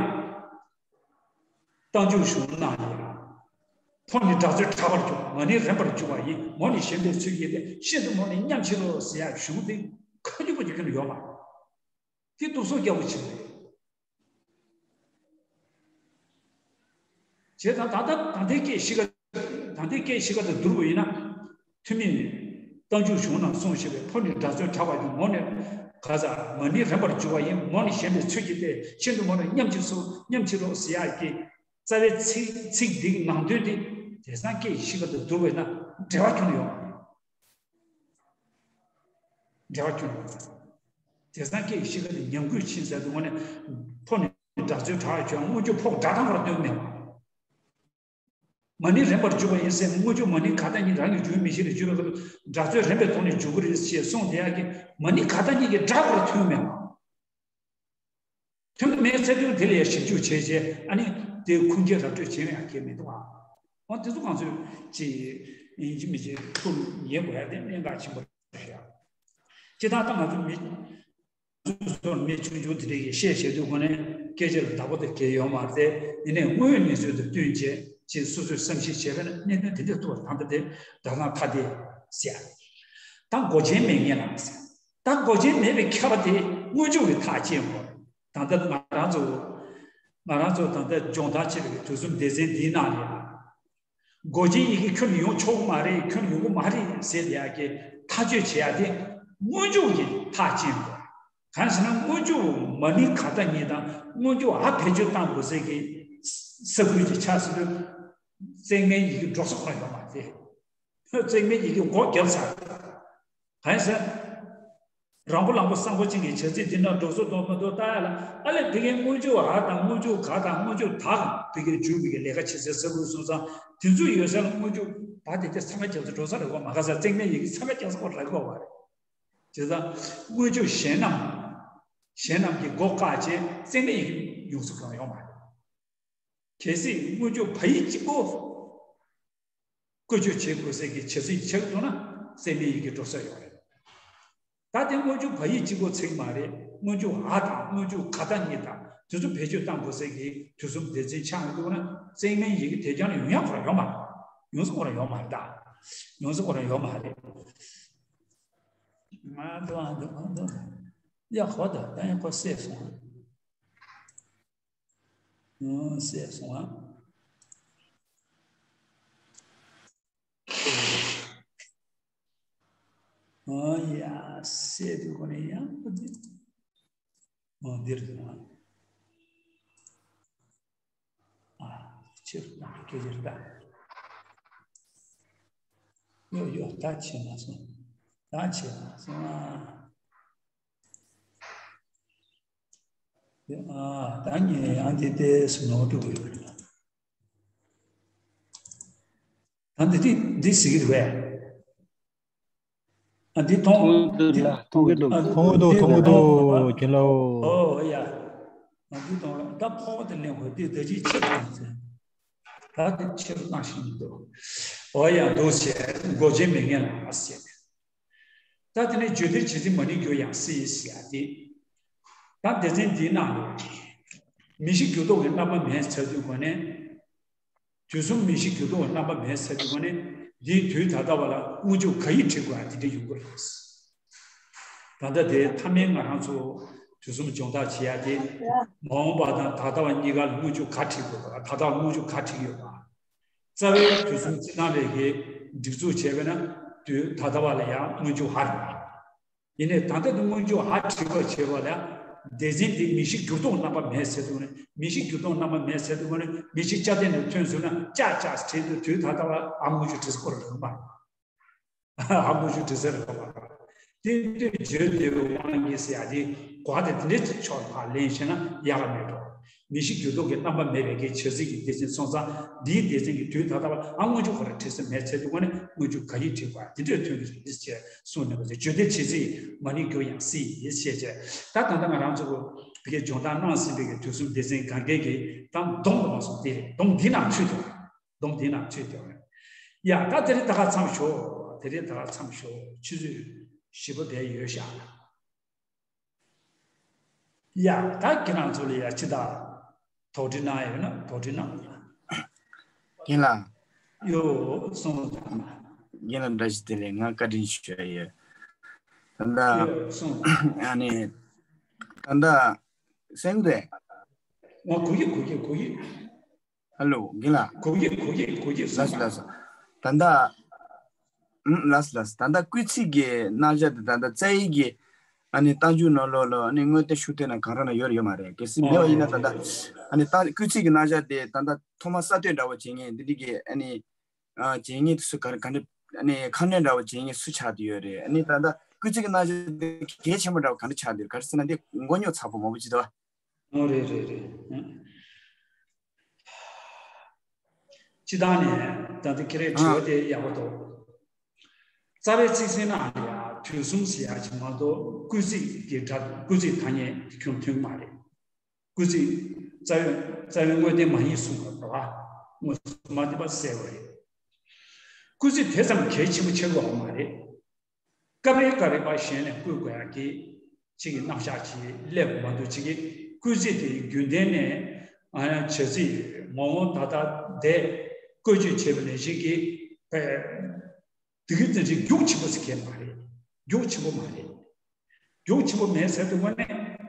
རྟགས་འཇུག་གཞུང་ནང་ཡིན། ཕོ་ནི་སྒྲ་ཚོད་དྲག་པར་འཇུག་མ་ནི་རན་པར་འཇུག་པ་ཡིན། མོ་ནི་ཞན་པའི་ཚུལ་གྱིས་ཏེ། ཤིན་ཏུ་མོ་ནི་སྙམ་བྱེད་དོ་ཟེར་ཡག་གཞུང་དེ་ཁ་རྒྱུ་པོ་ཅིག་ཁྱོན་ནས་ཡོད་མ་རེད། དེ་གཏུབ་སོ་རྒྱག་པོ་ཅིག་རེད། བྱས་ཙང་ད་ལྟ་ད་ལྟའི་སྐད་གཤིས་ཀ་ད་ལྟའི་སྐད་གཤིས་ཀ་དང་བསྡུར་བ་ཡིན་ན། ཐུ་མི་རྟགས་འཇུག་གཞུང་ནང་གསུངས་བཞིན་པའི་ཕོ་ནི་སྒྲ་ཚོད་དྲག་པ་ཡིན། མོ་ནི་ག་ས་མ་ནི་རན་པར་འཇུག་པ་ཡིན། མོ་ནི་ཞན་པའི་ཚུལ་གྱིས་ཏེ། ཤིན་ཏུ་མོ་ནི་སྙམ་བྱེད་སོ་སྙམ་བྱེད་དོ་ཟེར་ཡག་གི་རྩ་བའི་ཚིག་ཚིག་འདིའི་ནང་དོན་དེ་དེང་སང་སྐད་ཡིག་གཤིས་ཀ་དང་བསྡུར་བས་ན་འབྲེལ་བ་ཁྱོན་ནས་ཡོད་མ་རེད། འབྲེལ་བ་ཁྱོན་ནས་ཡོད་མ་རེད། དེང་སང་སྐད་ཀྱི་གཤིས་ཀ་དེ་ཉམས་རྒུད་ཕྱིན་ཟེར་དུས་ངོ་ནས་ཕོ་ནི་དགྲ་ཚོའི་བྲག་ལ་བྱོན། སྔོན་འཇུག་ཕོ་དགྲ་དང་བར་སྟོན་མེད། མ་ཎི་རན་པར་འཇུག་པ་ཡིན་ཟེར་ནས་སྔོན་འཇུག་མ་ཎི་ག་ད་ཉིད་རང་གིས་འཇུག་མི་ཤེས་རེད། འཇུག་པའི་སྐབས་དགྲ་ཚོའི་རན་པའི་ཐོག་ནས་འཇུག་གི་རེད་ཅེས་གསུངས་བསྡད་ཡག་གི་མ་ཎི་ག་ད་ཉིད་ཀྱི་དགྲ་བར་ཐོན་མེད་པ། ཐོན་གྱི་མེད་ཚེ་དུས་དེ་ལ་ཡང་ཞིབ་འཇུག་བྱས་རྗེས་ཨ་ནི་དེ་ཁུངས་སྐྱེལ་ར་སྤྲོད་བྱས་ཡང་ཁྱད་མི་འདུག་ཨ། འོ་དེ་ཚོ་གང་ཚོད་ཅིག་ཡིན་གཅིག་མིན་གཅིག་ཐུགས་ཉན་དགོས་ཡ་དེ་གནད་འགག་ཆེན་པོ་རེད་ཤག་ཅི་ལྟར་ད་ང་ཚོ་མི་ཚོ་མི་ཆུང་ཆུང་དེ་འདྲས་ཀྱིས་བཤད་བཤད་དུས་ཁོ་ནས་སྐད་ཆ་ལ་བདག་པོ་དེ་གལ་ཡོད་མ་རེད་དེ། ཡིན་ནའི་དངོས་ཡོད་གནས་ཚུལ་དང་བསྟུན་བྱས་ཅིག་སོ་སོས་བསམ་གཞིག་བྱས་པ་ན་གནད་དོན་དེ་འདྲས་ཐུག་པ་ད་ལྟ་དེ་ད་ཐང་ཐ་དེ་ཟེར། ད་མགོ་ཅན་མེད་ངེས་ལགས་ཟེར། ད་མགོ་ཅན་མེད་པའི་ཁྱབ་པ་དེ་སྔོན་འཇུག་གི་ཐག་བཅད་དགོས། ད་ལྟ་ང་རང་ཚོ་ང་རང་ཚོ་ད་ལྟ་སྦྱོང་བརྡར་བྱེད་པའི་དུས་གསུམ་སྡེ་ཚན་འདིའི་ནང་ནས་མགོ་ཅན་ཡི་གེ་ཁྱོན་ནས་ཡོང་ཆོག་གི་མ་རེད། ཁྱོན་ནས་ཡོང་གི་མ་རེད་ཟེར་ཡག་གི་ཐག་གཅོད་བྱེད་ཡག་དེ་སྔོན་འཇུག་གི་ཐག་བཅད་དགོས། གང་ཟེར་ན་སྔོན་འཇུག་མ་ཎི་ག་ད་ཉིད་དང་སྔོན་འཇུག་འ་བེད་སྤྱོད་གཏང་དགོས་ཟེར་གི་ས་ཁུལ་གྱི་ཆ་ཟེར་དུས་བརྩེགས་མའི་ཡི་གེ་འགྲོ་ས་ཁོ་རང་ཡོད་མ་རེད། བརྩེགས་མའི་ཡི་གེ་སྒོ་བརྒྱབ་ཚར། གང་ཡིན་ཟེར། རང་མགོ་ལངས་པོ་བསམ་བློ་ཅན་གྱི་བྱ་ཚིག་འདི་ན་འགྲོ་སོ་འདུག་མི་འདུག་ལྟ་ཡ་ལ་ཨ་ལས་དེ་གའི་སྔོན་འཇུག་འ་དང་སྔོན་འཇུག་ག་དང་སྔོན་འཇུག་ད་གང་དེ་གའི་འཇུག་པའི་ལས་ཀ་བྱེད་སའི་ས་ཁུལ་སོང་ཙང་དེ་ཚོ་ཡོད་ས་ལ་སྔོན་འཇུག་བ་དེ་དེ་འཚང་ཁ་རྒྱབ་ས་འགྲོ་ས་རེད་གོ། མ་ག་ས་བརྩེགས་མའི་ཡི་གེ་འཚང་ཁ་རྒྱབ་ས་ཁོ་རེད་གོ་བ་རེད། བྱས་ཙང་སྔོན་འཇུག་གཞན་རྣམས་གཞན་རྣམས་ཀྱིས་སྒོ་བཀག་བྱས་བརྩེགས་མའི་ཡི་གེ་ཡོང་ས་གང་ཡོང་མ་རེད། གལ་སྲིད་སྔོན་འཇུག་བ་ཡིག་གཅིག་པོ། བཀོལ་སྤྱོད་བྱེད་དགོས་ཟེར་གྱི་བྱ་ཚིག་ཆགས་འདུག་ན་བརྩེགས་མའི་ཡི་གེ་འགྲོ་ས་ཡོད་རེད། ད་དེ་སྔོན་འཇུག་བ་ཡིག་གཅིག་པོ་ཚིག་མ་རེད། སྔོན་འཇུག་འ་དང་སྔོན་འཇུག་ག་ད་གཉིས་དང་དེ་ཚོ་བེད་སྤྱོད་གཏང་དགོས་ཟེར་གྱི་དུས་གསུམ་སྡེ་ཚན་ཆགས་ཡོང་འདུག་ན་བརྩེགས་མའི་ཡི་གེ་དེ་རྐྱང་ཡོང་ཡག་ཁོ་རང་ཡོད་མ་རེད། ཡོང་ས་ཁོ་རང་ཡོད་མ་རེད། ད་ཡོང་ས་ཁོ་རང་ཡོད་མ་རེད། ང་འདུག་ཨ་འདུག་ཨ་འདུག་ཡ་ཧོ་ད་ད་ཡང་ཁོ་བསད་སོང་། ཨང་། བསད་སོང་ཨ། ཨང་། ཡ། བསད་དུས་ཁོ་ནས་ཡང་ཁོ་འདི། ཨང་། འདིར་སོང་ཨ། ཨ། ཕྱིར་ད་སྐད་ཆར་ད། ཡོ་ཡོ། ད་ཕྱིར་མ་སོང་། ད་ཕྱིར་མ་སོང་ཨ། ཨ། ད་ངས་ཡང་འདི་ལྟས་སུ་ནོར་འགྲོ་གི་ཡོད་རེད། ད་འདི་འདི་འདི་ཟེར་གི་རེད་པས། ཨ། འདི་མཐོང་། མཐོང་གི་འདུག་ཨ། མཐོང་གི་འདུག་འདི་མཐོང་གི་འདུག་ཨ། མཐོང་གི་འདུག་ཨ། རྒན་ལགས། ཨོ་ཡ། ང་འདི་མཐོང་ལ་ད་ཕོག་དེ་ལེན་དགོས། འདི་ད་ཅི་ཕྱིར་བཏང་ཟེར། ད་འདི་ཕྱིར་བཏང་ཤེས་མི་འདུག་ཨོ་ཡ། འདུག་ཟེར། མགོ་ཅན་མེད་ངེས་ལགས་ཟེར། ད་དེ་ནས་བརྗོད་བདེར་བྱེད་ཚིག་མ་ཎི་གྱུར་ཡང་སྲིད་ཟེར་ཡ་དེ། ད་སྡེ་ཚན་འདིའི་ནང་ལ་མི་གཞི་འགྱུར་ལྡོག་གི་རྣམ་པ་མེད་ཚར་དུས་ཁོ་ནས། དུས་གསུམ་མི་གཞི་འགྱུར་ལྡོག་གི་རྣམ་པ་མེད་ཚར་དུས་ཁོ་ནས་འདིའི་དུས་ད་ལྟ་བ་ལ་སྔོན་འཇུག་ག་ཡིག་བྲི་དགོས་ཡ་དེ་འདྲ་ཡོང་གི་རེད། ད་ལྟ་དེ་མཐའ་མའི་ང་རང་ཚོ་དུས་གསུམ་སྦྱོང་བརྡར་བྱེད་ཡ་དེ་མ་འོངས་པ་དང་ད་ལྟ་བ་གཉིས་ཀ་ལ་སྔོན་འཇུག་ག་བྲི་དགོས་པ། ད་ལྟ་བ་སྔོན་འཇུག་ག་བྲི་ཡོད་པ། རྩ་བའི་དུས་གསུམ་སྤྱི་བཏང་ལས་ཀའི་སྒྲིག་འཛུགས་བྱས་པས་ན་དུས་ད་ལྟ་བ་ལ་ཡང་སྔོན་འཇུག་འ་རེད། ཡིན་ནའི་ད་ལྟ་དུ་སྔོན་འཇུག་འ་བྲི་བར་བྱེད་པ་ལ་སྡེ་ཚན་འདི་མི་གཞི་འགྱུར་ལྡོག་རྣམ་པ་མེད་ཟེར་འདུག་ནས། མི་གཞི་འགྱུར་ལྡོག་རྣམ་པ་མེད་ཟེར་འདུག་ནས། མི་གཞི་ཅ་དེ་ནས་ཐོན་སོང་ན་ཅ་ཅ་བྲིས་འདུག་དུས་ད་ལྟ་བ་འ་སྔོན་འཇུག་བྲི་ས་ཁོ་རང་རེད་མ། འ་སྔོན་འཇུག་བྲི་ས་རེད་མ། དེ་དུས་བརྗོད་བདེ་བའི་དབང་གིས་ཟེར་ཡ་དེ་གོ་བ་དེ་དེ་འདྲའི་ཕྱོགས་ལ་ཕར་ལེན་ཤེས་ན་ཡག་ག་མེད་འགྲོ། མི་གཞི་འགྱུར་ལྡོག་གི་རྣམ་པ་མེད་པའི་གི་བྱ་ཚིག་གི་སྡེ་ཚན་སོང་ཙང་འདིའི་སྡེ་ཚན་གྱི་དུས་ད་ལྟ་བ་འ་སྔོན་འཇུག་ཁོ་རང་བྲི་ས་མེད་ཚར་དུས་ཁོ་ནས་སྔོན་འཇུག་ག་ཡིག་བྲི་དགོས་འདི་འདྲས་ཐོན་གྱི་རེད་ཅེས་གསུངས་ནས་པ་ཚེ། བརྗོད་བདེར་བྱེད་ཚིག་མ་ཎི་གྱུར་ཡང་སྲིད་ཡིན་ཞེས་བྱས། ད་ད་ལྟ་ང་རང་ཚོ་གི་བི་གའི་སྦྱོང་བརྡར་གནང་ཟིན་པའི་གི་དུས་གསུམ་སྡེ་ཚན་གང་གའི་གི་ད་སྡོམ་དུ་མ་སོང་དེ་རེད། སྡོམ་འདི་ནང་ཚུད་དུ་སྡོམ་འདི་ནང་ཚུད་དུ་ཡ། ད་དེ་རིང་ད་ག་མཚམས་ཞོག་དེ་རིང་ད་ག་མཚམས་ཞོག་ཆུ་ཚོད་བཞི་པ་བརྒལ་ཡོད་ཤག་ཡ། ད་ཁྱེད་རང་ཚོ་ལ་ཡ་ཅི་ད་དོགས་འདྲི་གནང་ཡོད་ན་དོགས་འདྲི་གནང་། རྒན་ལགས། ཡོ། གསུངས་དང་། རྒན་ལགས་བཀྲ་ཤིས་བདེ་ལེགས། ང་བཀའ་དྲིན་ཞུ་ཡ་ཡོད། ད་ལྟ་ཡོ། གསུངས་དང་། ཨ་ནི། ད་ལྟ་གསན་གྱི་རེད། ང་གོ་གི་གོ་གི་གོ་གི་ཧ་ལོ། རྒན་ལགས། གོ་གི་གོ་གི་གོ་གི་ལགས་སོ་ལགས་སོ། ད་ལྟ། ཨུམ། ལགས་སོ་ལགས་སོ། ད་ལྟ་སྐུལ་ཚིག་གི་རྣམ་གཞག་དེ་ད་ལྟ་རྩ་ཡིག་གི་ཨ་ནི་རྟགས་འཇུག་ནང་ལོགས་ལ་ཨ་ནི་དངོས་བསྟན་ཤུགས་བསྟན་ན་གང་རང་ན་ཡོད་རེད་ཡོད་མ་རེད། གལ་སྲིད་མེད་པ་ཡིན་ན་ད་ལྟ་ཨ་ནི་རྟགས་སྐུལ་ཚིག་གི་རྣམ་གཞག་དེ་ད་ལྟ་ཐོག་མ་གསར་གཏོད་འདྲ་བོ་བྱེད་མཁན་འདི་འདྲ་གི་ཨ་ནི་ཨ་བྱེད་མཁན་དེ་ཚོ་ག་རེ་ག་འདྲ་ཨ་ནི་ཁ་སྣོན་འདྲ་བོ་བྱེད་མཁན་སུ་ཆགས་བསྡད་ཡོད་རེད། ཨ་ནི་ད་ལྟ་ སྐུལ་ཚིག་གི་རྣམ་གཞག་དེ་གལ་ཆེན་པོ་འདྲ་བ་ག་འདྲ་ཆགས་འདུག་ག་རེ་ཟེར་ན་འདི་མགོ་རྙོག་ཚ་པོ་མང་པོ་ཅིག་འདུག་བ། ཨོ་རེད་རེད་རེད། སྤྱི་བཏང་ནས་ད་ལྟ་ཁྱེད་རའི་དྲི་བ་དེ་ཡག་པོ་འདུག་རྩ་བའི་ཚིག་ཟིན་ན་ཡང་དུས་གསུམ་ཟེར་ཡག་ཅིག་མ་གཏོགས་སྐུལ་ཚིག་གི་སྒྲ་སྐུལ་ཚིག་ཐ་སྙད་དེ་ཁྱོན་ཐོན་གྱི་མ་རེད། སྐུལ་ཚིག་རྩ་བའི་རྩ་བའི་དངོས་བསྟན་མ་ཡིན་གསུངས་པ་རེད་བ། དངོས་སུ་མ་བསྟན་པ་གསལ་བ་རེད། སྐུལ་ཚིག་དེ་ཙམ་གལ་ཆེན་པོ་ཆགས་ཀྱི་ཡོད་མ་རེད། སྐབས་རེ་སྐབས་རེ་ཕར་ཞེད་ནས་བསྐུལ་དགོས་ཡག་གི་ཅིག་གི་རྣམ་གཞག་ཅིག་སླེབས་མ་འདུག་ཅིག་གི་སྐུལ་ཚིག་དེ་རྒྱུན་ལྡན་ནས་ཨ་བྱ་ཚིག་མ་འོངས་ད་ལྟ་འདས་བཀོལ་སྤྱོད་བྱས་པ་ནང་བཞིན་གྱི་དེ་གི་དེ་འདྲའི་རྒྱུགས་ཆེན་པོ་ཟེར་མཁན་མ་རེད། རྒྱུགས་ཆེན་པོ་མ་རེད། རྒྱུགས་ཆེན་པོ་མེད་ཟེར་དུས་ངོ་ནས་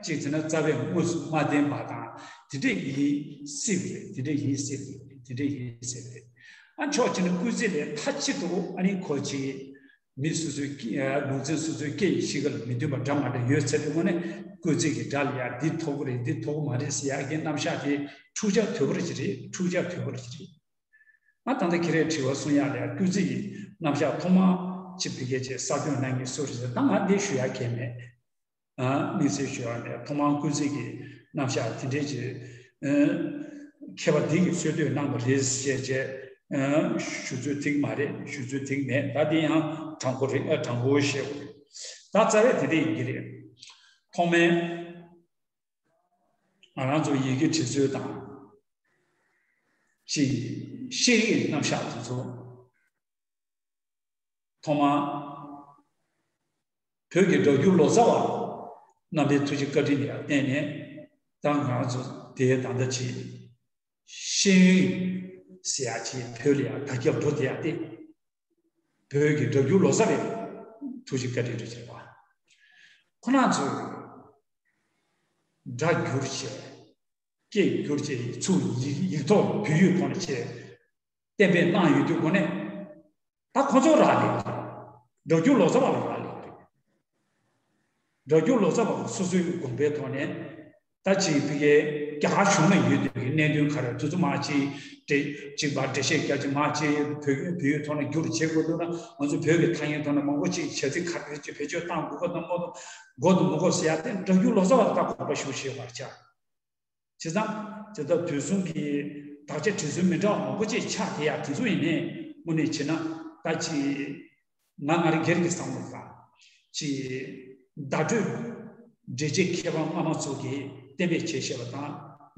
གཅིག་བྱས་ན་རྩ་བའི་དངོས་སུ་མ་བསྟན་པ་དང་དེ་འདྲ་ཡིན་སྲིད་པ་རེད། དེ་འདྲ་ཡིན་སྲིད་པ་རེད། དེ་འདྲ་ཡིན་སྲིད་པ་རེད། ཨ་ཕྱོགས་གཅིག་ནས་སྐུལ་ཚིག་ལས་མཐའ་གཅིག་ཏུ་ཨ་ནི་ཁོ་ཅིག་མི་སོ་སོའི་སྐད་ལུང་ཚན་སོ་སོའི་སྐད་ཡིག་གཤིས་ཀ་ལ་མི་མཐུན་པ་འདྲ་མ་འདྲ་ཡོད་ཟེར་དུས་ངོ་ནས་སྐུལ་ཚིག་གི་སྒྲ་ལ་ཡ་འདི་ཐོགས་ཀྱི་རེད། འདི་ཐོགས་ཀྱི་མ་རེད་ཟེར་ཡག་གི་རྣམ་གཞག་དེ་འཁྲུག་ཆ་དོད་པོ་ཅིག་རེད། འཁྲུག་ཆ་དོད་པོ་ཅིག་རེད། ང་ད་ལྟ་ཁྱེད་རའི་དྲི་བ་གསུང་ཡག་ལ་སྐུལ་ཚིག་གི་རྣམ་གཞག་ཐོག་མར་ཅིག་བི་གས་ཅེས་གསར་གཏོད་གནང་མཁན་སུ་རེད་ཟེར། ད་ང་འདི་ཞུ་ཡག་གང་ཡང་མེད། ཨ་དམིགས་བསལ་ཞུ་ཡག་མེད། ཐོག་མར་སྐུལ་ཚིག་གི་རྣམ་གཞག་དེ་འདྲས་ཀྱི་ཨ་མཁས་པ་འདི་གིས་གསར་གཏོད་གནང་བ་རེད་ཅེས་བྱས་ཨ་ཞུ་ཚོད་ཐིག་མ་རེད། ཞུ་ཚོད་ཐིག་མེད། ད་འདི་ཡང་དྲང་པོ་རེད། ཨ་དྲང་པོ་བཤད་དགོས་རེད། ད་རྩ་བའི་དེ་འདྲས་ཡིན་གྱི་རེད། ཐོག་མའི་ང་རང་ཚོ་ཡི་གེ་འབྲི་སྲོལ་དང་། ཅིག་ཤེས་རིག་རྣམ་གཞག་དེ་ཚོ་ཐོག་མར་བོད་ཀྱི་སྒྲ་སྒྱུར་ལོ་ཙཱ་བ་རྣམ་པའི་ཐུགས་རྗེ་བཀའ་དྲིན་ལ་བརྟེན་ནས་ད་ང་རང་ཚོ་དེའི་ད་ལྟ་ཅིག་ཤེས་ཡོན་ཟེར་ཡག་ཅིག་བོད་ལ་ཡང་དར་ཁྱབ་འགྲོ་བསྡད་ཡག་དེ། བོད་ཀྱི་སྒྲ་སྒྱུར་ལོ་ཙཱ་བའི་ཐུགས་རྗེ་བཀའ་དྲིན་རེད་ཟེར་བ། ཁོ་རང་ཚོས་སྒྲ་བསྒྱུར་བྱས། སྐད་བསྒྱུར་བྱས་ཚུར་ཡིག་ཡིག་ཐོག་བོད་ཡིག་ཐོག་ནས་བྱས་གཏན་འབེབས་གནང་ཡོད་དུས་ཁོ་ནས་ད་ཁོ་ཚོ་རག་ལས་རེད། སྒྲ་སྒྱུར་ལོ་ཙཱ་བ་ལ་རག་ལས་རེད། སྒྲ་སྒྱུར་ལོ་ཙཱ་བ་སོ་སོའི་དགོངས་པའི་ཐོག་ནས་ད་ཅིག་ཕ་གིའི་རྒྱ་གར་གཞུང་ལ་ཡོད་དུས་ཀྱི་གནད་དོན་ག་རེ་དེ་ཚོ་མར་ཅིག་འགྲེལ་ཅིག་པ་འགྲེལ་བཤད་རྒྱབ་ཅིག་མར་ཅིག་བོད་བོད་ཡིག་ཐོག་ནས་བསྒྱུར་བྱེད་དགོས་འདུག་ན། ང་ཚོ་བོད་ཀྱི་ཐ་སྙད་ཐོག་ནས་མང་པོ་ཅིག་བྱ་ཚིག་ག་རེ་ཅིག་བེད་སྤྱོད་གཏང་དགོས་ཀྱི་འདུག་མ་གཏོགས་དགོས་འདུག་མི་དགོས་ཟེར་ཡག་དེ་སྒྲ་སྒྱུར་ལོ་ཙཱ་བ་ལ་ད་དགོངས་པ་ཞུ་ཤེས་པར་བྱ། བྱས་ཙང་དེ་ལྟར་དུས་གསུམ་གྱི་དག་ཆ་འབྲི་སྲོལ་མི་འདྲ་བ་མང་པོ་ཅིག་ཆགས་བསྡད་ཡག་དེ་ཚོ་ཡིན་ནའི་དངོས་གནས་བྱས་ན་ད་ཅིག་ང་ང་རང་སྒེར་གྱི་བསམ་བློ་དང་ཅིག་བརྡ་སྤྲོད་འགྲེལ་བྱེད་མཁས་པ་སྔ་མ་ཚོ་གིས་གཏན་འབེབས་བྱས་བཞག་པ་དང་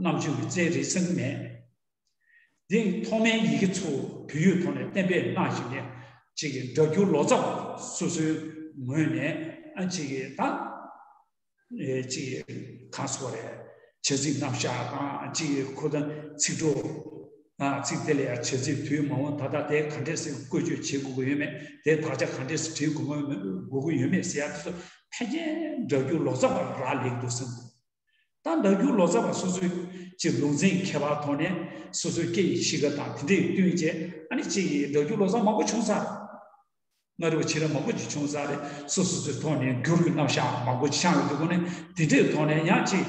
རྣམ་དཔྱོད་ཀྱི་རྩལ་རེད་བསམ་གྱི་མེད། འདི་ཐོག་མའི་ཡི་གེ་ཚོ་བོད་ཡིག་ཐོག་ནས་གཏན་འབེབས་གནང་བཞིན་ནས་ཅིག་གི་སྒྲ་སྒྱུར་ལོ་ཙཱ་བ་སོ་སོའི་ངོས་ནས་ཨ་ཅིག་གི་ད། ཨེ་ཅིག་གང་སོགས་རེད། བྱ་ཚིག་རྣམ་གཞག་དང་ཅིག་ཁོ་དང་ཚིག་གྲོགས། ཨ་ཚིག་དེ་ལ་ཡང་བྱ་ཚིག་དུས་མ་འོངས་ད་ལྟ་དེ་ག་འདྲས་སེ་བཀོལ་སྤྱོད་བྱེད་དགོས་ཀྱི་ཡོད་མེད། དེ་དག་ཆ་ག་འདྲས་སེ་འབྲི་དགོས་ཀྱི་ཡོད་མེད་དགོས་ཀྱི་ཡོད་མེད་ཟེར་ཡག་དེ་ཚོ་ཕལ་ཆེར་སྒྲ་སྒྱུར་ལོ་ཙཱ་བ་ལ་རག་ལས་ཀྱི་འདུག་བསམ་གྱི་འདུག་ད་སྒྲ་སྒྱུར་ལོ་ཙཱ་བ་སོ་སོའི་ཅིག་ལུང་ཚན་ཁྱད་པར་ཐོག་ནས་སོ་སོའི་སྐད་ཡིག་གཤིས་ཀ་དང་དེ་འདྲས་བསྟུན་བྱས་ཨ་ནི་ཅིག་སྒྲ་སྒྱུར་ལོ་ཙཱ་མང་པོ་བྱུང་ཚར། སྔ་དྲོ་ཕྱི་དྲོ་མང་པོ་ཅིག་བྱུང་ས་རེད། སོ་སོ་སོའི་ཐོག་ནས་འགྱུར་གྱི་རྣམ་གཞག་མང་པོ་ཅིག་ཤར་ཡོང་དུས་སྒོ་ནས་དེ་འདྲའི་ཐོག་ནས་ཡང་ཅིག་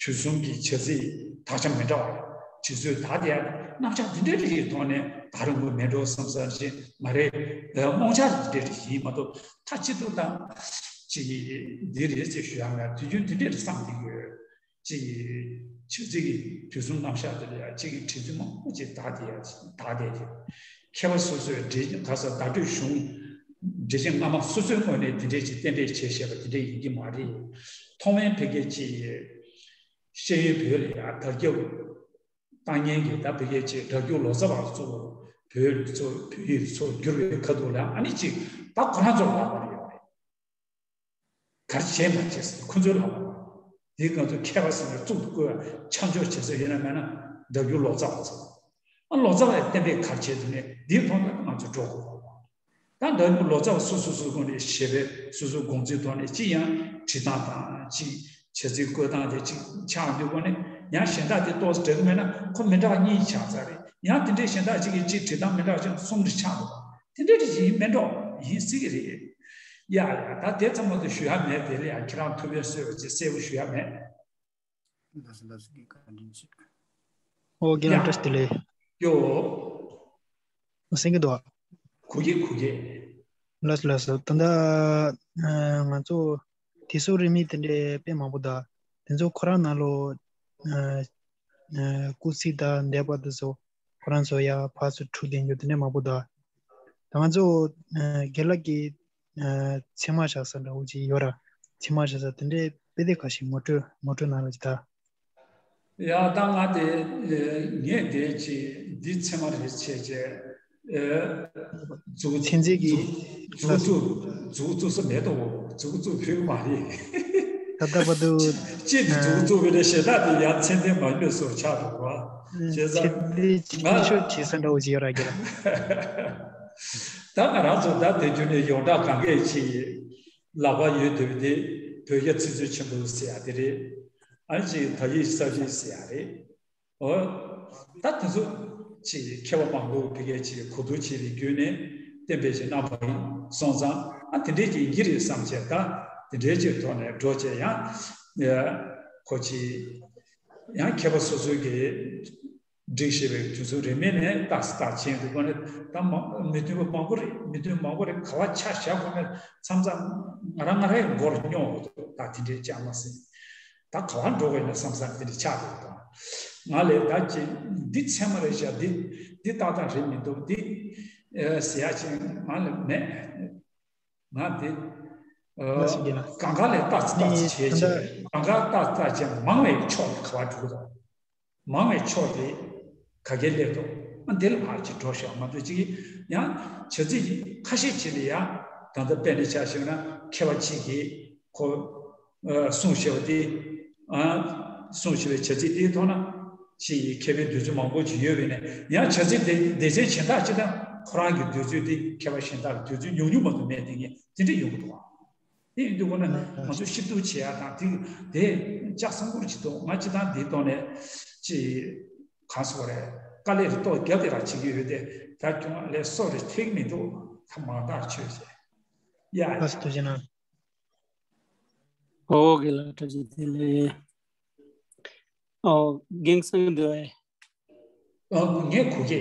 དུས་གསུམ་གྱི་བྱ་ཚིག་དག་ཆ་མི་འདྲ་བ་རེད། དུས་ཚོད་དག་དེ་རྣམ་གཞག་འདི་འདྲའི་རིགས་ཀྱི་ཐོག་ནས་ད་རུང་གི་མེད་འགྲོ་བསམ་ས་ཅིག་མ་རེད། རྨོངས་འཆར་འདི་འདྲའི་རིགས་ཡིན་མ་གཏོགས་མཐའ་གཅིག་ཏུ་ད་ཅིག་འདི་རེད་ཅེས་ཞུ་ཡག་མེད། དུས་རྒྱུན་འདི་འདྲའི་རིགས་བསམ་བསྡད་ཀྱི་ཡོད། ཅིག་བྱ་ཚིག་གི་དུས་གསུམ་རྣམ་གཞག་དེ་ལ་ཡང་ཅིག་གི་བྲིས་ཚིག་མང་པོ་ཅིག་དག་བསྡད་ཡ་དག་བསྡད་ཀྱི། མཁས་པ་སོ་སོས་འགྲེལ་ག་ས་བརྡ་སྤྲོད་གཞུང་འགྲེལ་ཆེན་སྔ་མ་སོ་སོའི་ངོས་ནས་དེ་འདྲས་ཅིག་གཏན་འབེབས་བྱས་བཞག་པ་དེ་འདྲས་ཡིན་གྱི་མ་རེད། ཐོག་མའི་ཕ་གིའི་ཅིག་ཤེས་ཡོན་བོད་ལ་ཡང་དར་ཁྱབ་བཏང་མཁན་གྱི་ད་ཕ་གིའི་ཅིག་སྒྲ་སྒྱུར་ལོ་ཙཱ་བ་གཙོ་བོ་བོད་ལ་ཚོ་བོད་ཡིག་ཚོ་བསྒྱུར་བའི་ཁ་ཐུག་ལ་ཨ་ནི་ཅིག་ད་ཁོ་རང་ཚོར་ལབ་པ་རེད། ག་རེ་བྱས་མ་བྱས་ཟེར་ཁོ་ཚོའི་ལག་པ། འདི་ང་ཚོ་མཁས་པ་ཟེར་ནས་གཙུག་ཏུ་བཀུར་བ་ཆ་འཇོག་བྱེད་ས་ཡོད་ན་མེད་ན་སྒྲ་སྒྱུར་ལོ་ཙཱ་བ་ཚོ། ཨ་ལོ་ཙཱ་བས་གཏན་འབེབས་ག་རེ་བྱས་འདུག་ནས་འདིའི་ཐོག་ནས་ང་ཚོ་འགྲོ་དགོས་པ། ད་སྒྲ་སྒྱུར་ལོ་ཙཱ་བ་སོ་སོ་སོ་སོའི་སྒོ་ནས་ཞེས་པའི་སོ་སོའི་དགོངས་ཚུལ་ཐོག་ནས་ཅི་ཡང་བྲིས་སྟངས་དང་ཅི་བྱ་ཚིག་བཀོལ་སྟངས་དེ་ཅིག་ཆགས་འདུག་གོ་ནས་ཡང་གཞན་དག་དེ་ཏོག་ཙམ་འདྲ་གི་མེད་ན་ཁོ་མི་འདྲ་བ་གཉིས་ཆགས་ཚར་རེད། ཡང་དེ་འདྲའི་གཞན་དག་ཅིག་གིས་ཅིག་བྲིས་སྟངས་མི་འདྲ་བ་ཅིག་གསུམ་རེ་ཆགས་འདུག་དེ་འདྲ་རེ་ཡིན་མེད་འགྲོ་ཡིན་སྲིད་ཀྱི་རེད། ཡ་ཡ་ད་དེ་ཙམ་མ་གཏོགས་ཞུ་ཡ་མེད། དེ་ལ་ཡང་ཁྱེད་རང་ཐུགས་ཕན་གསོས་པ་ཅིག་གསལ་པོ་ཞུ་ཡ་མེད། ལགས་སོ་ལགས་སོ་གི་བཀའ་དྲིན་ཆེ། ཨོ་རྒན་ལགས་ཡ། བཀྲ་ཤིས་བདེ་ལེགས། ཡོ། ཨོ་གསན་གྱི་འདུག་ཨ། གོ་གི་གོ་གི། ལགས་སོ་ལགས་སོ། ད་ལྟ་ང་ཚོ་དེ་ཚོ་རིག་མི་དེ་འདྲའི་དཔེ་མང་པོ་འདུག་དེ་ཚོ་ཁོ་རང་ནང་ལོགས་སྐུལ་ཚིག་དང་འདས་པ་དེ་ཚོ་ཁོ་རང་ཚོ་ཡར་ཕར་ཚུར་འཁྲུག་བསྡད་རྒྱུ་དེ་འདྲ་མང་པོ་འདུག་ད་ང་ཚོ་རྒན་ལགས་ཀྱིས་ཚད་མ་བཞག་ས་འདྲ་བོ་ཅིག་ཡོད་ར། ཚད་མ་བཞག་ས་དེ་འདྲའི་དཔེ་དེབ་ཁ་ཤས་ངོ་སྤྲོད་ངོ་སྤྲོད་གནང་རོགས་ཅིག་ད། ཡ་ད་ང་དེ་ངས་དེ་ཅི་འདི་ཚད་མ་རེད་བྱས་བྱས། མཛུག་མཚན་རྩིས་ཀྱི་མཛུག་བཙུགས་མཛུག་བཙུགས་ས་མེད་དོ། མཛུག་བཙུགས་ཕོད་ཀྱི་མ་རེད། ད་ལྟ་བར་དུ་ཅི་འདི་མཛུག་བཙུགས་བས་ལས་ཞེ་དྲག་དེ་ཡང་མཚན་ལྡན་མ་ཡིན་པའི་བཟོ་ཆགས་འདུག་བ། བྱས་ཙང་ཚད་ལྡན་ང་ཆེ་ཤོས་བྱེད་ས་འདྲ་བོ་ཅིག་ཡོད་ར་གི་ར། ད་ང་རང་ཚོ་ད་དེ་རྒྱུ་ནས་ཡོངས་གྲགས་གང་གས་ཅི་ལག་པ་ཡོད་དུས་དེ་བོད་རྒྱ་ཚིག་མཛོད་ཆེན་པོ་ཟེར་ཡ་དེ་རེད། ཨ་ནི་ཅིག་དག་ཡིག་གསར་བརྗེ་ཟེར་ཡ་རེད། འོ། ད་དེ་ཚོ་ཅིག་མཁས་པ་མང་པོ་བི་གས་ཅིག་གོ་བསྡུར་བྱས་པའི་བརྒྱུད་ནས་གཏན་འབེབས་ཅིག་གནང་བ་ཡིན་སོང་ཙང་ཨ་དེ་འདྲས་ཀྱི་ཡིན་གྱི་རེད་བསམ་བྱས། ད་དེ་འདྲས་ཀྱི་ཐོག་ནས་འགྲོ་བྱས་ཡང་ཁོ་ཅིག་ཡང་མཁས་པ་སོ་སོའི་གི་སྒྲིག་བཞིན་པའི་དུས་ཚོད་རིང་མིན་ནས་ཏག་ཏག་བྱས་འདུག་གོ་ནས་ད་མ་མི་མཐུན་པ་མང་པོ་རེད། མི་མཐུན་མང་པོ་རེད། ག་བ་ཆ་བཞག་དགོས་ན་མཚམས་མཚམས་ང་རང་ང་རང་གི་མགོར་སྙོག་འོ་ད་དེ་འདྲས་ཅང་མ་ཟིན། ད་ག་བ་འགྲོ་དགོས་ན་བསམ་བསམ་དེ་འདྲ་ཆགས་འདུག་ད། ང་ལས་ད་ཅི་འདི་ཚད་མ་རེད་ཤག་འདི་འདི་ཏག་ཏག་རེད་མི་འདུག་འདི་ཟེར་ཡ་ཅིག་ང་ལ་མེད། ང་འདི་ང་སྲིད་ཀྱི་ན། གང་ག་ལས་ཏག་ཙི་ཏག་ཙི་བྱས་ནི་བྱས་ད་ལྟ་གང་ག་ཏག་ཏག་བྱས་མང་བའི་ཕྱོགས་ལ་ག་བ་འགྲོ་གི་འདུག་མང་བའི་ཕྱོགས་དེ་ག་གེ་སླེབས་འདུག་ཨ་འདི་ལ་ཕར་ཅིག་འགྲོ་ཤོག་མ་གཏོགས་ཅིག་ཡང་བྱ་ཚིག་ཁ་ཤས་ཅིག་ལ་ཡང་ད་ལྟ་དཔེར་ན་ཆ་བཞག་ན་མཁས་པ་གཅིག་གིས་ཁོ་གསུངས་བཞག་པ་དེ་གསུངས་བཞག་པའི་བྱ་ཚིག་དེའི་ཐོག་ན་ཅིག་མཁས་པའི་འདོད་ཚུལ་མང་པོ་ཅིག་ཡོད་པས་ནས་ཡང་བྱ་ཚིག་དེ་སྡེ་ཚན་གཞན་དག་ཅིག་དང་ཁོ་རང་གི་འདོད་ཚུལ་དེ་མཁས་པ་གཞན་དག་གི་འདོད་ཚུལ་ཉུང་ཉུང་མ་གཏོགས་མེད་དེ་ངས་དེ་འདྲ་ཡོང་གི་འདུག་བ། དེ་ཡིན་དུས་ཁོ་ན་ང་ཚོ་ཞིབ་འཇུག་བྱེད་ཡ་དང་དེ་དེ་ལྕགས་སྲང་འཁོར་གྱི་ཐོག་ང་སྤྱི་བཏང་འདིའི་ཐོག་ནས་ཅི་གང་ཟེར་བ་རེད། དཀའ་ལས་རེ་ཏོག་རྒྱབ་དེ་ར་བྱེད་ཀྱི་ཡོད་དེ་ད་ཁྱོད་ལས་སོགས་རེ་ཐེག་མི་འདུག་ད་མང་དག་ཆོས་བྱས་ཡ། ལགས་སོ་ཐུགས་རྗེ་གནང་། ཨོ་གི་ལ་གྲ་རྒྱས་དེ་ལས་ཨོ་རྒན་སང་འདུག་ཨེ། ཨ་ངས་གོ་གི།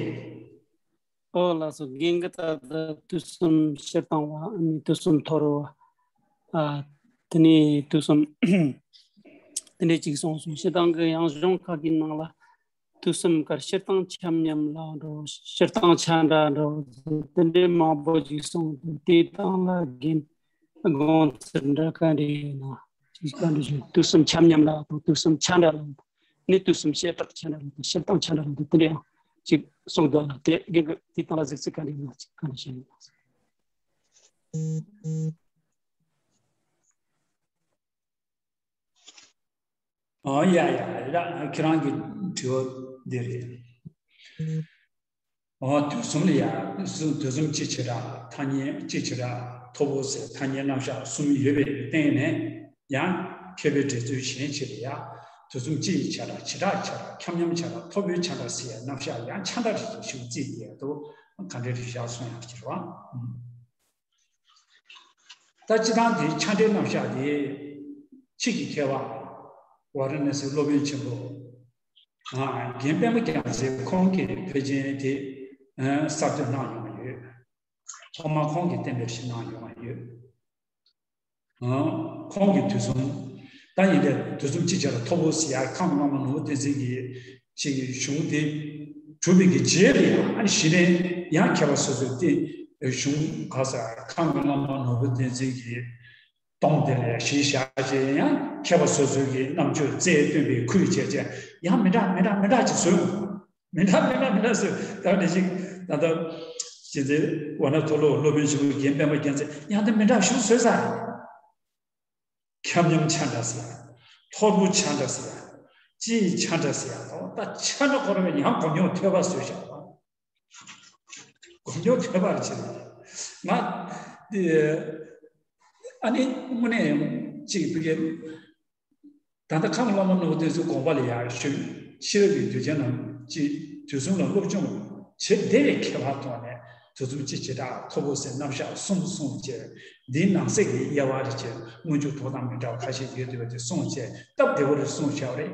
ཨོ་ལགས་སོ། རྒན་གྱིས་ད་ལྟ་དུས་གསུམ་སྤྱིར་བཏང་བ་ཨ་ནི་དུས་གསུམ་མཐོ་རིས་པ། ཨ་དེ་ནས་དུས་གསུམ་དེ་འདྲས་ཅིག་གསུངས་སོང་། སྤྱིར་བཏང་གི་ཡང་གཞུང་ཁག་གི་ནང་ལ་དུས་གསུམ་ཀར་སྤྱིར་བཏང་ཆ་མཉམ་ལ་འགྲོ། སྤྱིར་བཏང་ཆ་འདྲ་འགྲོ། དེ་འདྲས་མང་པོ་ཅིག་གསུངས་འདུག་དེའི་སྟེང་ལ་རྒན་དགོངས་ཚུལ་འདྲ་ག་འདྲས་ཡོད་ན་ཅིག་བཀའ་འདྲི་ཞུ། དུས་གསུམ་ཆ་མཉམ་ལ་དང་དུས་གསུམ་ཆ་འདྲ་ལ་དང་། ནི་དུས་གསུམ་བཤད་སྟངས་ཆ་འདྲ་ལ་དང་བཤད་སྟངས་ཆ་འདྲ་ལ་དང་དེ་འདྲ་ཡང་ཅིག་གསུངས་འདུག་ལ། དེ་རྒན་གྱིས་དེའི་སྟེང་ལ་གཟིགས་ཚུལ་ག་འདྲ་ཡིན་ན་ཅིག་བཀའ་འདྲི་ཞུ་ཡིན། ཨ་ཡ་ཡ་ཡ། ཁྱེད་རང་གི་དྲི་བ་འདི་རེད། འོ་དུས་གསུམ་ལ་ཡང་དུས་གསུམ་སྤྱི་བྱེ་བྲག་ཐ་སྙད་སྤྱི་བྱེ་བྲག་ཐོབ་པོ་ཟེར་ཐ་སྙད་རྣམ་གཞག་གསུམ་ཡོད་པའི་སྟེང་ནས་ཡང་མཁས་པའི་འགྲེལ་ཚུལ་གཞན་ཕྱེ་ལ་ཡང་དུས་གསུམ་སྤྱི་ཡི་ཆ་འདྲ་བྱེ་བྲག་ཆ་འདྲ་ཁྱབ་མཉམ་ཆ་འདྲ་ཐོབ་པོའི་ཆ་འདྲ་ཟེར་ཡང་རྣམ་གཞག་ཡང་ཆ་འདྲ་རེ་ཞིག་བརྩིས་ཏེ་ཡང་དུ་ག་འདྲའི་རིགས་བཞག་གསུང་ཡང་ཕྱིར་བ། ད་སྤྱི་བཏང་དེའི་ཆ་འདྲའི་རྣམ་གཞག་དེ་ཕྱིས་ཀྱི་མཁས་པ་ཝཱ་ར་ཎ་སིའི་སློབ་དཔོན་ཆེན་པོ་རྒན་པད་མ་རྒྱལ་མཚན་ཁོང་གིས་ཕལ་ཆེར་དེ་གསར་གཏོད་གནང་ཡོང་བ་ཡོད། ཐོག་མར་ཁོང་གིས་གཏན་འབེབས་ཤིག་གནང་ཡོང་བ་ཡོད། ཁོང་གི་དུས་གསུམ། ད་ཡིན་ཏེ་དུས་གསུམ་སྤྱི་བྱེ་བྲག་ཐོབ་པོ་ཟེར་ཡ་ཁམས་བླ་མ་ནོར་བུ་བསྟན་འཛིན་གྱི་ཅིག་གཞུང་དེ་གྲུབ་པའི་གི་རྗེས་ལ་ཡང་ཨ་ནི་གཞི་ནས་ཡང་མཁས་པ་སོ་སོའི་སྟེང་གཞུང་ག་ས་ཁམས་བླ་མ་ནོར་བུ་བསྟན་འཛིན་གྱི་སྟོང་དེ་ལ་གཞི་བཞག་བྱས་ཡང་མཁས་པ་སོ་སོའི་གི་རྣམ་དཔྱོད་རྩལ་སྟོན་པའི་ཁུལ་བྱས་བྱས་ཡང་མི་འདྲ་མི་འདྲ་མི་འདྲ་ཅིག་བཟོས་འོང་། མི་འདྲ་མི་འདྲ་མི་འདྲ་བཟོས། ད་ནི་ཅིག་ད་ལྟ་ཅི་ཚེ་ཝཱ་ཎ་ཐོ་ལོ་སློབ་དཔོན་ཆེན་པོ་རྒན་པད་མ་རྒྱལ་མཚན་ཡང་དེ་མི་འདྲ་ཞིག་བཟོས་ས་རེད། ཁྱབ་མཉམ་ཆ་འདྲ་ཟེར། ཐོར་བུ་ཆ་འདྲ་ཟེར། སྤྱི་ཡི་ཆ་འདྲ་ཟེར། ད་ཆ་འདྲ་ཁོ་རང་ཡང་སྒོ་ཉོ་ཐོས་པ་བཟོས་བཞག་པ། སྒོ་ཉོ་ཐོས་པར་བྱེད། ང་དེ་ཨ་ནི་དངོས་གནས་ཅིག་བུ་གའི་ད་ལྟ་ཁམས་བླ་མ་ནོར་བུ་བསྟན་འཛིན་དགོངས་པ་ལ་ཡར་ཞུ། ཤེས་རབ་ཀྱི་གདུལ་བྱ་རྣམས་ཀྱི་དུས་གསུམ་ལ་སློབ་སྦྱོང་བྱེད་བདེ་བའི་ཁྱད་པར་ཐོག་ནས་དུས་གསུམ་སྤྱི་བྱེ་བྲག་ཐོབ་པོ་ཟེར་རྣམ་གཞག་གསུམ་གསུངས་བྱས། འདིའི་ནང་གསེས་ཀྱི་དབྱེ་བ་རེ་བྱས་སྔོན་འཇུག་ཐོག་དང་མི་འདྲ་བ་ཁ་ཤས་ཡོད་འདུག་པ་དེ་གསུངས་བྱས་སྟབས་བདེ་བོ་རེ་གསུངས་བཞག་པ་རེད།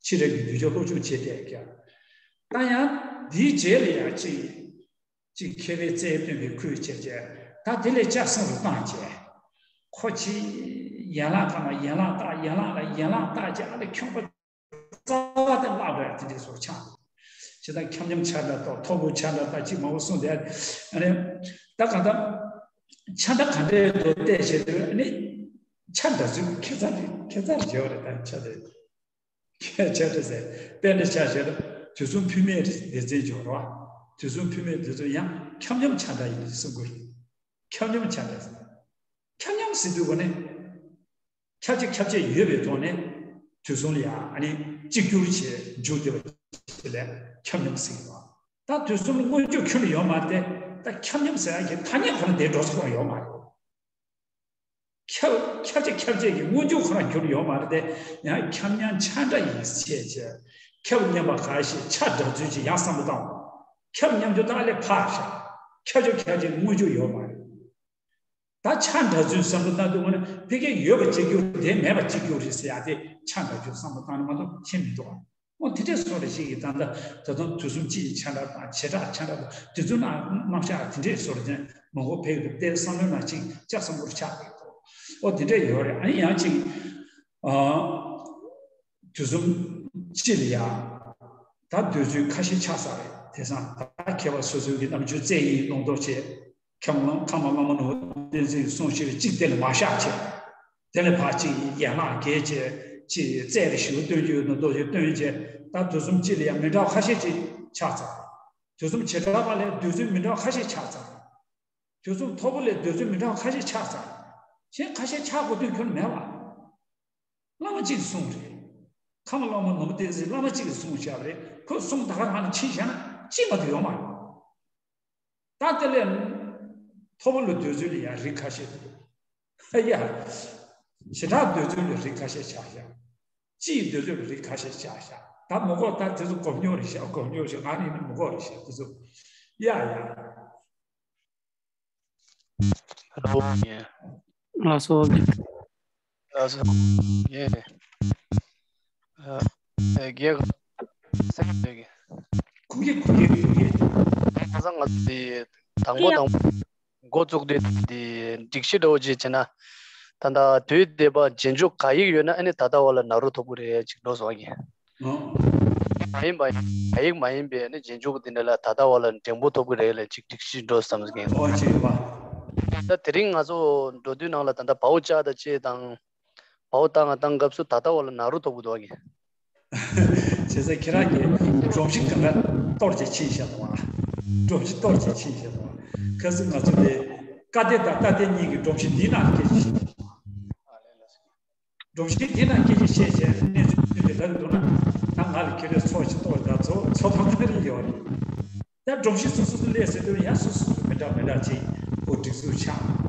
ཤེས་རབ་ཀྱི་གདུལ་བྱ་སློབ་སྦྱོང་བྱེད་བདེ་ཀྱང་། ད་ཡང་འདིའི་རྗེས་ལ་ཡང་ཅིག་ཅིག་མཁས་པའི་རྩལ་སྟོན་པའི་ཁུལ་བྱས་བྱས། ད་དེ་ལས་ལྕགས་སྲང་རུ་བཏང་བྱས། ཁོ་ཅི། ཡན་ལག་གང་ལ་ཡན་ལག་བཏགས། ཡན་ལག་ལ་ཡན་ལག་བཏགས་བྱས། ཨ་ལས་ཁྱོད་པ་རྩ་བ་དེ་བརླག་འགྲོ་ཡ་དེ་འདྲའི་བཟོ་ཆགས། ཇི་ལྟར་ཁྱབ་མཉམ་ཆ་འདྲ་དང་མཐོ་པོ་ཆ་འདྲ་དང་ཅིག་མང་པོ་གསུངས་ཏེ། ཨ་ནི། ད་གང་ལྟར། ཆ་འདྲ་ག་འདྲའི་དུ་བལྟས་བྱས་དུས་ཨ་ནི། ཆ་འདྲ་ཚུལ་ཁྱད་མཚར་རེད། ཁྱད་མཚར་བྱས་པ་རེད། ད་ཆ་དེ། ཁྱད་ཆ་དེ་ཟེར། དཔེར་ན་ཆ་བཞག་ན་དུས་གསུམ་ཕུལ་མེད་སྡེ་ཚན་སྦྱོར་བ། དུས་གསུམ་ཕུལ་མེད་སྡེ་ཚན་ཡང་ཁྱབ་མཉམ་ཆ་འདྲ་ཡིན་གསུང་གི་རེད། ཁྱབ་མཉམ་ཆ་འདྲ་ཟེར། ཁྱབ་མཉམ་ཟེར་དུས་གོ་ནས། ཁྱབ་བྱེད་ཁྱབ་བྱེད་ཡོད་པའི་ཐོག་ནས་དུས་གསུམ་ལ་ཡང་ཨ་ནི་གཅིག་གྱུར་བྱས་འཇུག་བསྡད་པ་ལས་ཁྱབ་མཉམ་ཟེར་གྱི་རེད། ད་དུས་གསུམ་ལ་སྔོན་འཇུག་ཁྱོན་ནས་ཡོད་མ་རེད་དེ། ད་ཁྱབ་མཉམ་ཟེར་ཡག་གི་ཐ་སྙད་ཁོ་རང་དེ་འགྲོ་ས་ཁོ་རང་ཡོད་མ་རེད། ཁྱབ་ཁྱབ་བྱེད་ཁྱབ་བྱེད་ཀྱི་སྔོན་འཇུག་ཁོ་རང་ཁྱོན་ནས་ཡོད་མ་རེད་དེ། ཡང་ཁྱབ་མཉམ་ཆ་འདྲ་ཡིན་ཟེར་བྱས། ཁྱབ་མཉམ་པ་ཁ་ཤས་ཆ་འདྲ་ཚུལ་གྱིས་ཡང་བསམ་བློ་བཏང་། ཁྱབ་མཉམ་རྒྱུ་དག་ལས་ཕར་བཞག་ཁྱབ་བྱེད་ཁྱབ་བྱེད་སྔོན་འཇུག་ཡོད་མ་རེད། ད་ཆ་འདྲ་ཚུལ་བསམ་བློ་བཏང་དུས་ངོ་ནས་ཕ་གིར་ཡོད་པ་གཅིག་གྱུར་དེ་མེད་པ་གཅིག་གྱུར་རེད་ཟེར་ཡ་དེ་ཆ་འདྲ་ཚུལ་བསམ་བློ་བཏང་ནས་མ་གཏོགས་ཁྱད་མི་འདུག་ཨ། འོ་དེ་འདྲའི་བཟོ་འདྲ་ཞིག་གིས་ད་ལྟ་ད་དུང་དུས་གསུམ་སྤྱི་ཡི་ཆ་འདྲ་དང་བྱེ་བྲག་ཆ་འདྲ་དང་དེ་ཚོའི་ནང་རྣམ་གཞག་དེ་འདྲའི་བཟོ་འདྲ་ཅན་མང་པོ་ཕེབས་འདུག་དེ་བསམ་བློའི་ནང་ཅིག་ལྕགས་སྲང་འགུར་ཆགས་ཡོད་དོ། འོ་དེ་འདྲ་ཡོད་རེད། ཨ་ནི་ཡང་ཅིག་ཨ། དུས་གསུམ་སྤྱི་ལ་ཡ། ད་འདོད་ཚུལ་ཁ་ཤས་ཆགས་ཚར་རེད། དེང་སང་ད་མཁས་པ་སོ་སོའི་གི་རྣམ་འགྱུར་བཙལ་ཡིན་ལུང་རྟོགས་བྱེད། ཁམས་ལ་ཁམས་ལ་བླ་མ་ནོར་བུ་བསྟན་འཛིན་གྱི་གསུང་བཤད་གཅིག་དེ་ལ་མ་བཞག་བྱས། དེ་ལས་ཕར་གཅིག་ཡན་ལག་བརྒྱད་བྱས་གཅིག་རྩལ་རེ་ཞིག་སྟོན་རྒྱུ་ཡོད་ན་སྟོན་རྒྱུ་སྟོན་བྱས། ད་དུས་གསུམ་སྤྱི་ལ་ཡང་མི་འདྲ་བ་ཁ་ཤས་ཅིག་ཆགས་ཚར། དུས་གསུམ་བྱེ་བྲག་པ་ལས་འདོད་ཚུལ་མི་འདྲ་བ་ཁ་ཤས་ཆགས་ཚར། དུས་གསུམ་མཐོ་པོ་ལས་འདོད་ཚུལ་མི་འདྲ་བ་ཁ་ཤས་ཆགས་ཚར། གཞན་ཁ་ཤས་ཆགས་དགོས་དོན་ཁྱོན་མེད་པ། བླ་མ་གཅིག་གིས་གསུངས་རེད། ཁམས་བླ་མ་ནོར་བུ་བསྟན་འཛིན་བླ་མ་གཅིག་གིས་གསུངས་བཞག་པ་རེད། ཁོས་གསུངས་ད་ག་རང་ནས་ཕྱིན་བཞག་ན་ཅི་མ་གཏོགས་ཡོད་མ་རེད། ད་དེ་ལས་མཐོ་པོ་ལ་འདོད་ཚུལ་ལ་ཡང་རིགས་ཁ་ཤས་འདུག་ཨ་ཡ། བྱེ་བྲག་འདོད་ཚུལ་ལ་རིགས་ཁ་ཤས་ཆགས་བཞག་སྤྱི་ཡི་འདོད་ཚུལ་ལ་རིགས་ཁ་ཤས་ཆགས་བཞག་ད་མི་གོ། ད་དེ་ཚོ་སྒོམ་རྒྱུ་རེད་བཞག་སྒོམ་རྒྱུ་རེད་བཞག་ང་རང་ཡིན་ན་མི་གོ་རེད་བཞག་དེ་ཚོ། ཡ་ཡ། ཧ་ལོ། ཡེ། ལགས་སོ། ལགས་སོ། ཡེ། ཨ། ཨེ། རྒྱལ་ཁབ་སེམས་ཀྱི། གུ་གེ་གུ་གེ་གུ་གེ། ཁ་སང་ང་དེ་དང་པོ་དང་པོ་འགོ་བཙུགས་དུས་དེ་སྒྲིག་གཞི་འདྲ་བོ་ཅིག་བྱས་ན། ད་ལྟ་དུས་འདས་པ་རྗེས་འཇུག་ག་ཡིག་ཡོད་ན་ཨ་ནི་ད་ལྟ་བ་ལ་ན་རོ་ཐོབ་ཀྱི་རེད་ཅིག་འགྲོ་སོང་ཡིན། ཨོ། མ་ཡིན་པ། ཨ་ཡིག་མ་ཡིན་པའི་ནི་རྗེས་འཇུག་འདི་འདྲ་ལ་ད་ལྟ་བ་ལ་འགྲེང་བུ་ཐོབ་ཀྱི་རེད་ལ་ཅིག་སྒྲིག་གཞི་འགྲོ་བསམ་གྱི་ཡིན། ཨོ་ཅེ་བ། ད་དེ་རིང་ང་ཚོ་འགྲོ་དུས་ནང་ལ་ད་ལྟ་བའོ་ཅག་དང་ཅེ་དང་། བའོ་བཏང་ང་བཏང་སྐབས་སུ་ད་ལྟ་བ་ལ་ན་རོ་ཐོབ་ཀྱི་འདུག་གི། བྱས་ཙང་ཁྱེད་རང་གིས་སྒྲོམ་གཞི་གང་ག་གཏོར་བྱས་ཕྱིན་བཞག་འདུག་བ། སྒྲོམ་གཞི་གཏོར་བྱས་ཕྱིན་བཞག་འདུག་བ། ཁ་སང་ང་ཚོ་དེ་བཀའ་བསྟན་དང་རྟ་བསྟན་གཉིས་ཀྱི་སྒྲོམ་གཞི་འདིའི་ནང་ལ་སྐད་ཆ་བཤད་བཞག་འདུག་བ། སྒྲོམ་གཞི་དེ་ན་སྐད་ཆ་བཤད་བྱས་གནས་ཚུལ་དེ་ལབ་འདུག་ན། ད་ང་ལ་ཁྱེད་རའི་ཚོགས་ཤིག་གཏོར་ད་ཚོ་ཚོ་ཐོག་ཏུ་རེད་ཡོད་རེད། ད་སྒྲོམ་གཞི་སོ་སོ་སོ་སླེབས་ཟེར་དུས་ཡང་སོ་སོ་སོ་མི་འདྲ་མི་འདྲ་ཅིག་གོ་སྒྲིག་འཛུགས་ཆགས།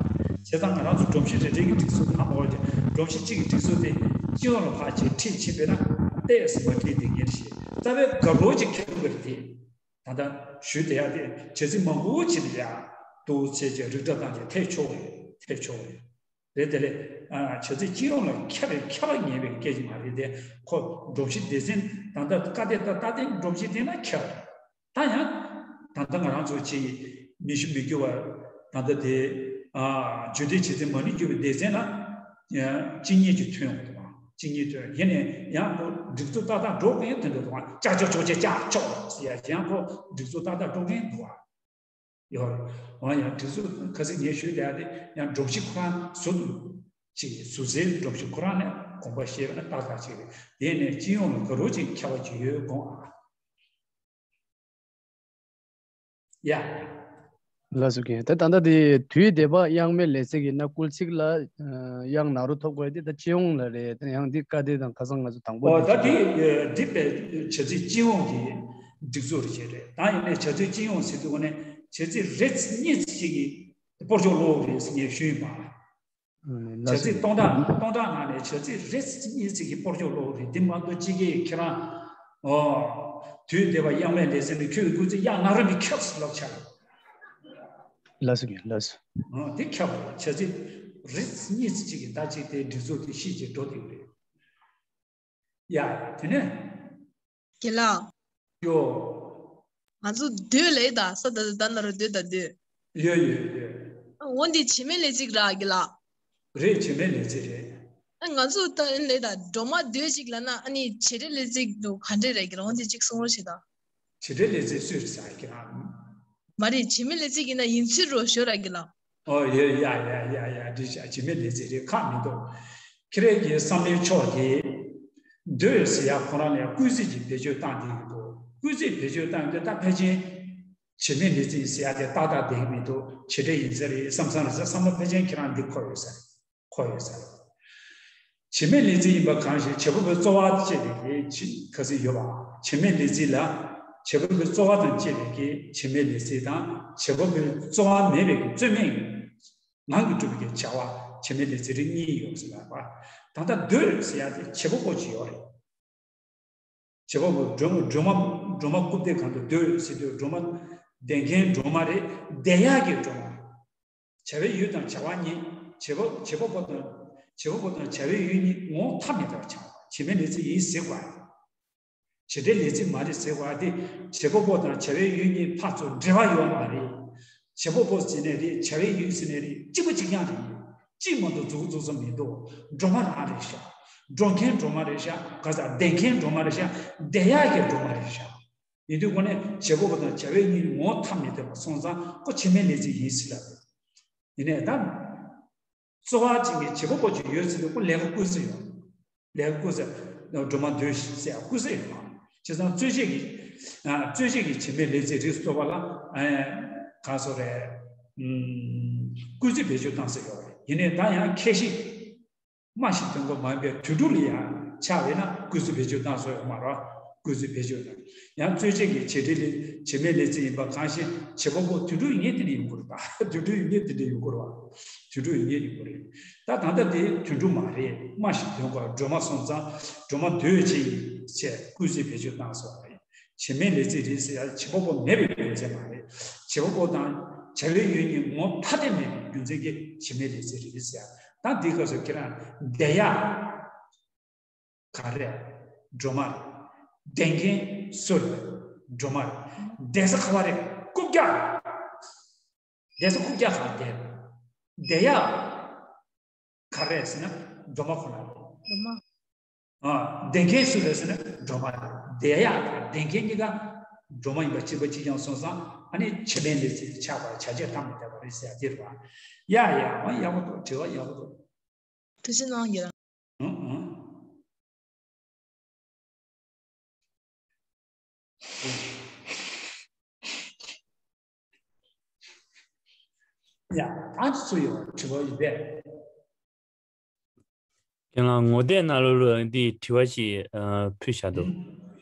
བྱས་ཙང་ང་རང་ཚོ་སྒྲོམ་གཞི་རེ་རེ་གི་སྒྲིག་འཛུགས་ཕར་མ་བར་གྱི་སྒྲོམ་གཞི་གཅིག་གི་སྒྲིག་འཛུགས་དེ་སྤྱི་ཡོངས་ལ་ཕར་ཅིག་ཁྲིད་ཕྱིན་པས་ན་ཏོག་ཙམ་མ་འགྲིག་དེ་ངེས་ཤེས་རྩ་བའི་རྒབ་ལོག་ཅིག་ཁྱེར་དགོས་རེད་དེ། ད་ལྟ་ཞུས་བསྡད་ཡག་དེ་བྱ་ཚིག་མང་པོ་ཅིག་ལ་ཡ་འདུག་བྱས་ཀྱི་རིགས་འདྲ་བཏང་ཀྱི་ཐལ་ཆོག་རེད། ཐལ་ཆོག་རེད། རེད་དེ་ལས། ཨ། བྱ་ཚིག་སྤྱི་ཡོངས་ལ་ཁྱབ་པའི་ཁྱབ་པ་ངེས་པའི་སྐད་ཆ་མ་རེད་དེ། ཁོ་སྒྲོམ་གཞི་སྡེ་ཚན་ད་ལྟ་བཀའ་བསྟན་དང་རྟ་བསྟན་སྒྲོམ་གཞི་དེ་ན་ཁྱབ་རེད། ད་ཡང་ད་ལྟ་ང་རང་ཚོ་ཅིག་མི་ཤི་མི་རྒྱུ་བ་ད་ལྟ་དེ། ཨ། རྒྱུ་འབྲས་བྱེད་ཚད་མ་ཎི་བརྒྱུད་པའི་སྡེ་ཚན་ལ་ཡང་གཅིག་གཉིས་ཀྱིས་ཐོན་ཡོང་གི་འདུག་བ། གཅིག་གཉིས་ཐོན་ཡིན་ནའི་ཡང་ཁོ་སྒྲིག་འཛུགས་ཏག་ཏག་འགྲོ་གི་ཡོད་དེ་འདྲ་འདུག་བ། ཅག་ཅག་ཅོག་ཅེ་ཅག་ཅོག་ཟེར་ཡ་ཡང་ཁོ་སྒྲིག་འཛུགས་ཏག་ཏག་འགྲོ་གི་འདུག་བ། ཡོད་རེད། འོ་ཡང་སྒྲིག་འཛུགས་ཁ་སང་ངས་ཞུས་བསྡད་ཡ་དེ་ཡང་སྒྲོམ་གཞི་ཁོ་རང་ཟུར་དུ་ཅིག་ཟུར་ཟའི་སྒྲོམ་གཞི་ཁོ་རང་ནས་དགོངས་པ་བཞེས་པ་ན་ཏག་ཏག་ཅིག་རེད། དེ་ནས་སྤྱི་ཡོངས་ལ་ག་རོ་ཅིག་ཁྱབ་པ་ཅིག་ཡོད་དགོངས་ཨ། ཡ། ལགས་སོ་རྒན། ད་ད་ལྟ་དེ་དུས་འདས་པ་དབྱངས་མེད་ལས་ཚིག་གི་ན་སྐུལ་ཚིག་ལ་དབྱངས་ན་རོ་ཐོབ་དགོས་དེ་ད་སྤྱི་ཡོངས་ལ་རེད། ད་ཡང་འདི་བཀའ་བསྟན་དང་ཁ་སང་ང་ཚོ་དང་པོ་འོ་ད་དེ་འདི་པའི་བྱ་ཚིག་སྤྱི་ཡོངས་ཀྱི་སྒྲིག་འཛུགས་རེད་བྱས་རེད། ད་ཡིན་ནའི་བྱ་ཚིག་སྤྱི་ཡོངས་ཟེར་དུས་ཀ་ནས་བྱ་ཚིག་རེ་གཉིས་ཅིག་གི་སྤོར་ཆོག་ལོག་རེད་ཟེར་ངས་ཞུས་ཡིན་པ། ཨ་ནི་བྱ་ཚིག་སྟོང་ཕྲག་སྟོང་ཕྲག་ནང་ནས་བྱ་ཚིག་རེ་གཉིས་ཅིག་གི་སྤོར་ཆོག་ལོག་རེད། འདི་མ་གཏོགས་སྤྱི་སྐད་ཁྱེད་རང་། ཨོ། དུས་འདས་པ་དབྱངས་མེད་ལས་ཚིག་ནི་ཁྱོད་ཀྱི་སྐུལ་ཚིག་དབྱངས་ན་རོ་མི་ཁྱབ་ཟེར་ལབ་ཆགས། ལགས་སོ་རྒན་ལགས་སོ། ཨོ་དེ་ཁྱབ་རེད། བྱ་ཚིག་རེ་གཉིས་ཅིག་གི་ད་ཅིག་དེ་སྒྲིག་འཛུགས་དེ་ཤེས་ཀྱི་འགྲོ་དེ་རེད། ཡ། དེ་ནས། རྒན་ལགས། ཡོ། ང་ཚོ་སྡོད་ལེ་ད་ས་ད་ད་ན་རོ་སྡོད་ད་སྡོད། ཡོད་ཡོད་ཡོད། འོ་འདི་བྱེད་མེད་ལས་ཚིག་རག་གི་ལ། རེད། བྱེད་མེད་ལས་ཚིག་རེད། ཨ་ང་ཚོ་ད་ལས་ད་སྒྲོལ་མ་སྡོད་ཅིག་ལ་ན་ཨ་ནི་བྱེད་འབྲེལ་ལས་ཚིག་འདུག་ག་འདྲས་རེད་གི་ལ། འོ་འདི་གཅིག་གསུང་རོགས་བྱེད་ད། བྱེད་འབྲེལ་ལས་ཚིག་སུས་རེད་ཟེར་གི་ལ། མ་རེད། བྱེད་མེད་ལས་ཚིག་ཡིན་ན་ཡིན་ཚུལ་རོ་ཞོར་ར་གི་ལ། ཨོ་ཡ་ཡ་ཡ་ཡ་ཡ་འདི་བྱ་བྱེད་མེད་ལས་ཚིག་རེད། ཁག་མི་འདུག་ཁྱེད་རང་གི་བསམ་བློའི་ཕྱོགས་ཀྱི་སྡོད་ཟེར་ཡ་ཁོ་རང་ལ་སྐུལ་ཚིག་ཅིག་བེད་སྤྱོད་བཏང་བསྡད་ཀྱི་འདུག་སྐུལ་ཚིག་བེད་སྤྱོད་བཏང་རྒྱུ་ད་ཕལ་ཆེར་བྱེད་མེད་ལས་ཚིག་ཟེར་ཡ་དེ་ཏག་ཏག་བསྡད་ཀྱི་མི་འདུག་བྱེད་འབྲེལ་ཡིན་ས་རེད་བསམ་བསམ་རེད་ཟེར། བསམ་བློ་ཕལ་ཆེར་ཁྱེད་རང་འདི་འཁོར་ཡོད་ས་རེད། འཁོར་ཡོད་ས་རེད། བྱེད་མེད་ལས་ཚིག་ཡིན་པ་གང་ཞིག་བྱེད་པ་པོའི་རྩོལ་བ་བཅས་པའི་ཁ་ཟིག་ཡོད་པ། བྱེད་མེད་ལས་ཚིག་ལ་བྱེད་པ་པོའི་རྩོལ་བ་དང་བཅས་པའི་གི་བྱེད་མེད་ལས་ཚིག་དང་། བྱེད་པ་པོའི་རྩོལ་བ་མེད་པའི་གི་རྩོལ་མེད་ངང་གིས་གྲུབ་པའི་གི་བྱ་བ་བྱེད་མེད་ལས་ཚིག་རིགས་གཉིས་ཡོད་ཟེར་ལབ་པ། ད་ལྟ་སྡོད་ཟེར་ཡ་དེ་བྱེད་པ་པོ་ཅིག་ཡོད་རེད། བྱེད་པ་པོ་སྒྲོལ་མ་སྒྲོལ་མ་སྒྲོལ་མ་རྐུབ་སྟེགས་སྒང་དུ་སྡོད་ཟེར་དུས་སྒྲོལ་མ་བསྡད་མཁན་སྒྲོལ་མ་རེད། བསྡད་ཡག་གི་སྒྲོལ་མ་རེད། བྱ་བའི་ཡུལ་དང་བྱ་བ་གཉིས། བྱེད་པ་བྱེད་པ་པོ་དང་། བྱེད་པ་པོ་དང་བྱ་བའི་ཡུལ་གཉིས་ངོ་བོ་ཐ་མལ་པར་ཆགས་པ་བྱེད་མེད་ལས་ཚིག་ཡིན་ཟེར་བ་རེད། བྱེད་འབྲེལ་ལས་ཚིག་མ་རེད་ཟེར་བ་དེ། བྱེད་པ་པོ་དང་བྱ་བའི་ཡུལ་གཉིས་ཕར་ཚུར་འབྲེལ་བ་ཡོད་མ་རེད། བྱེད་པ་པོ་ཟེར་ནའི་རེད། བྱ་བའི་ཡུལ་ཟེར་ནའི་རེད། གཅིག་པ་གཅིག་རྐྱང་རེད། གཅིག་མ་གཏོགས་རྫོགས་རྫོགས་ས་མི་འདུག་སྒྲོལ་མ་རང་རེད་ཤག་སྒྲོལ་མཁན་སྒྲོལ་མ་རེད་ཤག་ག་ས་བསྡད་མཁན་སྒྲོལ་མ་རེད་ཤག་བསྡད་ཡག་གི་སྒྲོལ་མ་རེད་ཤག་ཡིན་དུས་ཁོ་ནས་བྱེད་པ་པོ་དང་བྱ་བའི་གཉིས་ངོ་བོ་ཐ་མི་དད་པ་སོང་ཙང་ཁོ་བྱེད་མེད་ལས་ཚིག་ཡིན་ཟེར་ལབ། ཡིན་ནའི་ད། རྩོལ་བ་ཅན་གྱི་བྱེད་པ་པོ་ཅིག་ཡོད་ཚེ་ཁོ་ལས་ཀ་བསྐུལ་ས་ཡོད། ལས་ཀ་བསྐུལ་ས། སྒྲོལ་མ་སྡོད་ཟེར་ཡ་བསྐུལ་ས་ཡོད་མ། བྱས་ཙང་རྩོལ་བཅས་ཀྱི། རྩོལ་བཅས་ཀྱི་བྱེད་མེད་ལས་ཚིག་རིགས་སུ་གཏོགས་པ་ལ། གང་སོ་རེད། སྐུལ་ཚིག་བེད་སྤྱོད་བཏང་ས་ཡོད་རེད། ཡིན་ནའི་ད་ཡང་ཁྱད་གཞི། སྨྲ་ཞིག་དོན་གོ་མ་ཡིན་པའི་དུད་འགྲོ་ལ་ཡང་ཆགས་པས་ན་སྐུལ་ཚིག་བེད་སྤྱོད་བཏང་ས་ཡོད་མ་རེད། སྐུལ་ཚིག་བེད་སྤྱོད་དང་། ཡང་རྩོལ་བཅས་ཀྱི་བྱེད་འབྲེལ་ལས་བྱེད་མེད་ལས་ཚིག་ཡིན་པ་གང་ཞིག་བྱེད་པ་པོ་དུད་འགྲོ་ཡིན་ངེས་དེ་འདྲ་ཡོང་གི་རེད་པ། དུད་འགྲོ་ཡིན་ངེས་དེ་འདྲ་ཡོང་གི་རེད་པ། དུད་འགྲོ་ཡིན་ངེས་ཡོང་གི་རེད། ད་ད་ལྟ་དེ་དུད་འགྲོ་མ་རེད། སྨྲ་ཞིག་དོན་གོ་སྒྲོལ་མ་སོང་ཙང་སྒྲོལ་མ་སྡོད་ཅིག་བྱས་སྐུལ་ཚིག་བེད་སྤྱོད་བཏང་སོང་བ་རེད། བྱེད་མེད་ལས་ཚིག་རེད་ཟེར་ཡ་བྱེད་པ་པོ་མེད་པའི་རྒྱུ་མཚན་མ་རེད། བྱེད་པ་པོ་དང་བྱ་བའི་ཡུལ་གཉིས་ངོ་བོ་ཐ་དད་མེད་པའི་རྒྱུ་མཚན་གྱིས་བྱེད་མེད་ལས་ཚིག་རེད་ཟེར་ཡ། ད་འདི་སྐབས་སུ་ཁྱེད་རང་བསྡད་ཡག་ག་རེ་རེད། སྒྲོལ་མ་རེད། བསྡད་མཁན་སུ་རེད། སྒྲོལ་མ་རེད། བསྡད་ས་ག་བ་རེད། རྐུབ་བཀྱག་རེད། བསྡད་ས་རྐུབ་བཀྱག་གང་བསྡད་རེད། བསྡད་ཡག་ག་རེ་རེད་ཟེར་ན་སྒྲོལ་མ་ཁོ་ན་རེད། སྒྲོལ་མ། ཨ། བསྡད་མཁན་སུ་རེད་ཟེར་ན་སྒྲོལ་མ་རེད། བསྡད་ཡག་དང་བསྡད་མཁན་གཉིས་ཀ་སྒྲོལ་མ་ཡིན་པ་གཅིག་པ་གཅིག་རྐྱང་སོང་ཙང་ཨ་ནི་བྱེད་མེད་ལས་ཚིག་ཆགས་པར་བྱ་བྱེད་ཐ་མི་དད་པ་རེད་ཟེར་ཡ་དེ་རེད་པ། ཡ་ཡ་འོ་ཡག་པོ་འདུག་དྲི་བ་ཡག་པོ་འདུག་ཐུགས་རྗེ་གནང་རྒན། ཨང་ཨང་། ཡ། ཨ་ཙི་ཚོ་ཡོད་དྲི་བ་ཡོད་པས། ཁྱེད་རང་ངོ་དེབ་ནང་ལོགས་ལ་འདི་དྲི་བ་ཞིག་ཨ་ཕུལ་བཞག་འདུག་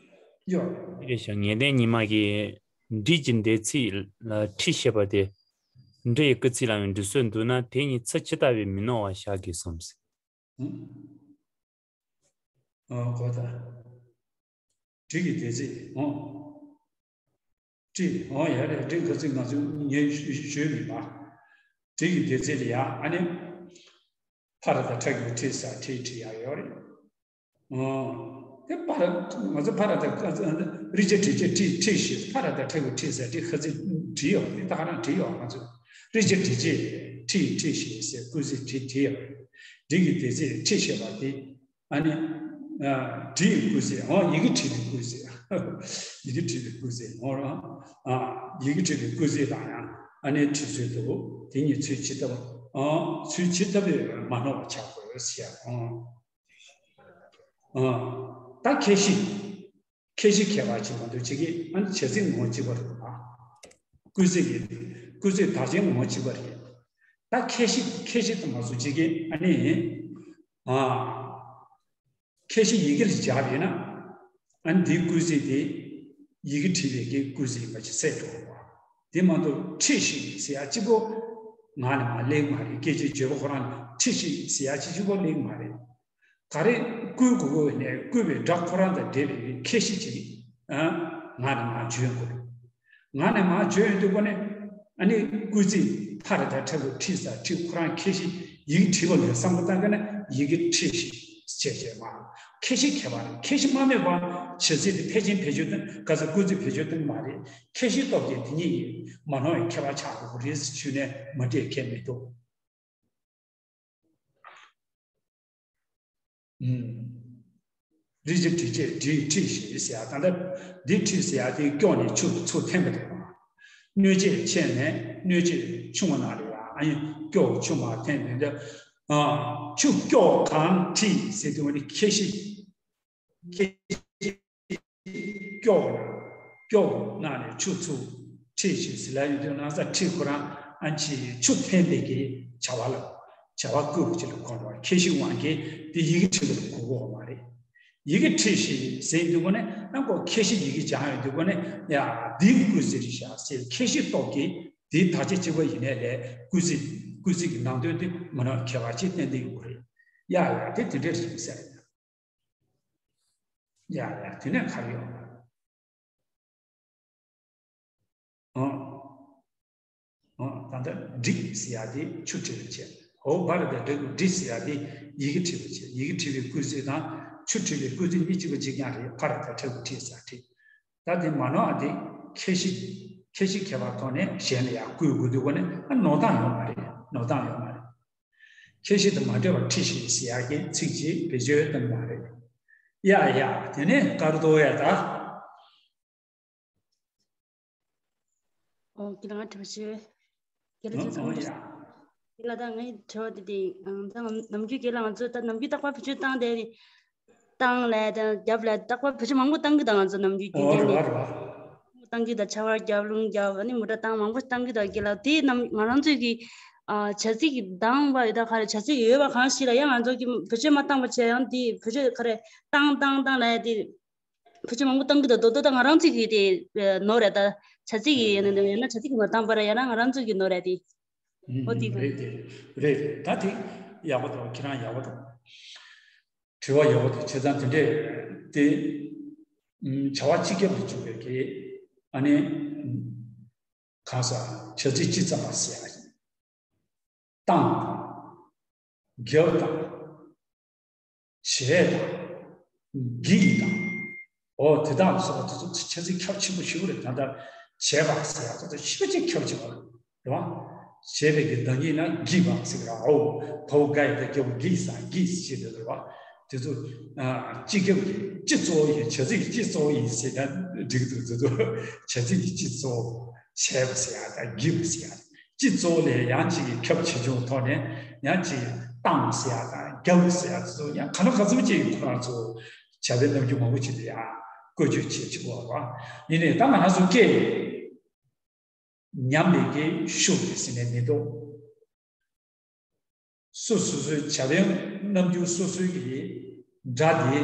ཡོད། དེ་རེད་ཤག་ངེས་གཏན་ཉི་མ་གིས་འབྲི་གི་འདས་ཚིག་ལ་ཁྲི་ཞེས་པ་དེ། འབྲི་ཡི་སྐུལ་ཚིག་ལ་ཡང་འབྲི་སྲོལ་འདུག་ན་དེ་ཉིད་ཚུལ་ཇི་ལྟ་བས་མི་སྣང་བར་བཞག་དགོས་སམ་ཟེར། ཨང་། ཨོ་གོ་ད། འབྲི་གི་འདས་ཚིག་ཨོ། བྲིས། ཨོ་ཡ་རེད། འབྲི་གི་ཚིག་ང་ཚོས་ངས་ཞུས་མེད་པ། འབྲི་གི་འདས་ཚིག་ལ་ཡ་ཨ་ནི། ཕ་ར་བཏགས་ཕྲ་གི་གུ་ཁྲི་ཟེར་ཁྲི་བྲིས་ཡག་ཡོད་རེད། ཨོ། དེ་ཕ་ར་ང་ཚོ་ཕ་ར་བཏགས་རིགས་ཆད་བྲིས་ཆད་ཁྲི་ཁྲི་ཞེས་ཕ་ར་བཏགས་ཕྲ་གི་གུ་ཁྲི་ཟེར་ཁྲི་ཁ་ཚིག་བྲིས་ཡོད་རེད། ད་ག་རང་བྲིས་ཡོད་ང་ཚོས། རིགས་ཆད་བྲིས་ཆད་ཁྲི་ཁྲི་ཞེས་ཟེར་སྐུལ་ཚིག་བྲིས་བྲིས་ཡོད་རེད། འབྲི་གི་འདས་ཚིག་ཁྲི་ཞེས་པ་དེ། ཨ་ནི། ཨ། འབྲི་ཡི་སྐུལ་ཚིག་ཨོ་ཡི་གེ་བྲིས་པའི་སྐུལ་ཚིག་ཡི་གེ་བྲིས་པའི་སྐུལ་ཚིག་ཨོ་རང་། ཨ། ཡི་གེ་བྲིས་པའི་སྐུལ་ཚིག་དང་ཡང་ཨ་ནི་བྲིས་ཚུལ་དུ་དེ་གཉིས་ཚུལ་ཇི་ལྟ་བུ། ཨ། ཚུལ་ཇི་ལྟ་བུས་མ་ནོར་བར་བྱ་དགོས་ཟེར་ཨོ། ཨ། ད་ཁྱད་གཞི། ཁྱད་གཞི་ཁྱད་པར་ཅིག་མ་གཏོགས་ཅིག་གིས་ཨ་ནི་བྱ་ཚིག་ངོ་བོ་གཅིག་པ་རེད་པ། སྐུལ་ཚིག་གི་སྐུལ་ཚིག་དག་ཆེན་ངོ་བོ་གཅིག་པ་རེད། ད་ཁྱད་གཞི་ཁྱད་གཞི་དུ་མ་སོང་ཅིག་གིས་ཨ་ནི། ཨ། ཁྱད་གཞི་ཡི་གེ་ལ་སྦྱར་བས་ན། ཨ་ནི་འདིའི་སྐུལ་ཚིག་དེ་ཡི་གེ་བྲིས་པའི་གི་སྐུལ་ཚིག་ཡིན་པ་ཅིག་གསལ་འགྲོ་བ། དེ་མ་གཏོགས་ཁྲིད་ཤིག་ཟེར་ཡ་གཅིག་པོ་ངག་ནས་མར་སླེབས་མ་རེད། སྐད་ཆའི་བརྗོད་པ་ཁོ་རང་ཁྲིད་ཤིག་ཟེར་ཡ་གཅིག་གཅིག་པོ་སླེབས་མ་རེད། ག་རེ་བསྐུལ་དགོས་དགོས་ནས་བསྐུལ་བའི་སྒྲ་ཁོ་རང་དང་འབྲེལ་བའི་ཁྱད་གཞི་ཅིག་ཨ། ངག་ནས་མར་བརྗོད་དགོས་རེད། ངག་ནས་མར་བརྗོད་ཡོང་དུས་ཁོ་ནས་ཨ་ནི་སྐུལ་ཚིག་ཕ་ར་བཏགས་ཕྲ་གི་གུ་ཁྲི་ཟེར་ཁྲི་ཁོ་རང་ཁྱད་གཞི་ཡི་གེ་བྲིས་པ་ལ་བསམ་བློ་བཏང་ག་ན་ཡི་གེ་ཁྲིད་ཤིག་བྱས་བྱས་མ། ཁྱད་གཞི་ཁྱད་པར་རེད། ཁྱད་གཞི་མ་སྨོས་པར་བྱ་ཚིག་དེ་ཕལ་ཆེར་བེད་སྤྱོད་གཏོང་ག་ཚོད་སྐུལ་ཚིག་བེད་སྤྱོད་གཏོང་གི་མ་རེད། ཁྱད་གཞི་སྟོབས་ཀྱིས་དེ་གཉིས་ཀྱི་མ་ནོར་བའི་ཁྱད་པར་ཆགས་འགྲོ་གི་རེད་ཞུས་ནས་མ་འགྲིག་མཁན་མི་འདུག་ཨུམ། རིགས་ཀྱི་བྲིས་བཅས་བྲིས་ཁྲིད་ཞེས་ཟེར་ཡ། ད་ལྟ་འདི་ཁྲིད་ཟེར་ཡ་དེ་སྐྱོགས་ནས་ཆུ་ཚུར་འཐེན་པ་དེ་རེད། སྣོད་ཆས་ཆད་ནས་སྣོད་ཆས་ཆུང་བ་ནང་ལ་ཡ། ཨ་ནི་སྐྱོགས་ཆུང་བ་འཐེན་དེ་འདྲ། ཨ། ཆུ་སྐྱོགས་གང་ཁྲིད་ཟེར་དུས་ནི་ཁྱད་གཞི། ཁྱད་གཞི། སྐྱོགས། སྐྱོགས་ནང་ནས་ཆུ་ཚུར་ཁྲིད་ཞེས་ཟེར་ལ་ཡོད་དུས་ན་ས་ཁྲིད་ཁོ་རང་ཨ་ཆི་ཆུ་འཐེན་པའི་གི་བྱ་བ་ལ་བྱ་བ་བསྐུལ་བ་ཅིག་ལ་གོ་འགྲོ་བ། ཁྱད་གཞི་དབང་གིས་དེ་ཡི་གེ་ཁྲིད་པར་གོ་གོ་བ་མ་རེད། ཡི་གེ་ཁྲིད་ཞེས་ཟེར་དུས་གོ་ནས་ཨ་ཁོ་ཁྱད་གཞི་ཡི་གེ་སྦྱང་ཡོད་དུས་གོ་ནས་ཡ་འདིའི་བསྐུལ་ཚིག་རེད་ཤག་ཟེར། ཁྱད་གཞི་སྟོབས་ཀྱིས་དེའི་དག་ཆ་གཅིག་པ་ཡིན་ནའི་ལས་བསྐུལ་ཚིག་བསྐུལ་ཚིག་གི་ནང་དོན་དེ་མ་ནོར་ཁྱད་པར་ཅིག་བསྟན་བསྡད་ཡོད་རེད། ཡ་ཡ་དེ་དེ་འདྲ་རེད་ཟེར། ཡ་ཡ་དེ་ནས་ག་རེ་ཡོད། ཨོ། ཨོ། ད་ལྟ་འགྲིག་ཟེར་ཡ་དེ་ཆུ་ཁྲིད་པ་བྱས། ཧོ་བ་ར་དང་འགྲིག་འགྲིག་ཟེར་ཡ་དེ་ཡི་གེ་ཁྲིད་པ་བྱས། ཡི་གེ་ཁྲིད་པའི་བསྐུལ་ཚིག་དང་ཆུ་ཁྲིད་པའི་བསྐུལ་ཚིག་གཉིས་གཅིག་པ་གཅིག་རྐྱང་རེད། ཕ་ར་དང་ཁྲ་གུ་ཁྲིད་ཟེར་ཁྲིད། ད་དེ་མ་ནོར་བ་དེ་ཁྱད་གཞི། ཁྱད་གཞི་ཁྱད་པར་ཐོག་ནས་གཞན་ལ་ཡང་བསྐུལ་དགོས་དུས་གོ་ནས་ཨ་ནོར་སྟངས་ཡོད་མ་རེད། ནོར་སྟངས་ཡོད་མ་རེད། ཁྱད་གཞི་དང་མ་འབྲེལ་བར་ཁྲིད་ཞེས་ཟེར་ཡག་གི་ཚིག་ཅིག་བེད་སྤྱོད་གཏོང་མ་རེད། ཡ་ཡ་དེ་ནས་སྐར་རྡོ་ཡ་ད། ཨོ་ཁྱེད་རང་དྲི་བ་ཞུ། རྒན་ལགས་ཚོ་ཚང་མ་ལ་ད་ངའི་དྲི་བ་དེ་དེ་ད་ནམ་རྒྱུན་རྒན་ལགས་ང་ཚོ་ད་ནམ་རྒྱུན་རྟག་པར་བེད་སྤྱོད་བཏང་དེ་བཏང་ལས་དང་རྒྱབ་ལས་རྟག་པར་བེད་སྤྱོད་མང་པོ་བཏང་གི་ད་ང་ཚོ་ནམ་རྒྱུན་རྒྱུན་ཨོ་ལྡན་རེད་བ་ནས་རེད་བ། བཏང་གི་ད་ཆར་པ་རྒྱབ་རླུང་རྒྱབ་ཨ་ནི་མོ་ཊ་བཏང་མང་པོ་བཏང་གི་ད་རྒན་ལགས་དེ་ནམ་ང་རང་ཚོས་ཀྱི་ཨ་བྱ་ཚིག་གི་གདངས་པ་ཡོད་ད་ག་རེ་བྱ་ཚིག་ཡོད་པ་གང་ཞིག་ལ་ཡང་ང་ཚོ་གི་བེད་སྤྱོད་མ་བཏང་པ་བྱས་ཡང་དེ་བེད་སྤྱོད་ག་རེ་བཏང་བཏང་བཏང་ལས་དེ། ཕལ་ཆེར་མང་པོ་བཏང་གི་འདུག་རྡོག་རྡོག་ད་ང་རང་ཚོ་གི་དེ་ནོར་རེད་ད། བྱ་ཚིག་གི་ཡིན་ན་ཡང་ན་བྱ་ཚིག་གི་མ་བཏང་པར་ཡང་ན་ང་རང་ཚོ་གི་ནོར་རེད་དེ། ཨོ་དེ་རེད་དེ། རེད་རེད་ད་དེ་ཡག་པོ་འདུག་ཁྱེད་རང་ཡག་པོ་འདུག་དྲི་བ་ཡག་པོ་འདུག་བྱས་ཙང་དེ་འདྲས་དེ་བྱ་བ་སྤྱི་ཁྱབ་ཏུ་བཅུག་པའི་གི་ཨ་ནི་གང་ཟག་བྱ་ཚིག་སྤྱི་ཙམ་པ་ཟེར་ཡ་ཡིན། བཏང་དང་། རྒྱབ་དང་། བྱས་དང་། བགྱིས་དང་། འོ་དེ་དག་སོགས་དེ་ཚོ་བྱ་ཚིག་ཁྱབ་ཆེན་པོ་ཞིག་རེད། ད་ལྟ་བྱས་པ་ཟེར་ཡག་ཚོ་ཞེ་པོ་ཅིག་ཁྱབ་ཆེ་བ་རེད་བ། བྱས་པའི་གི་བདག་ཉིད་ལ་བགྱིས་པ་ཟེར་གི་ར། འོ་བའོ་ག་ཡི་ད་རྒྱབ་བགྱིས་ས་བགྱིས་ཟེར་དེ་རེད་བ། དེ་ཚོ་སྤྱི་ཁྱབ་ཀྱི་སྤྱི་གཙོ་བོ་ཡིན། བྱ་ཚིག་གི་སྤྱི་གཙོ་བོ་ཡིན་ཟེར་ན་འགྲིག་འདུག་དེ་ཚོ་བྱ་ཚིག་གི་སྤྱི་གཙོ་བོ་བྱས་པ་ཟེར་ཡག་དང་བགྱིས་པ་ཟེར་ཡག་སྤྱི་གཙོ་བོ་ལས་ཡང་གཅིག་གི་ཁྱབ་ཆེ་ཆུང་ཐོག་ནས་ཡང་གཅིག་གི་བཏང་ཟེར་ཡག་དང་རྒྱབ་ཟེར་ཡག་དེ་ཚོ་ཡང་ག་ལ་ག་ཚོད་ཅིག་ཁོ་རང་ཚོ་བྱ་བའི་རྣམ་འགྱུར་མང་པོ་ཅིག་ལ་ཡང་བཀོལ་སྤྱོད་བྱེད་ཅིག་གོ་བ། ཡིན་ནའི་ད་ང་རང་ཚོ་སྐད་ཉམས་པའི་གི་ཤུགས་རེད་ཟེར་ནས་མི་འདུག་སོ་སོ་སོའི་བྱ་བའི་རྣམ་འགྱུར་སོ་སོའི་གི་སྒྲ་དེ་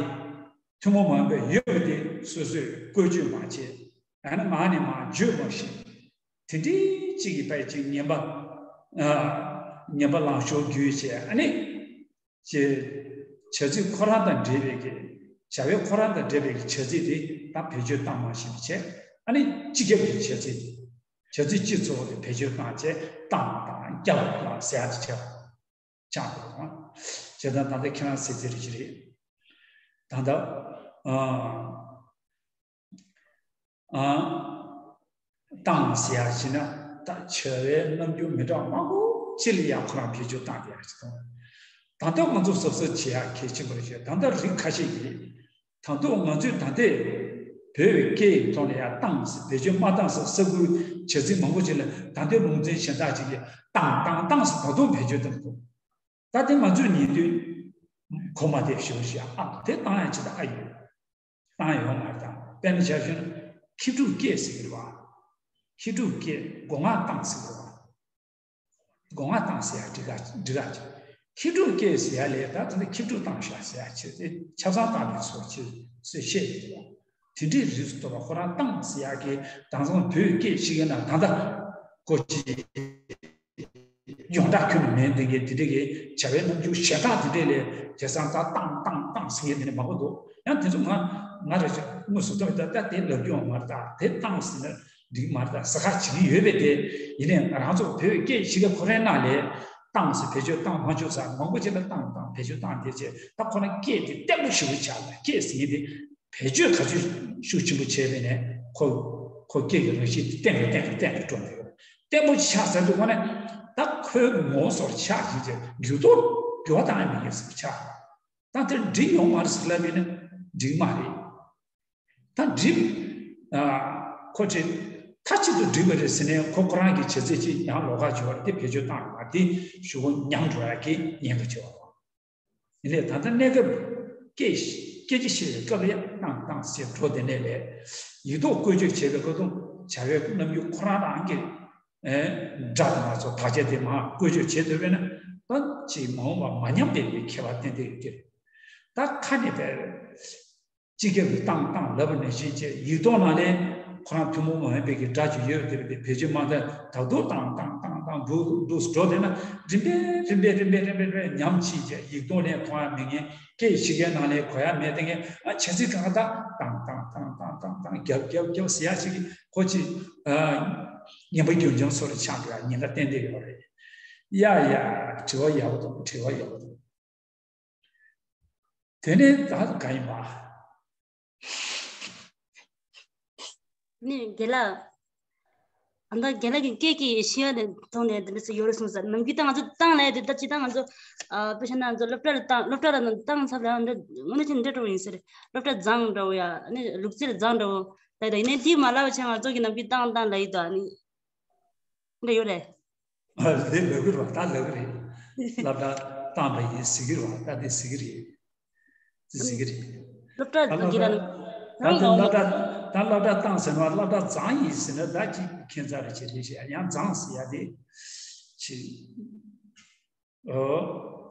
ཐུན་མོང་མ་ཡིན་པའི་ཡོད་པ་དེ་སོ་སོས་བཀོལ་སྤྱོད་མ་བྱས། ཡང་ན་ངག་ནས་མར་བརྗོད་མ་ཤེས། དེ་འདྲའི་གཅིག་གི་ཕལ་ཆེར་ངན་པ། ཨ། ངན་པ་ལང་ཤོར་རྒྱུ་བྱས་ཨ་ནི། ཅེས། བྱ་ཚིག་ཁོ་རང་དང་འབྲེལ་བའི་གི། བྱ་བའི་ཁོ་རང་དང་འབྲེལ་བའི་གི་བྱ་ཚིག་དེ་ད་བེད་སྤྱོད་བཏང་མ་ཤེས་པ་བྱས་ཨ་ནི་སྤྱི་ཁྱབ་ཀྱི་བྱ་ཚིག་བྱ་ཚིག་སྤྱི་གཙོ་བོ་དེ་བེད་སྤྱོད་བཏང་བྱས་བཏང་དང་རྒྱབ་དང་ཟེར་ཡག་དེ་བྱས་པ། ཆགས་འདུག་ཨ། བྱས་ཙང་ད་ལྟ་ཁྱེད་རང་ཟེར་ཚེ་རེ་ཅི་རེད། ད་ལྟ་ཨ་ཨ་བཏང་ཟེར་ཡག་བྱས་ན་ད་བྱ་བའི་རྣམ་འགྱུར་མི་འདྲ་བ་མང་པོ་ཅིག་ལ་ཡང་ཁོ་རང་བེད་སྤྱོད་བཏང་བསྡད་ཡག་ཅིག་འདུག་ད་ལྟ་ང་ཚོ་གཟབ་གཟབ་བྱེད་ཡག་གལ་ཆེན་པོ་རེད་ཤག་ད་ལྟ་རིགས་ཁ་ཤས་ཀྱིས་ད་དུང་ང་ཚོས་ད་ལྟའི་བོད་པའི་སྐད་ཡིག་ཐོག་ལ་ཡང་བཏང་ཟེར་བེད་སྤྱོད་མ་བཏང་ཟེར་ས་ཁུལ་བྱ་ཚིག་མང་པོ་ཅིག་ལ་ད་ལྟའི་ལུང་ཚན་གཞན་དག་ཅིག་གིས་བཏང་བཏང་བཏང་ཟེར་ད་དུང་བེད་སྤྱོད་བཏང་འདུག་ད་དེ་ང་ཚོས་ཉན་དུས་གོ་མ་བདེ་ཞེ་པོ་ཞིག་ཨ་དེ་བཏང་ཡག་ཅིག་ད་ཨ་ཡོད། བཏང་ཡོད་མ་རེད་ད། དཔེར་ན་ཆ་བཞག་ན་ཁྱི་ཕྲུག་སྐད་ཟེར་གི་རེད་བ། ཁྱི་ཕྲུག་སྐད་སྒོ་ང་བཏང་ཟེར་གི་རེད་བ། སྒོ་ང་བཏང་ཟེར་ཡག་འགྲིག་ག་འགྲིག་ག་ཁྱི་ཕྲུག་སྐད་ཟེར་ཡག་ལས་ད་དེ་ནི་ཁྱི་ཕྲུག་བཏང་ཤག་ཟེར་ཡག་ཆེ་དེ་ཆབ་གསང་བཏང་ནས་ཚོར་ཆེ་ཟེར་བཤད་ཡོད་རེད་བ། དེ་འདྲའི་རིགས་སུ་གཏོགས་པ་ཁོ་རང་བཏང་ཟེར་ཡག་གི་དེང་སང་བོད་སྐད་ཤེས་མཁན་ན་ད་ལྟ་ཀོ་ཅི། ཡོངས་གྲགས་ཁྱོན་ནས་མེད་མཁན་དེ་འདྲའི་བྱ་བའི་རྣམ་འགྱུར་ཞེ་དྲག་དེ་འདྲས་ལས་དེང་སང་ད་བཏང་བཏང་བཏང་ཟེར་མཁན་དེ་འདྲ་མང་པོ་འདུག་ཡང་དེ་ཚོ་ང་ང་རེ་དངོས་སུ་ཐོས་ད་ལྟ་དེ་ལབ་རྒྱུ་ཡོད་མ་རེད། ད་དེ་བཏང་ཟེར་ན་འགྲིག་མ་རེད། ད་ཟ་ཁ་བྱེད་ཀྱི་ཡོད་པས་དེ་ཡིན་ནའི་ང་རང་ཚོ་བོད་སྐད་ཤེས་མཁན་ཁོ་རའི་ནང་ལས་ བཏང་ཟེར། བེད་སྤྱོད་བཏང་མ་བཅུག་ཟེར། མང་པོ་ཅིག་ལ་བཏང་བཏང་། བེད་སྤྱོད་བཏང་། དེ་བྱས་ད་ཁོ་རང་སྐད་དེ་བརྟན་པོ་ཞེ་པོ་ཆགས་ལ། སྐད་ཟེར་མཁན་དེ་བེད་སྤྱོད་ག་ཚོད་ཤུགས་ཆེན་པོ་བྱས་པས་ནས་ཁོ་ཁོ་སྐད་ཀྱི་རང་བཞིན་དེ་བརྟན་པོ་བརྟན་པོ་བརྟན་པོ་འགྲོ་འདུག་བརྟན་པོ་ཆགས་ཟེར་དུས་ཁོ་ནས་ད་ཁོའི་ངོ་སོར་ཆགས་ཀྱི་ཅེས་འགྱུར་ལྡོག་འགྱུར་བ་བཏང་ཡ་མེད་ཡ་ཟེར་ཆགས། ད་དེ་འགྲིག་ཡོང་མ་རེད་ཟེར་ལབ་པས་ན་འགྲིག་མ་རེད། ད་འགྲིག་ཨ་ཁོ་ཆེ་མཐའ་གཅིག་ཏུ་འགྲིག་པ་རེད་ཟེར་ནས་ཁོ་ཁོ་རང་གི་བྱ་ཚིག་ཅིག་ཡང་ལོགས་ཀ་བྱོས་པ་རེད། དེ་བེད་སྤྱོད་བཏང་ཡོད་པ་དེ་ཞུ་སྒོ་ཉམས་འགྲོ་ཡ་གི་ཉེན་ཁ་ཆེ་བ་དང་། ཡིན་ནའི་ད་ལྟ་གནས་སྐབས་སྐད་སྐད་ཆ་བཤད་པའི་སྐབས་ལ་ཡང་བཏང་བཏང་ཟེར་འགྲོ། དེ་ནས་ལས་ཡིག་ཐོག་བཀོལ་སྤྱོད་བྱེད་པའི་སྐབས་དུ་བྱ་བའི་རྣམ་འགྱུར་ཁོ་རང་རང་གི་ཨེ་སྒྲ་དང་ང་ཚོ་དག་ཆ་དེ་མར་བཀོལ་སྤྱོད་བྱེད་ཐུབ་པས་ན་ད་ཅིག་མ་འོངས་པ་མ་ཉམས་པའི་ཁྱད་པར་ཏན་ཏན་ཡོད་ཀྱི་རེད། ད་ཁ་ནས་བས་སྤྱི་ཁྱབ་ཀྱི་བཏང་བཏང་ལབ་པ་ནང་བཞིན་བྱས། ཡིག་ཐོག་ནང་ལས་ཁོ་རང་ཐུན་མོང་མ་ཡིན་པའི་གི་སྒྲ་ཅིག་ཡོད་དེ་རེད། དེ་བེད་སྤྱོད་མ་ཐག་ཏག་ཏག་བཏང་བཏང་བཏང་བཏང་འདུག་འདུག་འགྲོ་བསྡད་ན་རིམ་པས་རིམ་པས་རིམ་པས་རིམ་པས་རིམ་པས་ཉམས་ཕྱིན་བྱས། ཡིག་ཐོག་ནས་མཐོང་ཡ་མེད་མཁན། སྐད་ཕྱི་རྒྱལ་ནང་ལས་གོ་ཡ་མེད་དེ་ངས་ཨ་བྱ་ཚིག་གང་ག་ད་བཏང་བཏང་བཏང་བཏང་བཏང་བཏང་རྒྱབ་རྒྱབ་རྒྱབ་ཟེར་ཡ་ཞིག་གི་ཁོ་ཅིག་ཨ་ངན་པ་རྒྱུན་འབྱམས་སོགས་ལ་ཆགས་འགྲོ་ཡ་ཉེན་ཁ་ཏན་ཏན་ཡོད་རེད། ཡ་ཡ་དྲི་བ་ཡག་པོ་འདུག་དྲི་བ་ཡག་པོ་འདུག་དེ་ནས་ད་ག་ཡིན་པ། ནི་རྒན་ལགས། ཨ་ད་རྒན་ལགས་ཀྱི་སྐད་ཀྱི་ཤེས་ཡོན་དེ་ཐོག་ནས་འདི་འདྲ་ཞིག་ཡོད་རེད་གསུངས་ས། ནམ་རྒྱུན་ད་ང་ཚོ་བཏང་ལབ་དེ་ད་ཅི་ད་ང་ཚོ་ཨ་དཔེ་བཞག་ན་ང་ཚོ་སློབ་གྲྭ་ལ་བཏང་། སློབ་གྲྭ་ལ་བཏང་ཚར་ལ་འདི་དངོས་གནས་ཅིག་འདྲ་འདྲ་བོ་ཡིན་ས་རེད། སློབ་གྲྭ་བརྫངས་འདྲ་བོ་ཡ། ཨ་ནི་ལུག་རྫིར་བརྫངས་འདྲ་བོ། ད་ད་ཡིན་ནའི་འདི་མ་ལབ་བྱས་ང་ཚོ་གི་ནམ་རྒྱུན་བཏང་བཏང་ལབ་ཡི་འདུག་ཨ་ནི་འདྲ་ཡོད་རེད། ལས་ལབ་གི་རེད་བ། ད་ལབ་གི་རེད། སློབ་གྲྭ་བཏང་པ་ཡིན་ཟེར་གི་རེད་བ། ད་དེ་ཟེར་གི་རེད། དེ་ཟེར་གི་རེད། སློབ་གྲྭ་ད་སློབ་གི་ལ་གྲྭ་ནི་ད་དེ་སློབ་གྲྭ་ད་སློབ་གྲྭ་བཏང་ཟེར་ན་སློབ་གྲྭ་བརྫངས་ཡིན་ཟེར་ན་ད་ཅིག་ཁྱད་མཚར་རེ་བྱེད་རེད་ཤག་ཡང་བརྫངས་ཟེར་ཡ་དེ་ཅིག་ཨོ།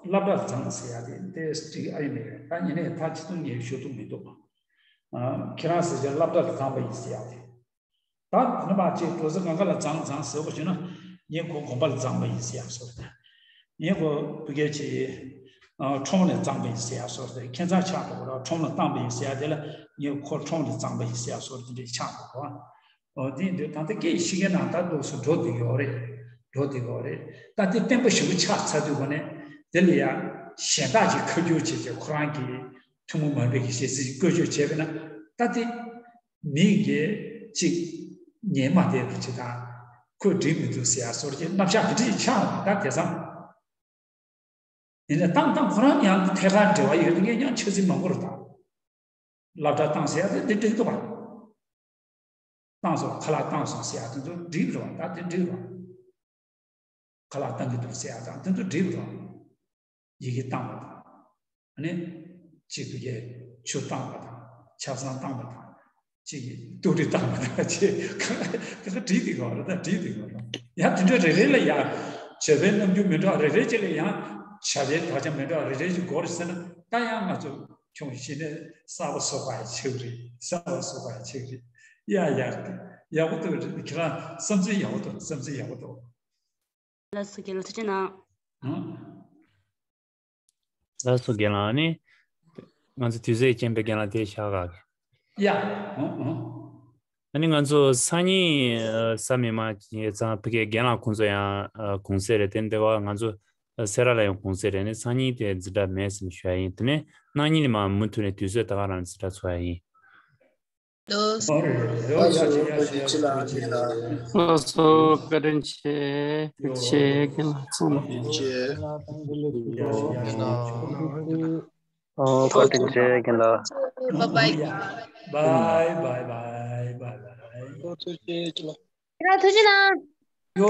སློབ་གྲྭ་བརྫངས་ཟེར་ཡ་དེ་དེ་ཅིག་ཨ་ཡིན་མེད། ད་ཡིན་ནའི་ད་ཅི་ཐུང་ངས་ཞུ་ཐུབ་མི་འདུག་ཨ་ཁྱེད་རང་ཟེར་བྱས་སློབ་གྲྭ་ལ་བརྫངས་པ་ཡིན་ཟེར་ཡ་དེ། ད་ད་ནི་མ་ཅིག་འགྲོ་ས་གང་ག་ལ་བརྫངས་བརྫངས་ཟེར་བ་བྱུང་ན། ངས་ཁོ་དགོན་པ་ལ་བརྫངས་པ་ཡིན་ཟེར་ཡག་བཟོ་རེད། ངས་ཁོ་ཕ་གིར་ཅིག་ཨ་ཁྲོམ་ལ་བརྫངས་པ་ཡིན་ཟེར་ཡག་བཟོ་རེད། ཁྱད་མཚར་ཆགས་འགྲོ་གི་རེད། ཁྲོམ་ལ་བཏང་པ་ཡིན་ཟེར་ཡག་དེ་ལ་ངས་ཁོ་ཁྲོམ་ལ་བརྫངས་པ་ཡིན་ཟེར་ཡག་བཟོ་རེད། དེ་འདྲས་ཆགས་འགྲོ་གི་རེད། འོ་དེ་འདྲས་ད་ལྟ་སྐད་ཤེས་མཁན་ནང་ད་འདུག་སེ་འགྲོ་བསྡད་ཡོད་རེད། འགྲོ་བསྡད་ཡོད་རེད། ད་དེ་བརྟན་པོ་ཞེ་པོ་ཆགས་ཚར་དུས་གོ་ནས་དེ་ལ་ཡ་གཞན་དག་ཅིག་ཁ་བསྒྱུར་བྱས་ཏེ་ཁོ་རང་གི་ཐུན་མོང་མ་ཡིན་པའི་གི་གཞས་ཚིག་བཀོལ་སྤྱོད་བྱས་པས་ན་ད་དེ། མི་གིས་ཅིག་ཉན་མ་བསྡད་པ་ཅིག་དང་། ཁོས་འགྲིག་མི་འདུག་ཟེར་ཡག་སོགས་ཀྱི་རྣམ་གཞག་དེ་འདྲ་ཞིག་ཆགས་འོང་། ད་དེང་སང་ཡིན་ནའི་བཏང་བཏང་ཁོ་རང་ཡང་ཐད་ཀར་འབྲེལ་བ་ཡོད་དེ་ངས་ཀྱང་ཆ་ཚིག་མང་པོ་རེ་བཏང་། སློབ་གྲྭ་བཏང་ཟེར་ཡག་དེ་འདི་འགྲིག་འདུག་བ། བཏང་སོང་། ཁ་ལག་བཏང་སོང་ཟེར་ཡག་དེ་ཚོ་འགྲིག་རེད་བ། ད་དེ་འགྲིག་རེད་བ། ཁ་ལག་བཏང་གི་འདུག་ཟེར་ཡག་དང་དེ་ཚོ་འགྲིག་རེད་བ། ཡི་གེ་བཏང་བ་དང་། ཨ་ནི། གཅིག་ཏུ་གས་ཆུ་བཏང་བ་དང་། ཆབ་གསང་བཏང་བ་དང་། གཅིག་གིས་ཏུ་རི་བཏང་བ་དང་། ཅེས་གང་ག་གང་ག་བྲིས་ཏེ་གོ་ར། ད་བྲིས་ཏེ་གོ་ར། ཡང་དེ་འདྲ་རེ་རེ་ལ་ཡང་བྱ་བའི་རྣམ་འགྱུར་མི་འདྲ་བ་རེ་རེ་ཅིག་ལ་ཡང་བྱ་བའི་དག་ཆ་མི་འདྲ་བ་རེ་རེ་ཅིག་དགོས་རེད་ཟེར་ན། ད་ཡང་ང་ཚོ་ཁྱོད་གཞི་ནས་གསར་པ་བཟོ་དགོས་ཡ་ཆེ་གི་རེད། གསར་པ་བཟོ་དགོས་ཡ་ཆེ་གི་རེད། ཡ་ཡ་ཡག་པོ་འདུག་ཁྱེད་རང་བསམ་ཚུལ་ཡག་པོ་འདུག་བསམ་ཚུལ་ཡག་པོ་འདུག་ལགས་སོ། རྒན་ལགས་ཐུགས་རྗེ་གནང་། ཨང་། ལགས་སོ་རྒན་ལགས། ཨ་ནི། ང་ཚོ་དུས་ཚོད་རྐྱེན་པས་རྒན་ལགས་དེ་བཞག་ག་ཡ། ཨང་ཨང་། ཨ་ནི་ང་ཚོ་སང་ཉིན་ཨ་གཟའ་མིག་དམར་ཡིན་ཙང་ཕ་གིའི་རྒན་ལགས་ཁོང་ཚོ་ཡང་ཨ་གུང་སེང་རེད། དེ་འདྲ་བ་ང་ཚོ་ཨ་སེ་ར་ལ་ཡང་གུང་སེང་རེད། ཨ་ནི་སང་ཉིན་དེ་འཛིན་གྲྭ་མེད་ཟེར་ནས་ཞུ་ཡ་ཡིན། དེ་ནས་གནངས་ཉིན་ནས་མར་མུ་མཐུད་ནས་དུས་ཚོད་ད་ག་རང་འཛིན་གྲྭ་ཚོགས་ཡ་ཡིན། ལགས་སོ། ལགས་སོ། བཀའ་དྲིན་ཆེ། ཐུགས་རྗེ་ཆེ། རྒན་ལགས་ཚང་མ། ཨོ་བཀའ་དྲིན་ཆེ་རྒན་ལགས། Bye bye. Bye bye bye bye bye bye. ཐུགས་རྗེ་ཆེ། ཡོ།